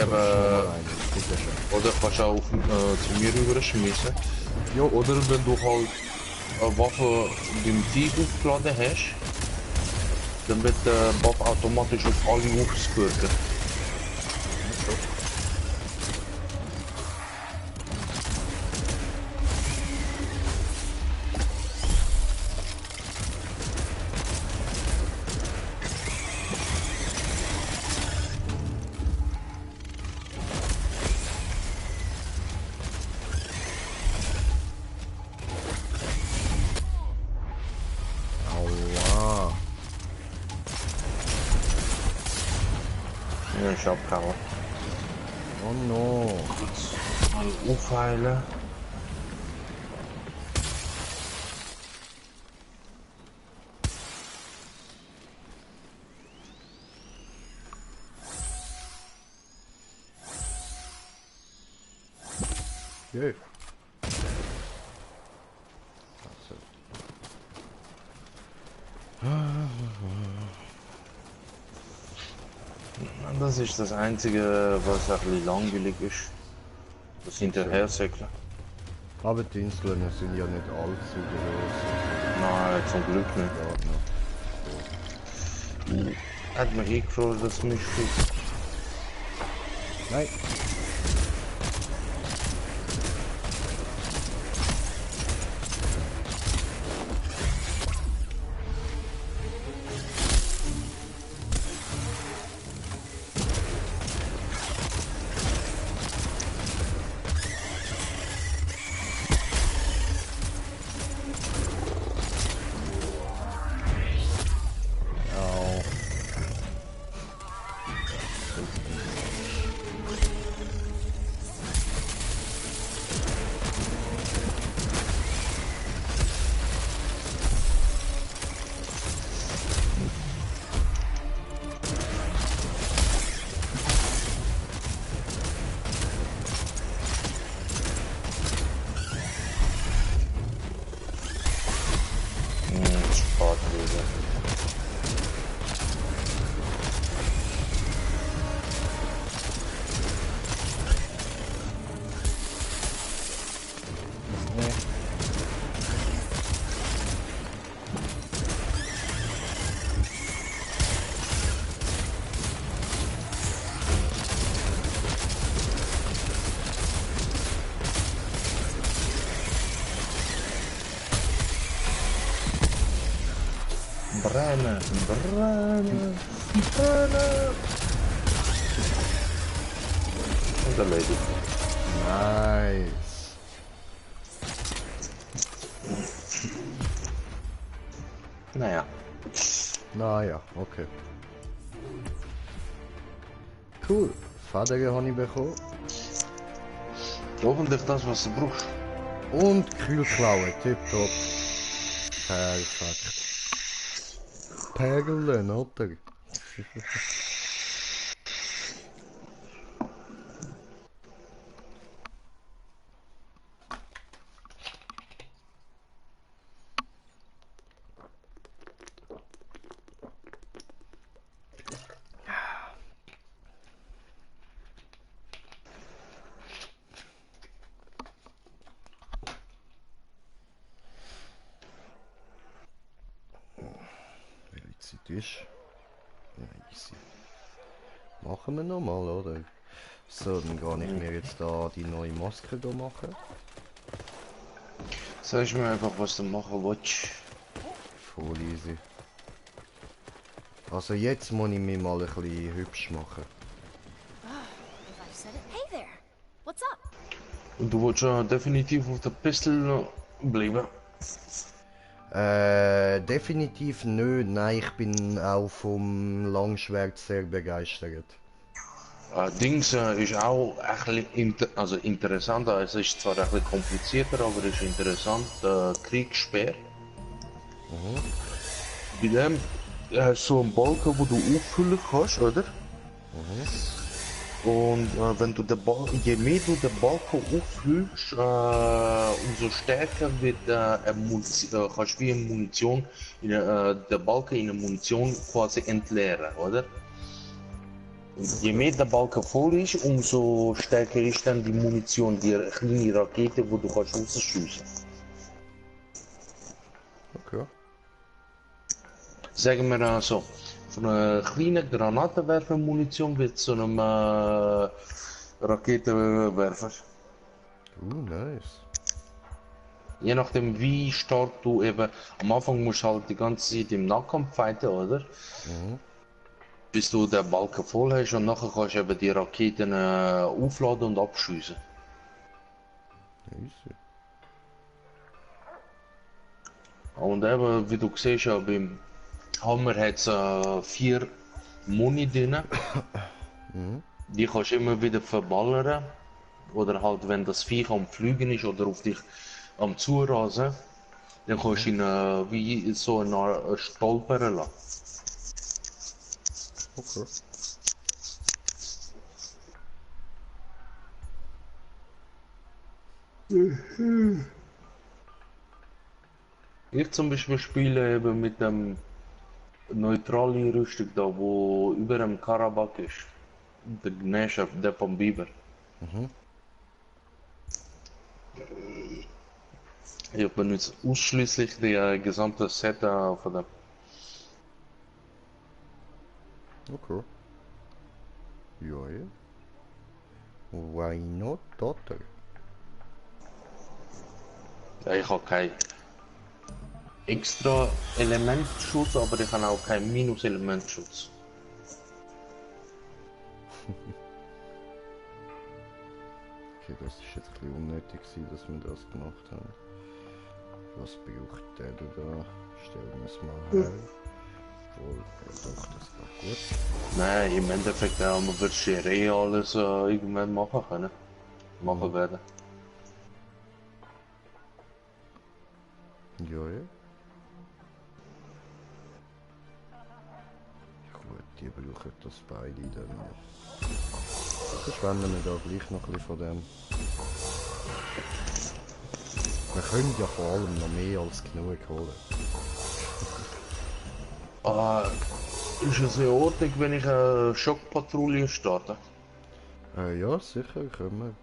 Bitte schön. Oder kannst du auch zu mir rüber schmissen. Jo. Oder wenn du halt eine Waffe beim Tief aufgeladen hast, dann wird der Buff automatisch auf alle aufgespürt. ist abgehauen. Oh no. Mal aufheilen. Jö. Das ist das Einzige, was ein bisschen langweilig ist. Das hinterher säckeln. Aber die Inseln sind ja nicht allzu groß. Nein, zum Glück nicht. Hat man gefroren, dass mich schießt. Nein. Au. Sportleser. Nee. Brennen, brennen, brennen. Und erledigt. Nice. Naja. Naja, okay. Cool. Federn habe ich bekommen. Hoffentlich das, was du brauchst. Und Kühlklaue, tipptopp. Perfekt. Perlen, oder? Welche Zeit ist? Ja, easy. Machen wir nochmal, oder? So, dann gehe ich mir jetzt da die neue Maske da machen. Sag mir einfach, was du machen willst. Voll easy. Also jetzt muss ich mich mal ein bisschen hübsch machen. If I've said it. Hey there. What's up? Und du willst ja definitiv auf der Pistole bleiben. Definitiv nicht. Nein, ich bin auch vom Langschwert sehr begeistert. Dings ist auch ein bisschen interessant. Es ist zwar ein bisschen komplizierter, aber es ist interessant. Kriegsspeer. Bei dem hast du so einen Balken, wo du auffüllen kannst, oder? Und wenn du den Balken, je mehr du den Balken auffüllst, umso stärker wird kannst du wie eine Munition, den Balken in eine Munition quasi entleeren, oder? Und je mehr der Balken voll ist, umso stärker ist dann die Munition, die kleine Rakete, die du kannst rausschiessen. Okay. Sagen wir so, von einer kleinen Granatenwerfer-Munition wird zu einem Raketenwerfer. Nice. Je nachdem wie stark du eben, am Anfang musst du halt die ganze Zeit im Nahkampf fighten, oder? Bis du den Balken voll hast und nachher kannst du eben die Raketen aufladen und abschiessen. Easy. Und eben, wie du siehst, ja, beim Hammer hat es 4 Muni drin. Mhm. Die kannst du immer wieder verballern. Oder halt, wenn das Viech am Fliegen ist oder auf dich am Zurasen, dann kannst du ihn wie so eine Art stolpern lassen. Okay. Ich zum Beispiel spiele eben mit dem neutralen Rüstung da, wo über dem Karabakh ist. Der Gnäscher, der vom Biber. Mhm. Ich benutze ausschließlich die gesamte Set von dem. Okay. Ja, ja. Why not, Daughter? Ja, ich habe kein extra Elementschutz, aber ich habe auch keinen Minus-Elementschutz. Okay, das ist jetzt ein bisschen unnötig gewesen, dass wir das gemacht haben. Was braucht der da? Stellen wir es mal her. Obwohl, ja doch, das geht gut. Nein, im Endeffekt man wird schon alles irgendwann machen können. Machen werden. Ja, ja. Gut, die brauchen das beide dann noch. Verschwenden wir da gleich noch ein bisschen von dem. Wir können ja vor allem noch mehr als genug holen. Ist es in Ordnung, wenn ich eine Schockpatrouille starte? Ja, sicher, können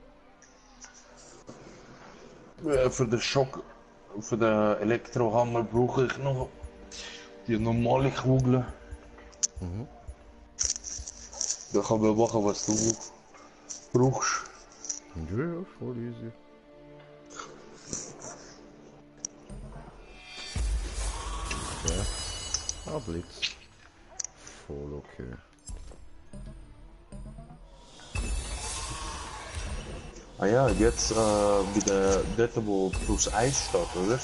Für den Schock, für den Elektrohammer brauche ich noch die normale Kugel. Mhm. Dann kann man machen, was du brauchst. wir. Ja, ja, voll easy. Okay. Ah, Blitz. Voll okay. Ah ja, jetzt wieder dort, wo plus 1 steht, oder?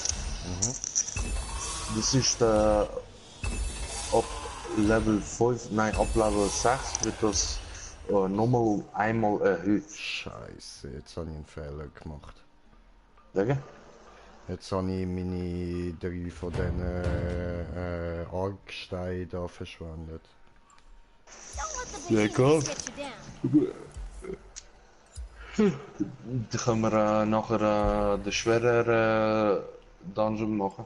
Das ist ab Level 5, nein, ab Level 6 wird das nochmal einmal erhöht. Scheiße, jetzt habe ich einen Fehler gemacht. Sagen? Jetzt habe ich meine 3 von diesen Argsteinen da verschwendet. Don't let the Ja, behemoths klar. get you down. Dann können wir nachher den schwereren Dungeon machen.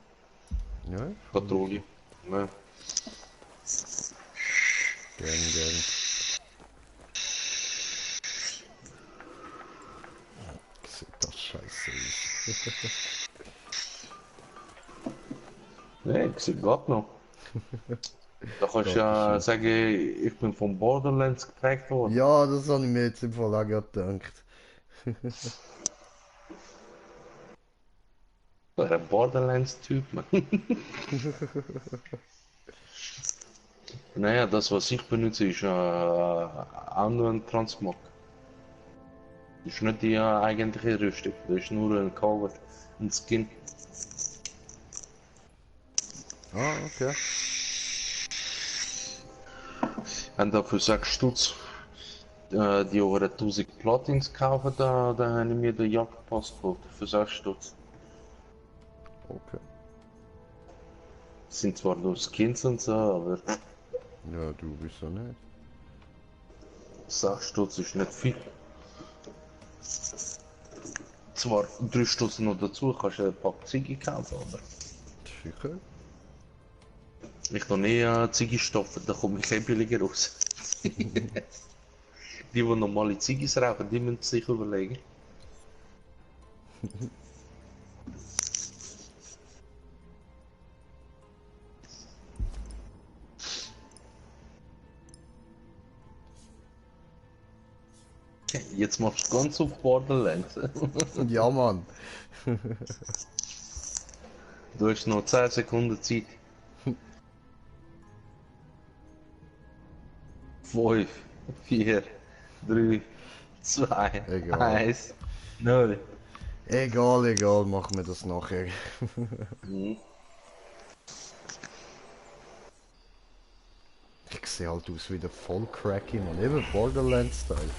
Ja, voll Patrouille. Ja. gern. Sieht das scheiße aus. Nee, ich sehe gerade noch. Da kannst du ja sagen, ich bin von Borderlands geprägt worden. Ja, das habe ich mir jetzt im Fall auch gerade gedacht. Ein Borderlands-Typ, man. Naja, das was ich benutze ist auch nur ein Transmog. Das ist nicht die eigentliche Rüstung, das ist nur ein Cover, ein Skin. Ah, okay. Und dafür 6 Stutz, die over 1000 Platins kaufen, da habe ich mir den Jagdpass geholt, für 6 Stutz. Okay. Sind zwar nur Skins und so, aber Ja, du wieso nicht? 6 Stutz ist nicht viel. Zwar 3 Stutz noch dazu, kannst du ein paar Ziege kaufen, aber Sicher? ich kann nicht Ziege stopfen, da komme ich kein billiger raus. Die normale Ziggis rauchen, die müssen sich überlegen. Okay, jetzt machst du ganz auf Borderlands. Ja, Mann. Du hast noch 10 Sekunden Zeit. 5, 4, 3, 2, Egal. 1, 0. Egal, machen wir das nachher. Ich sehe halt aus wie der voll cracky, man. Eben Borderlands-Style.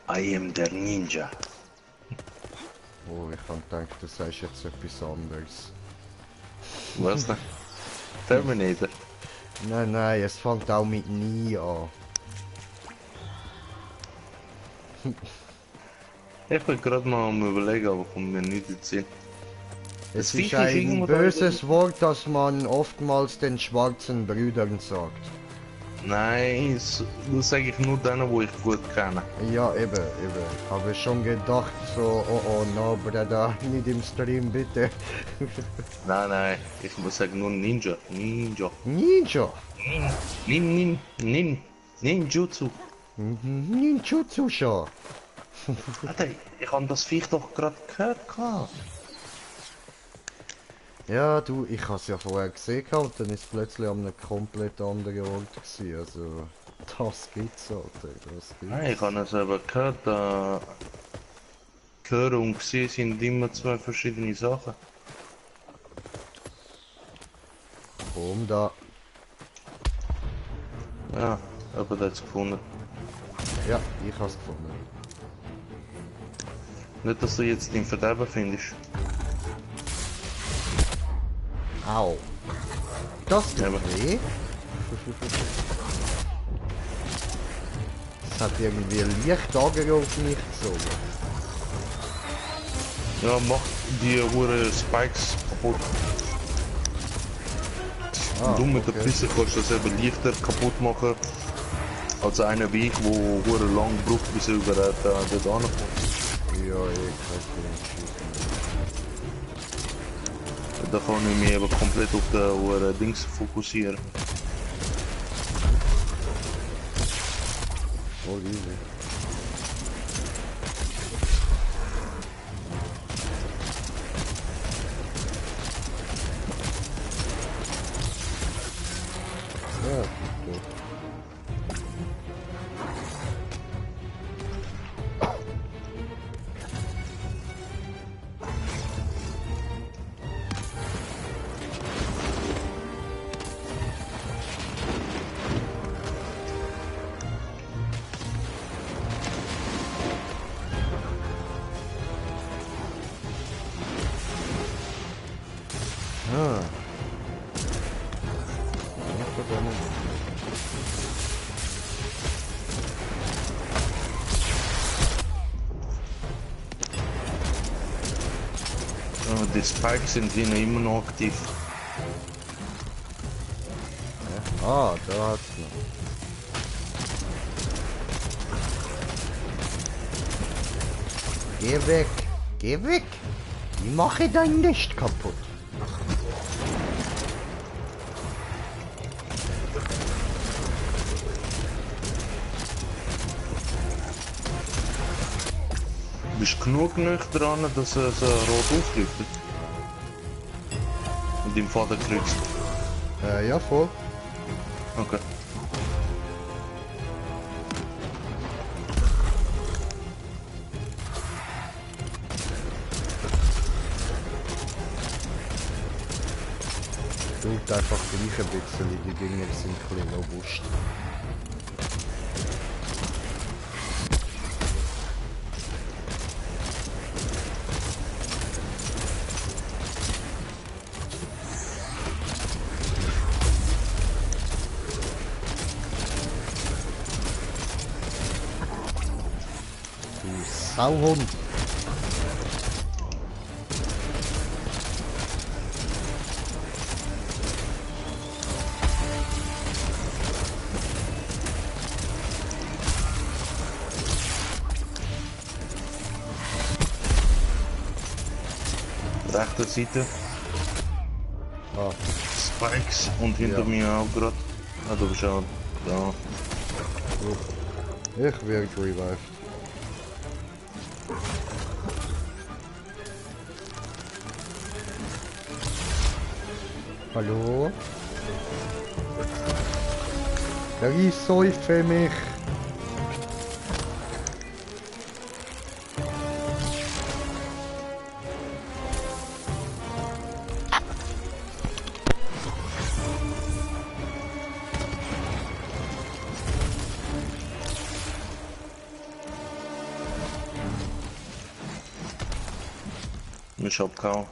I am der Ninja. Oh, ich hab gedacht, du sagst jetzt etwas anderes. Was denn? Terminator. Nein, nein, es fängt auch mit nie an. Ich bin gerade mal am überlegen, aber kommt mir nicht in den Sinn. Es Viech ist ist ein irgendwo da böses Wort, das man oftmals den schwarzen Brüdern sagt. Nein, das sage ich nur denen, wo ich gut kenne. Ja, eben. Habe schon gedacht, so, oh no, Bruder, nicht im Stream, bitte. Nein, ich muss sagen nur Ninja. Ninja. Ninja! Ninjutsu. Ninjutsu schon. Alter, ich habe das Viech doch gerade gehört. Ja, du, ich habe es ja vorher gesehen und dann ist es plötzlich an einem komplett anderen Ort gewesen. Also, das gibt's, Alter, das gibt's. Nein, ich habe es aber gehört. Hören und sehen sind immer zwei verschiedene Sachen. Komm da. Ja, aber das gefunden. Ja, ich habe es gefunden. Nicht, dass du jetzt den Verderber findest. Au. Das tut Aber- weh. Es hat irgendwie leicht Aggro auf mich gezogen. Ja, mach die Hure Spikes kaputt. Du mit der Pisse kannst du das eben leichter kaputt machen als einen Weg, wo hure lang braucht, bis er über dort ankommt. Ja, ich weiß nicht. Da kann ich mich eben komplett auf die hure Dings fokussieren. Oh, easy. Ja, gut. Ah. Ja, verdammt. Die Spikes sind immer noch aktiv. Ah, da hat's noch. Geh weg! Geh weg! Ich mache dein Licht kaputt. Bist du genug nicht dran, dass es rot aufleuchtet? Und im Vater kriegst. Ja, voll. Okay. Tut einfach gleich ein bisschen, die Gegner sind ein bisschen robust. Du Sauhund! Rechte Seite. Ah, Spikes und hinter Ja. mir auch gerade. Ah, du bist auch da. ich werde revived. Hallo? Ich säufe mich. Ich hab kaum.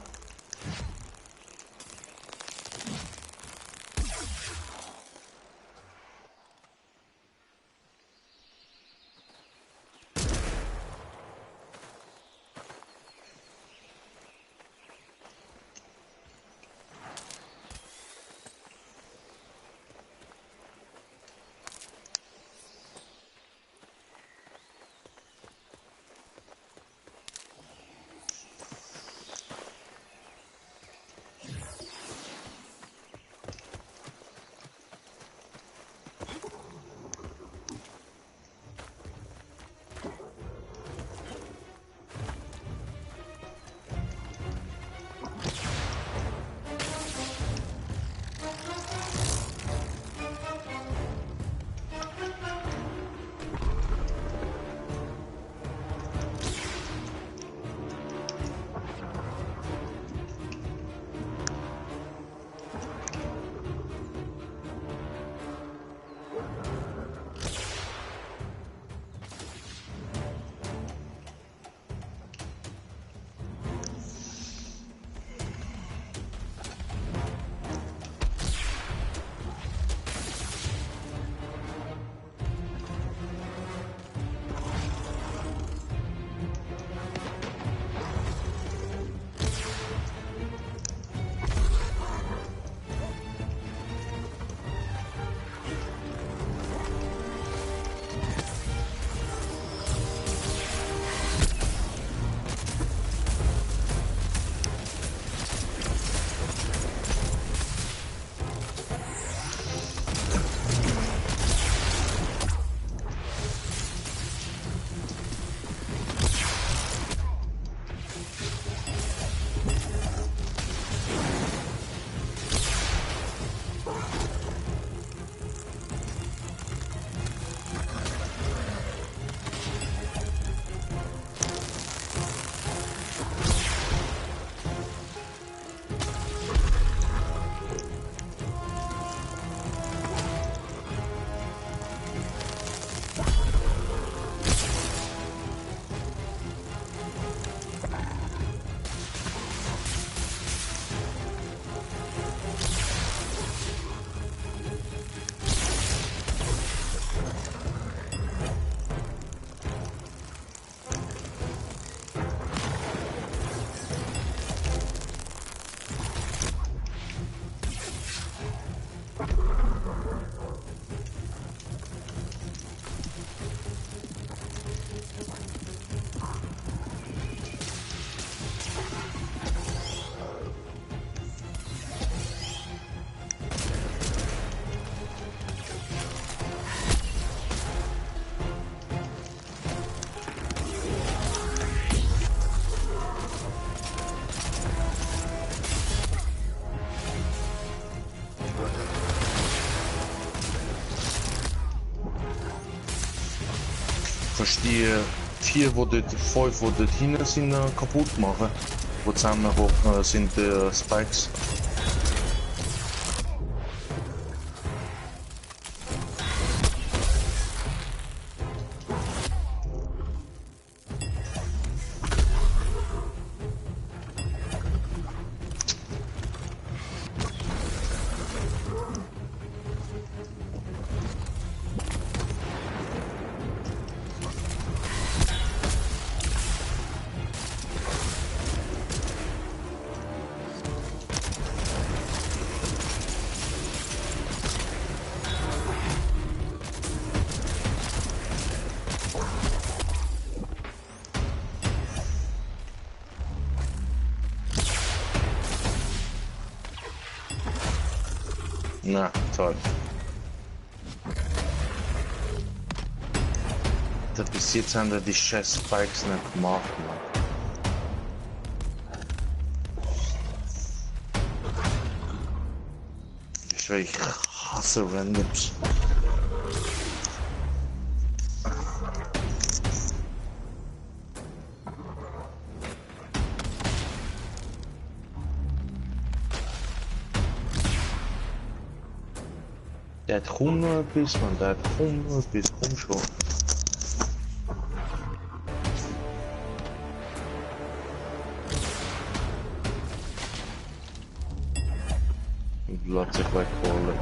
Verstehe 4, wo dort 5, wo dort hinten sind, kaputt machen. Wo zusammen hoch sind Spikes. Na, toll. Bis jetzt haben wir die scheiß Spikes nicht gemacht, Mann. Ich hasse Randoms. Der hat kaum noch etwas, man, der hat kaum noch etwas, komm schon. wegholen.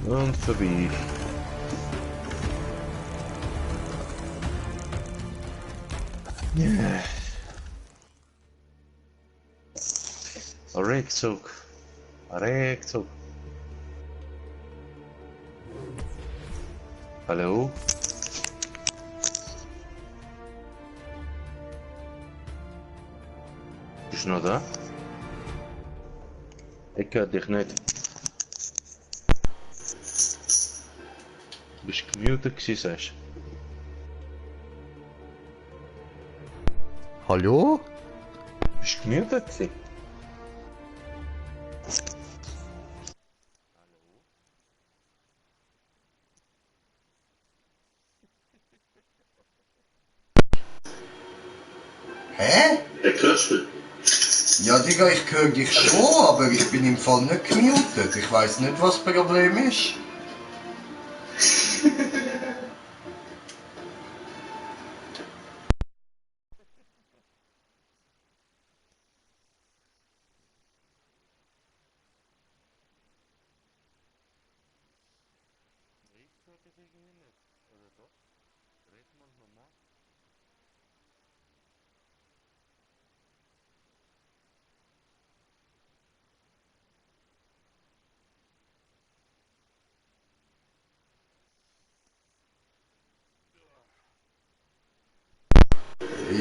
Und vorbei. Ja. Rückzug. Rückzug. Hallo? Bist du noch da? Ich höre dich nicht. Bist du gemutet gewesen, sagst du? Hallo? Bist du gemutet gewesen? Hä? Der Köspel. Ja, Digga, ich höre dich schon, aber ich bin im Fall nicht gemutet. Ich weiß nicht, was das Problem ist.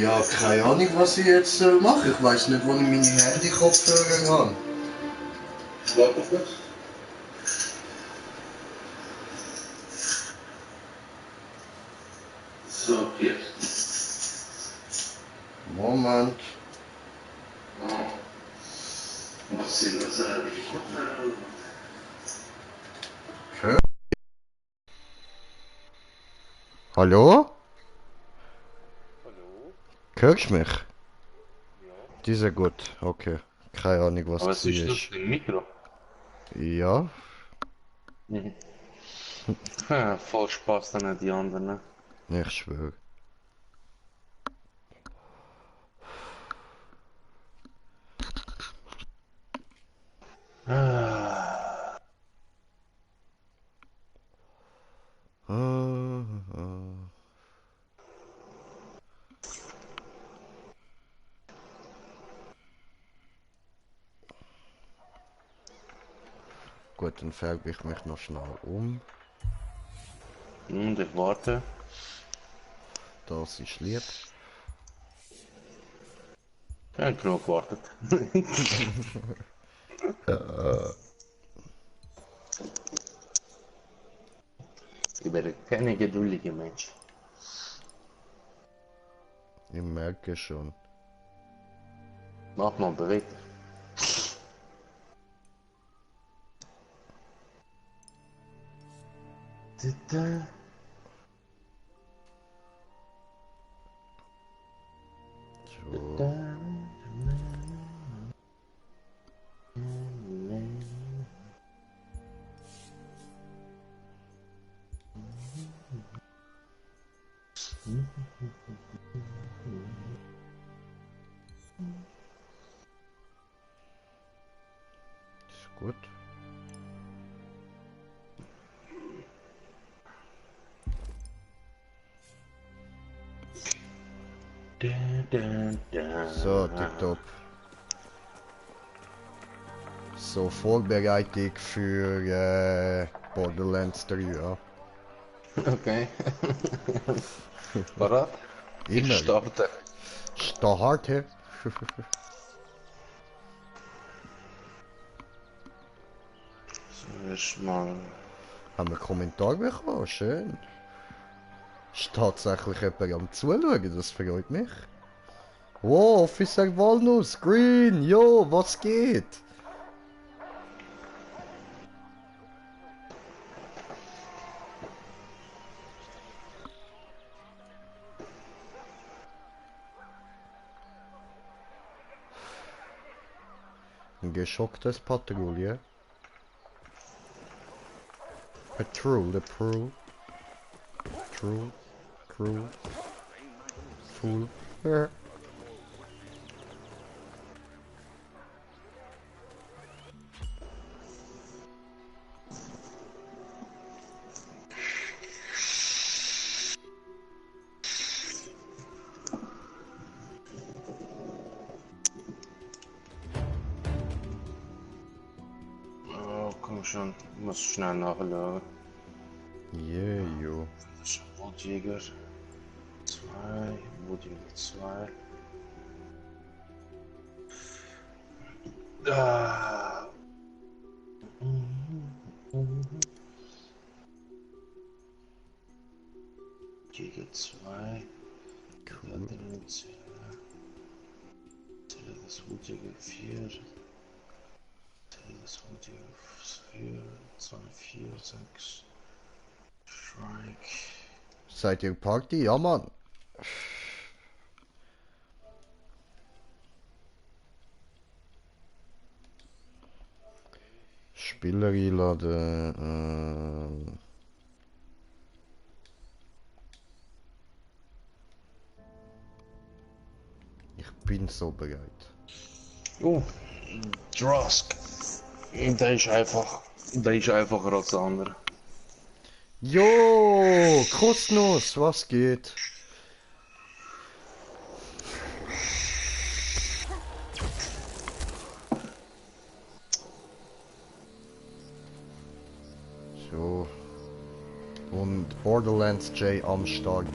Ja, keine Ahnung, was ich jetzt mache. Ich weiß nicht, wo ich meine Handy-Kopfhörer habe. Warte kurz. So, hier. Moment. Was sind das eigentlich? Okay. Hallo? Hallo? Hörst du mich? Ja. Die ist ja gut, okay. Keine Ahnung, was Aber das es ist das ist. im Mikro. Ja, Mhm. Ja, voll Spaß dann an die anderen. Ne? ich schwöre. Ah. Gut, dann färbe ich mich noch schnell um. Und ich warte. Das ist lieb. Ja, genug gewartet. Ich bin kein geduldiger Mensch. Ich merke schon. Mach mal bewegt. So. Ist gut. So, tipptopp. So, Vorbereitung für Borderlands 3, ja. Okay. Parat? Ich Immer. starte. Starte. So, erstmal. Haben wir einen Kommentar bekommen? Schön. Ist tatsächlich jemand am Zuschauen, das freut mich. Wow, Officer Walnuss, Green, jo, was geht? Ein geschocktes Patrouille. Patrol, crew, full. Oh, komm schon. Ich muss schnell nachschauen. Yeah, jo. Das ist ein Wutjäger 2, Wutjäger 2. Ah. Jäger 2. Cool. Zähle das Wutjäger 4. Zähle das Wutjäger 4, 2, 4, 6. Strike. Seid ihr Party? Ja, Mann. Spieler einladen. Ich bin so bereit. Oh, Drosk. Der ist einfacher als der andere. Jo, Kosmos, was geht? So. Und Borderlands J am Start.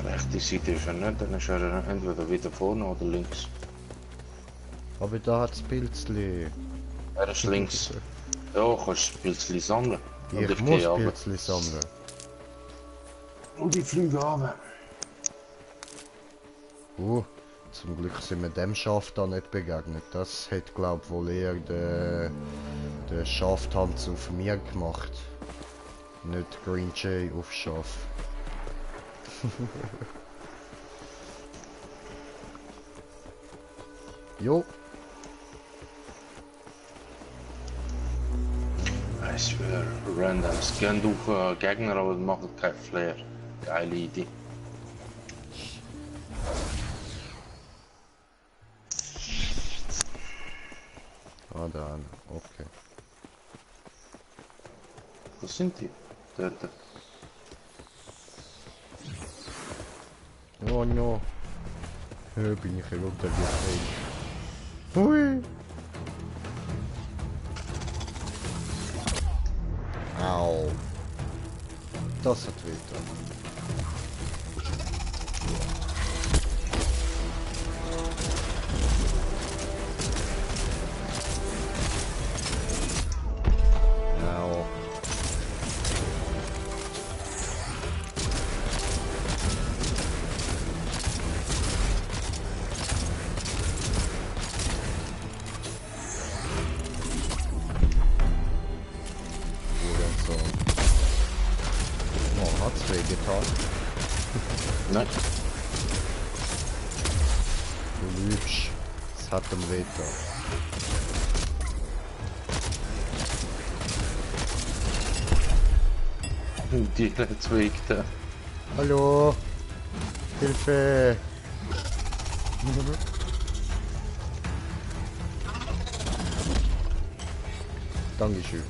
Rechte Seite ist er nicht, dann ist er entweder wieder vorne oder links. Aber da hat's Pilzli. Er ist links. Ja, kannst du Pilzli sammeln. Und Ich muss gehe runter. Pilzli sammeln. Und ich fliege runter. Zum Glück sind wir dem Schaf da nicht begegnet. Das hat glaub wohl eher der Schaftanz auf mir gemacht. Nicht Green Jay auf Schaf. Jo, Ich schwöre, random. Scan durch Gegner, aber macht kein Flair. Geile Idee. ah da, okay. Wo sind die? Dort. Oh no. Bin ich runtergefallen. Hui. Au. Das hat weh. Au. Hurensohn. Oh, hat's weh getan. Nein. Du lügst. Es hat ihm weh getan. Die zweigte. Hallo. Hilfe. Dankeschön.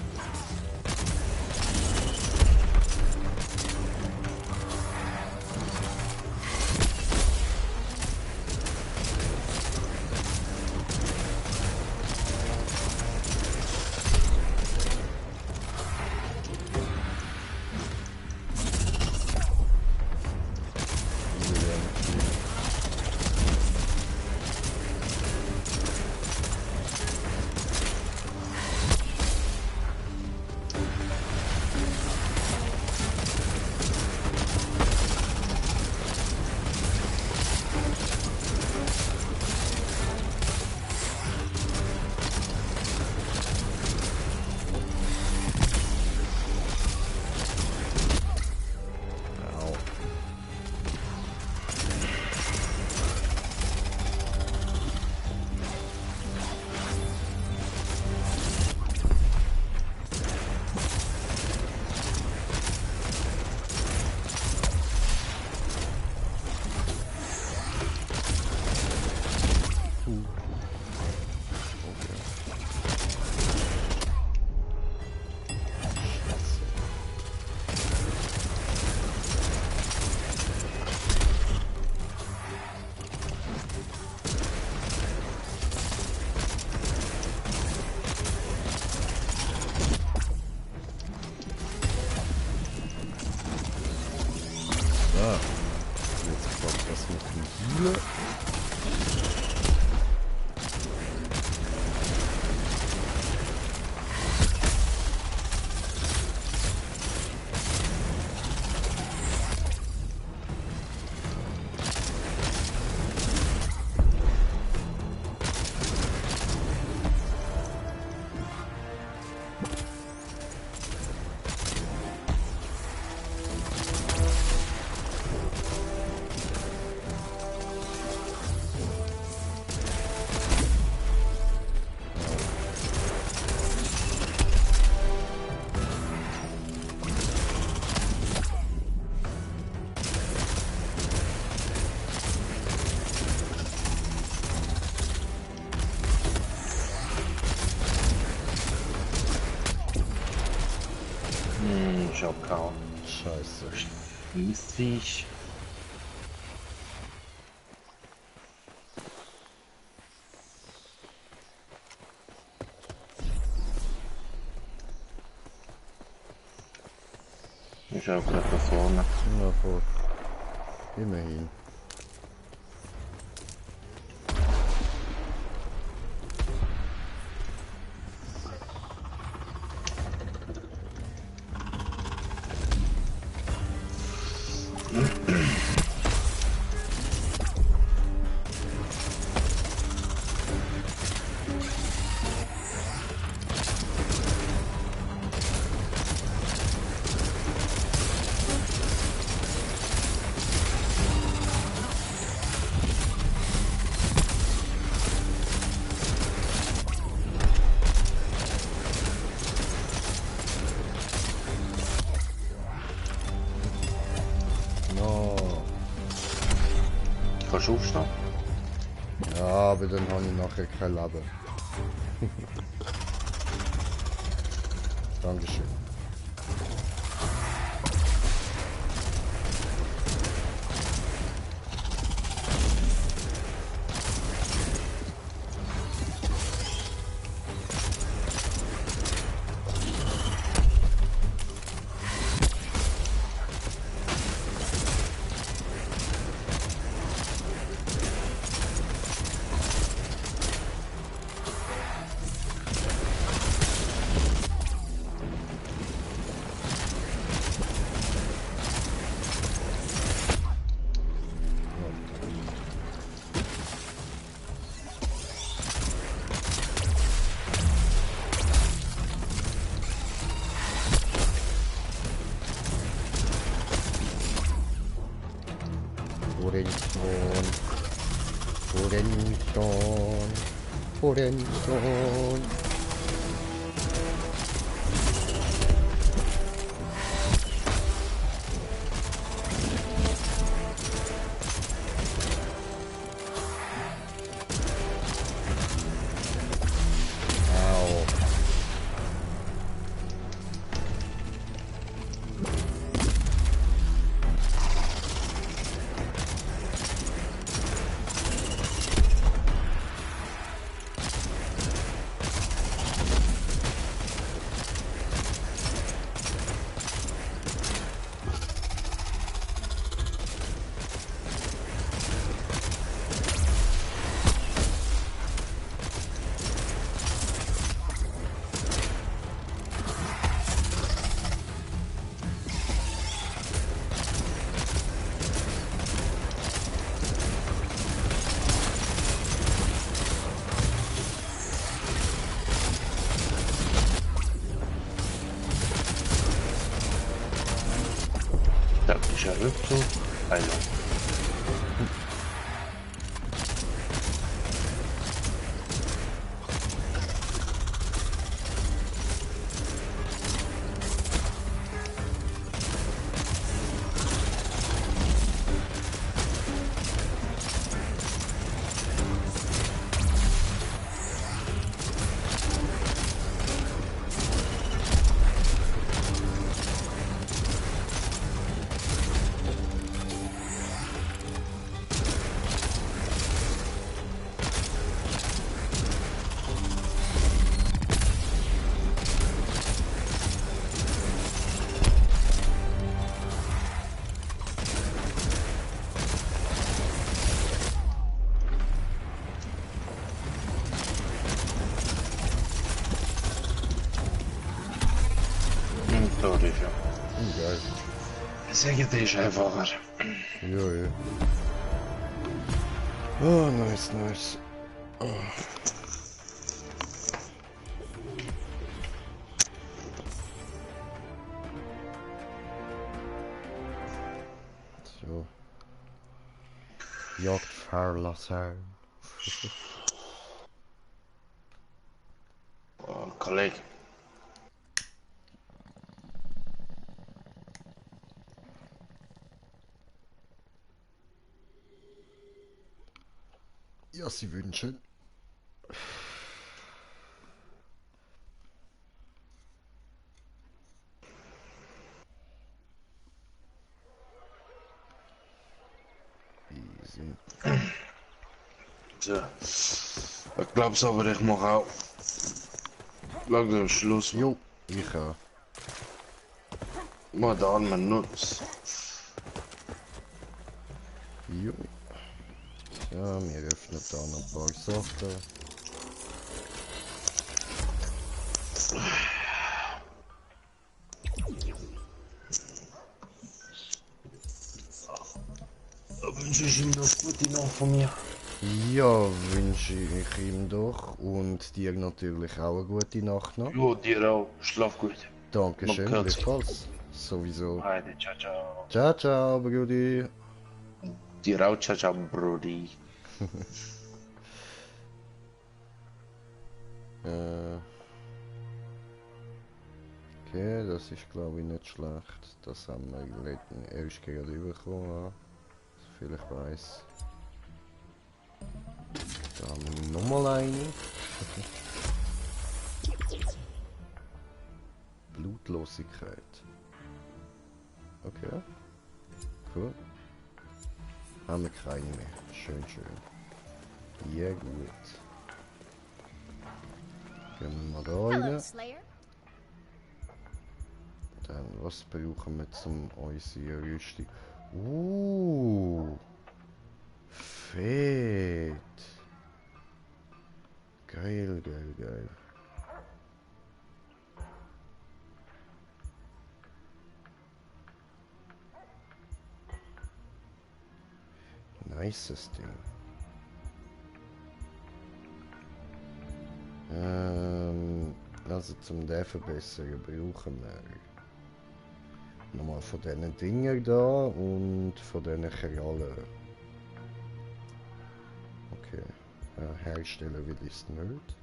Jetzt klappt das mit dem Heal. Ich hab kaum. Scheiße. Mistviech. Ich hab gerade da vorne. Na voll. Immerhin. Kannst du aufstehen? Ja, aber dann habe ich nachher kein Leben. Dankeschön. Horizon. Au. Taktischer Rückzug. Also. sage, das ist einfacher. Ja, ja. Oh, nice, nice. So. Jagdverlasser. Oh, Kollege. Ja, Sie wünschen. Easy. So. Ich glaub's aber, ich mach auch langsam Schluss. Jo, ich auch. Mal da an meinen Nutz. Jo. Ja, wir öffnen da noch ein paar Sachen. Da wünsche ich ihm noch gute Nacht von mir. Ja, wünsche ich ihm doch und dir natürlich auch eine gute Nacht noch. Jo, dir auch. Schlaf gut. Dankeschön, Man hört's. gleichfalls. Sowieso. Heide, ciao, ciao. Ciao, ciao, Brudi. Dir auch, ciao, ciao, Brody. Okay, das ist glaube ich nicht schlecht. Das haben wir erst gerade bekommen. Ja. Soviel ich weiß. Da haben wir nochmal eine. Blutlosigkeit. Okay. Cool. Haben wir keine mehr. Schön, schön. Ja, gut. Gehen wir da Hello, rein. Slayer. Dann, was brauchen wir zum unsere Rüstung? Fett. Geil, geil, geil. Nices Ding. Also zum den verbessern brauchen wir nochmal von diesen Dingen da und von diesen Krallen. Okay, herstellen will ich es nicht.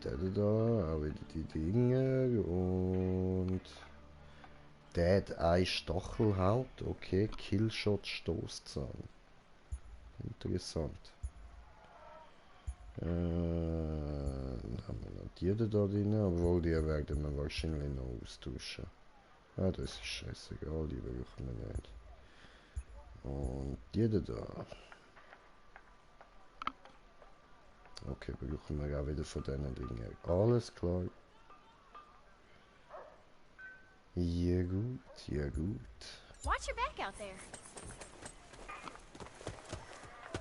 Der da, auch wieder die Dinger und Dead Eye Stachelhaut, okay, Killshot Stoßzahn. Interessant. Dann haben wir noch die da drin, obwohl die werden wir wahrscheinlich noch austauschen. Ah, das ist scheißegal, die brauchen wir nicht. Und die da. Okay, brauchen wir auch wieder von diesen Dingen. Alles klar. Ja gut, ja gut. Watch your back out there.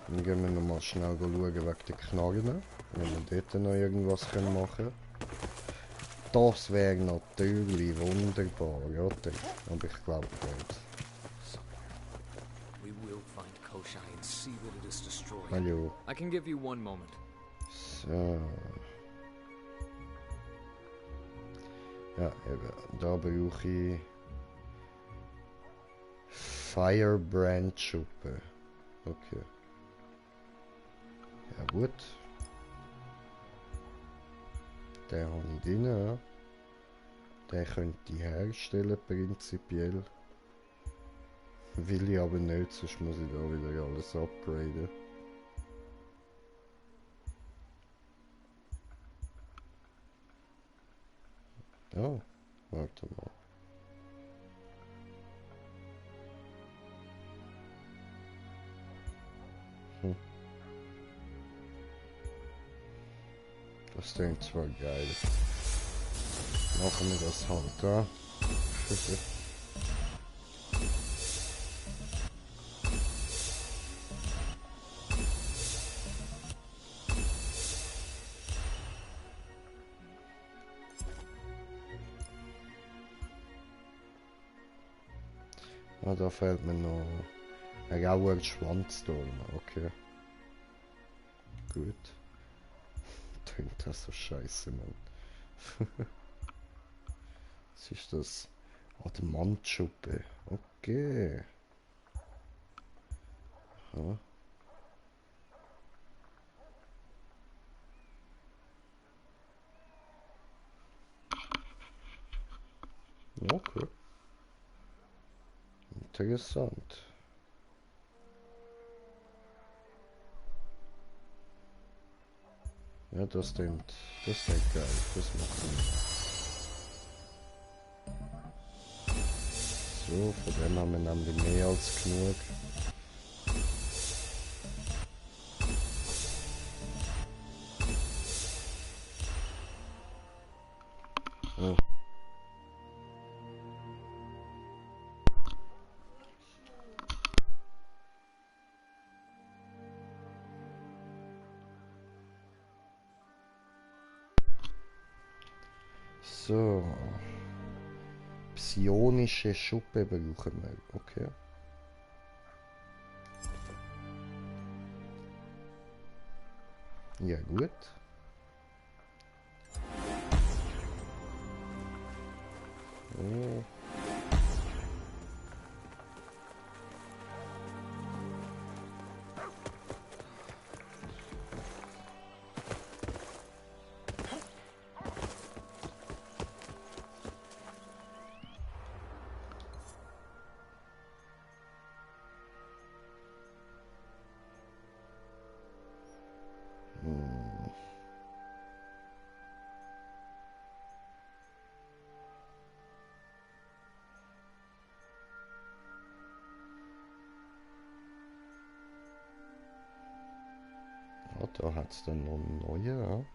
Dann gehen wir nochmal schnell schauen wegen den Knarren. Wenn wir dort noch irgendwas machen können. Das wäre natürlich wunderbar, oder? Aber ich glaube nicht. We will find Koshai and see that it is destroyed. Hallo. I can give you one moment. So. Ja, eben. Da brauche ich Firebrand Schuppe. Okay. Ja gut. Den habe ich drin, ja. Den könnte ich herstellen prinzipiell. Will ich aber nicht, sonst muss ich da wieder alles upgraden. Oh, warte mal. Das klingt zwar geil. Machen wir das halt, ja. Ah, da fehlt mir noch ein rauer Schwanzdolm. Okay, gut. Tönt das so scheiße, Mann. Was ist das? Ademantschuppe. Okay. Aha. Okay. Interessant. Ja, das stimmt. Das klingt geil. Das macht Sinn. So, von dem haben wir nämlich mehr als genug. Oh. So. Psionische Schuppe brauchen wir. Okay. Ja, gut. Oh. Hm. Ja, da hat es dann noch einen neuen. Ja.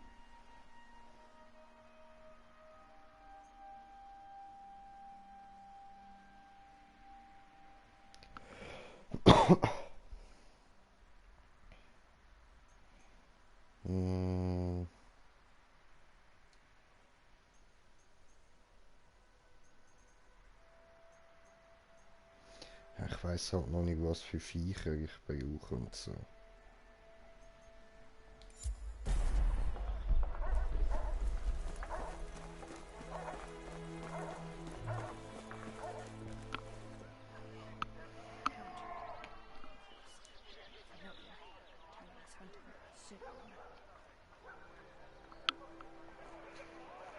Hm. Ja, ich weiß halt noch nicht, was für Viecher ich brauche und so.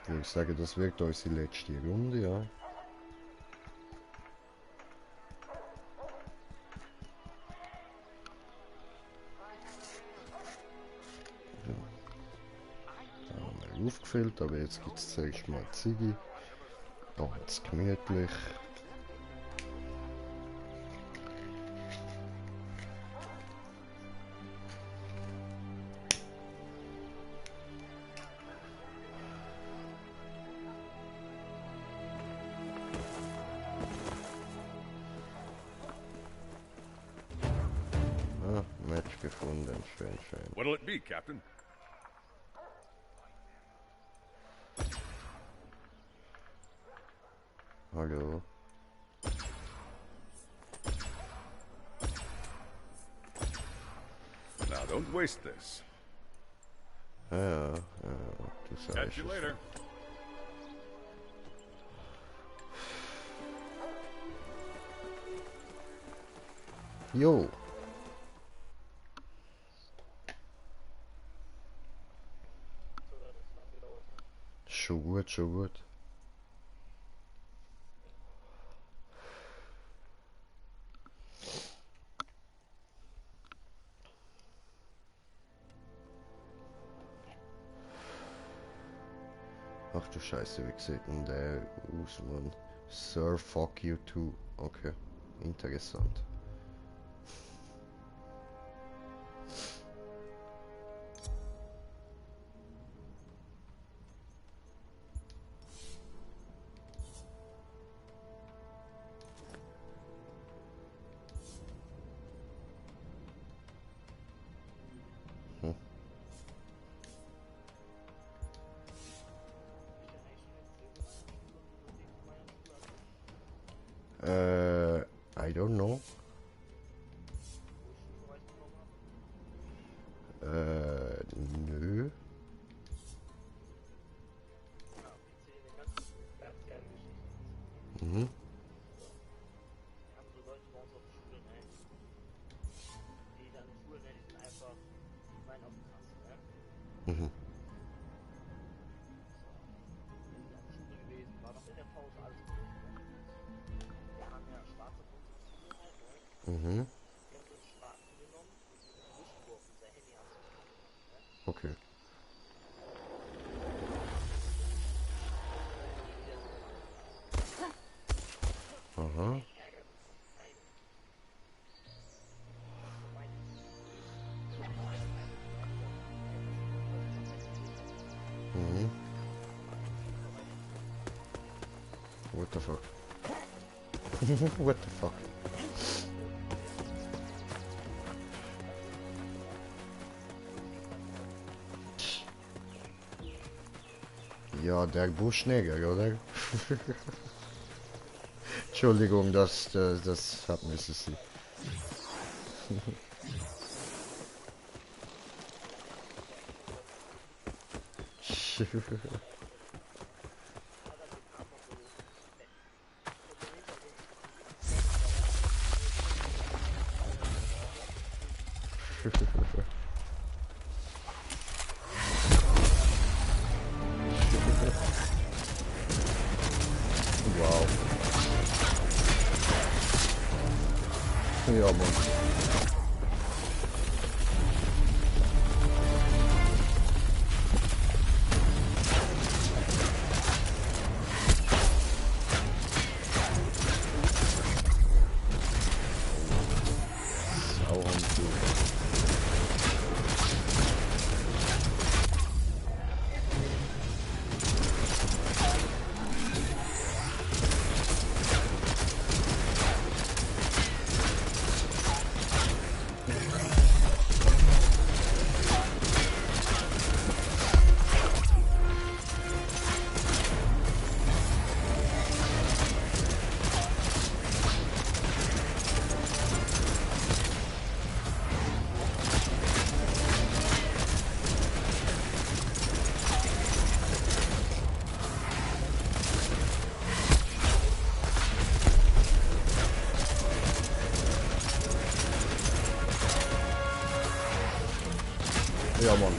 Ich würde sagen, das wird unsere letzte Runde, ja. Da haben wir aufgefüllt, aber jetzt gibt es zuerst mal Ziggy. Ganz gemütlich. Ah, Match gefunden, schön, schön. What'll it be, Captain? Hallo. Now, don't waste this. Ja, du sagst Catch you es. later. Jo. Schon gut, schon gut. Ach du Scheiße, wie sieht denn der aus, Mann? Sir, fuck you too. Okay, interessant. Hm. don't know. Nö. Mhm. Mhm. Mhm. Okay. Aha. Mhm. What the fuck? What the fuck? Ja, der Buschneger, oder? Entschuldigung, das hat mir sie. Wow. Ja, Mann. Sauhundschuh. Ja, Mann.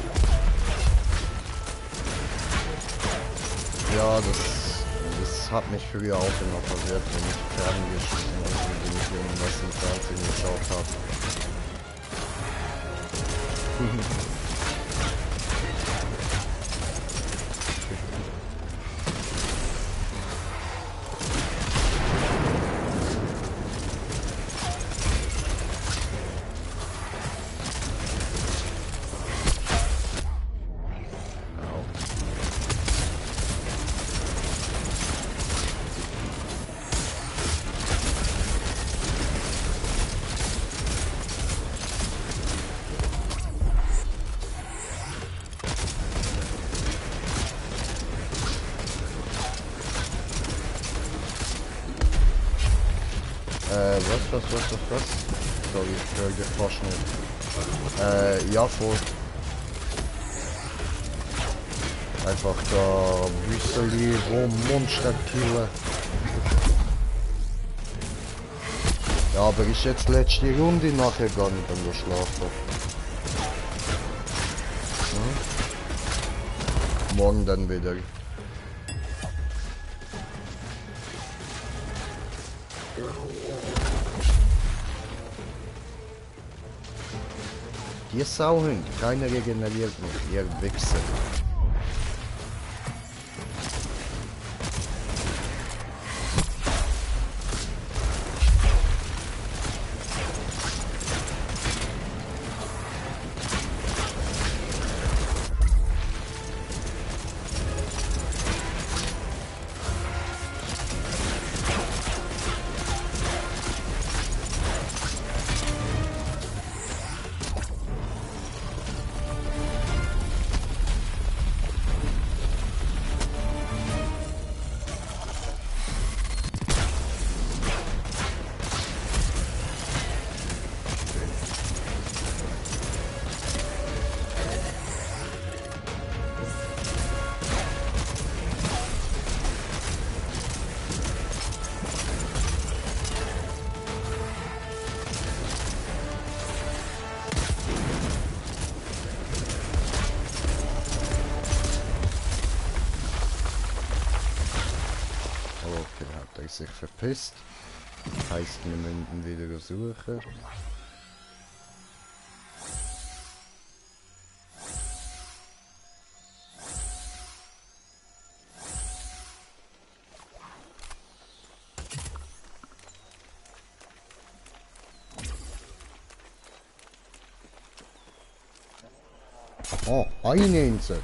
Ja, das hat mich früher auch immer verwirrt, wenn ich ferngeschichten und wenn ich irgendwas im Fernsehen geschaut habe. Was? Sorry, ich höre gefroschen. Ja, voll. Einfach da Wüsteli, Monster killen. Ja, aber ist jetzt letzte Runde, nachher gar nicht mehr schlafen. Hm? Morgen dann wieder. Ihr Sauhund, keiner regeneriert mich, ihr Wichser. verpisst. Heisst, wir müssen ihn wieder suchen. Oh, eine Insel.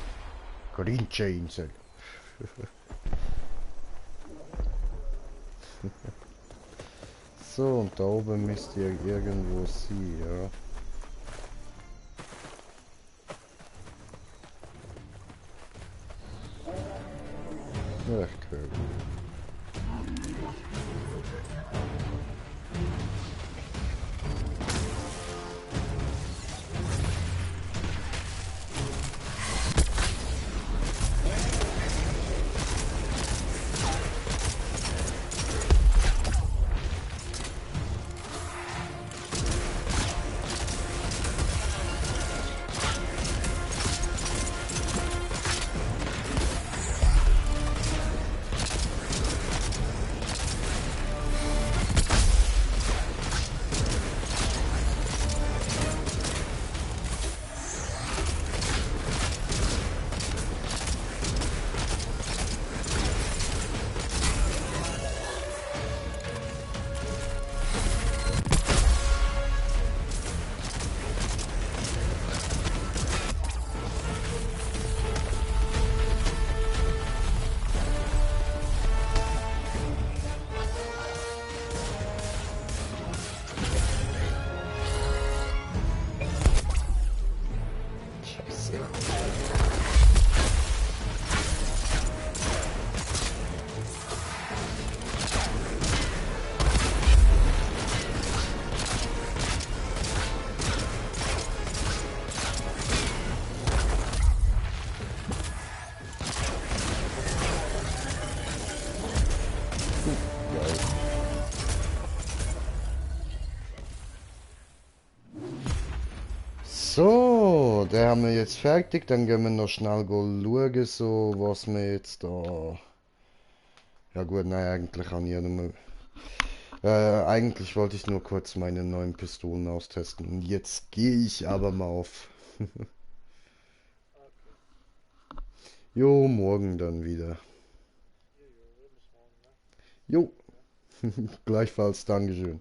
Grinche Insel. So, und da oben müsst ihr irgendwo sein, ja. Echt cool. So, den haben wir jetzt fertig. Dann gehen wir noch schnell schauen, so was wir jetzt da. Ja gut, nein, eigentlich kann ich ja nur. Eigentlich wollte ich nur kurz meine neuen Pistolen austesten. Und jetzt gehe ich aber mal auf. Jo, morgen dann wieder. Jo. Gleichfalls, Dankeschön.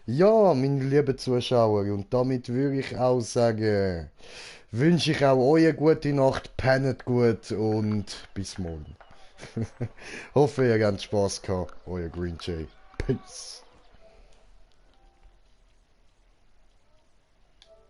Ja, meine lieben Zuschauer, und damit würde ich auch sagen, wünsche ich auch euch eine gute Nacht, pennt gut und bis morgen. Hoffe, ihr habt Spaß gehabt. Euer Green Jay. Peace.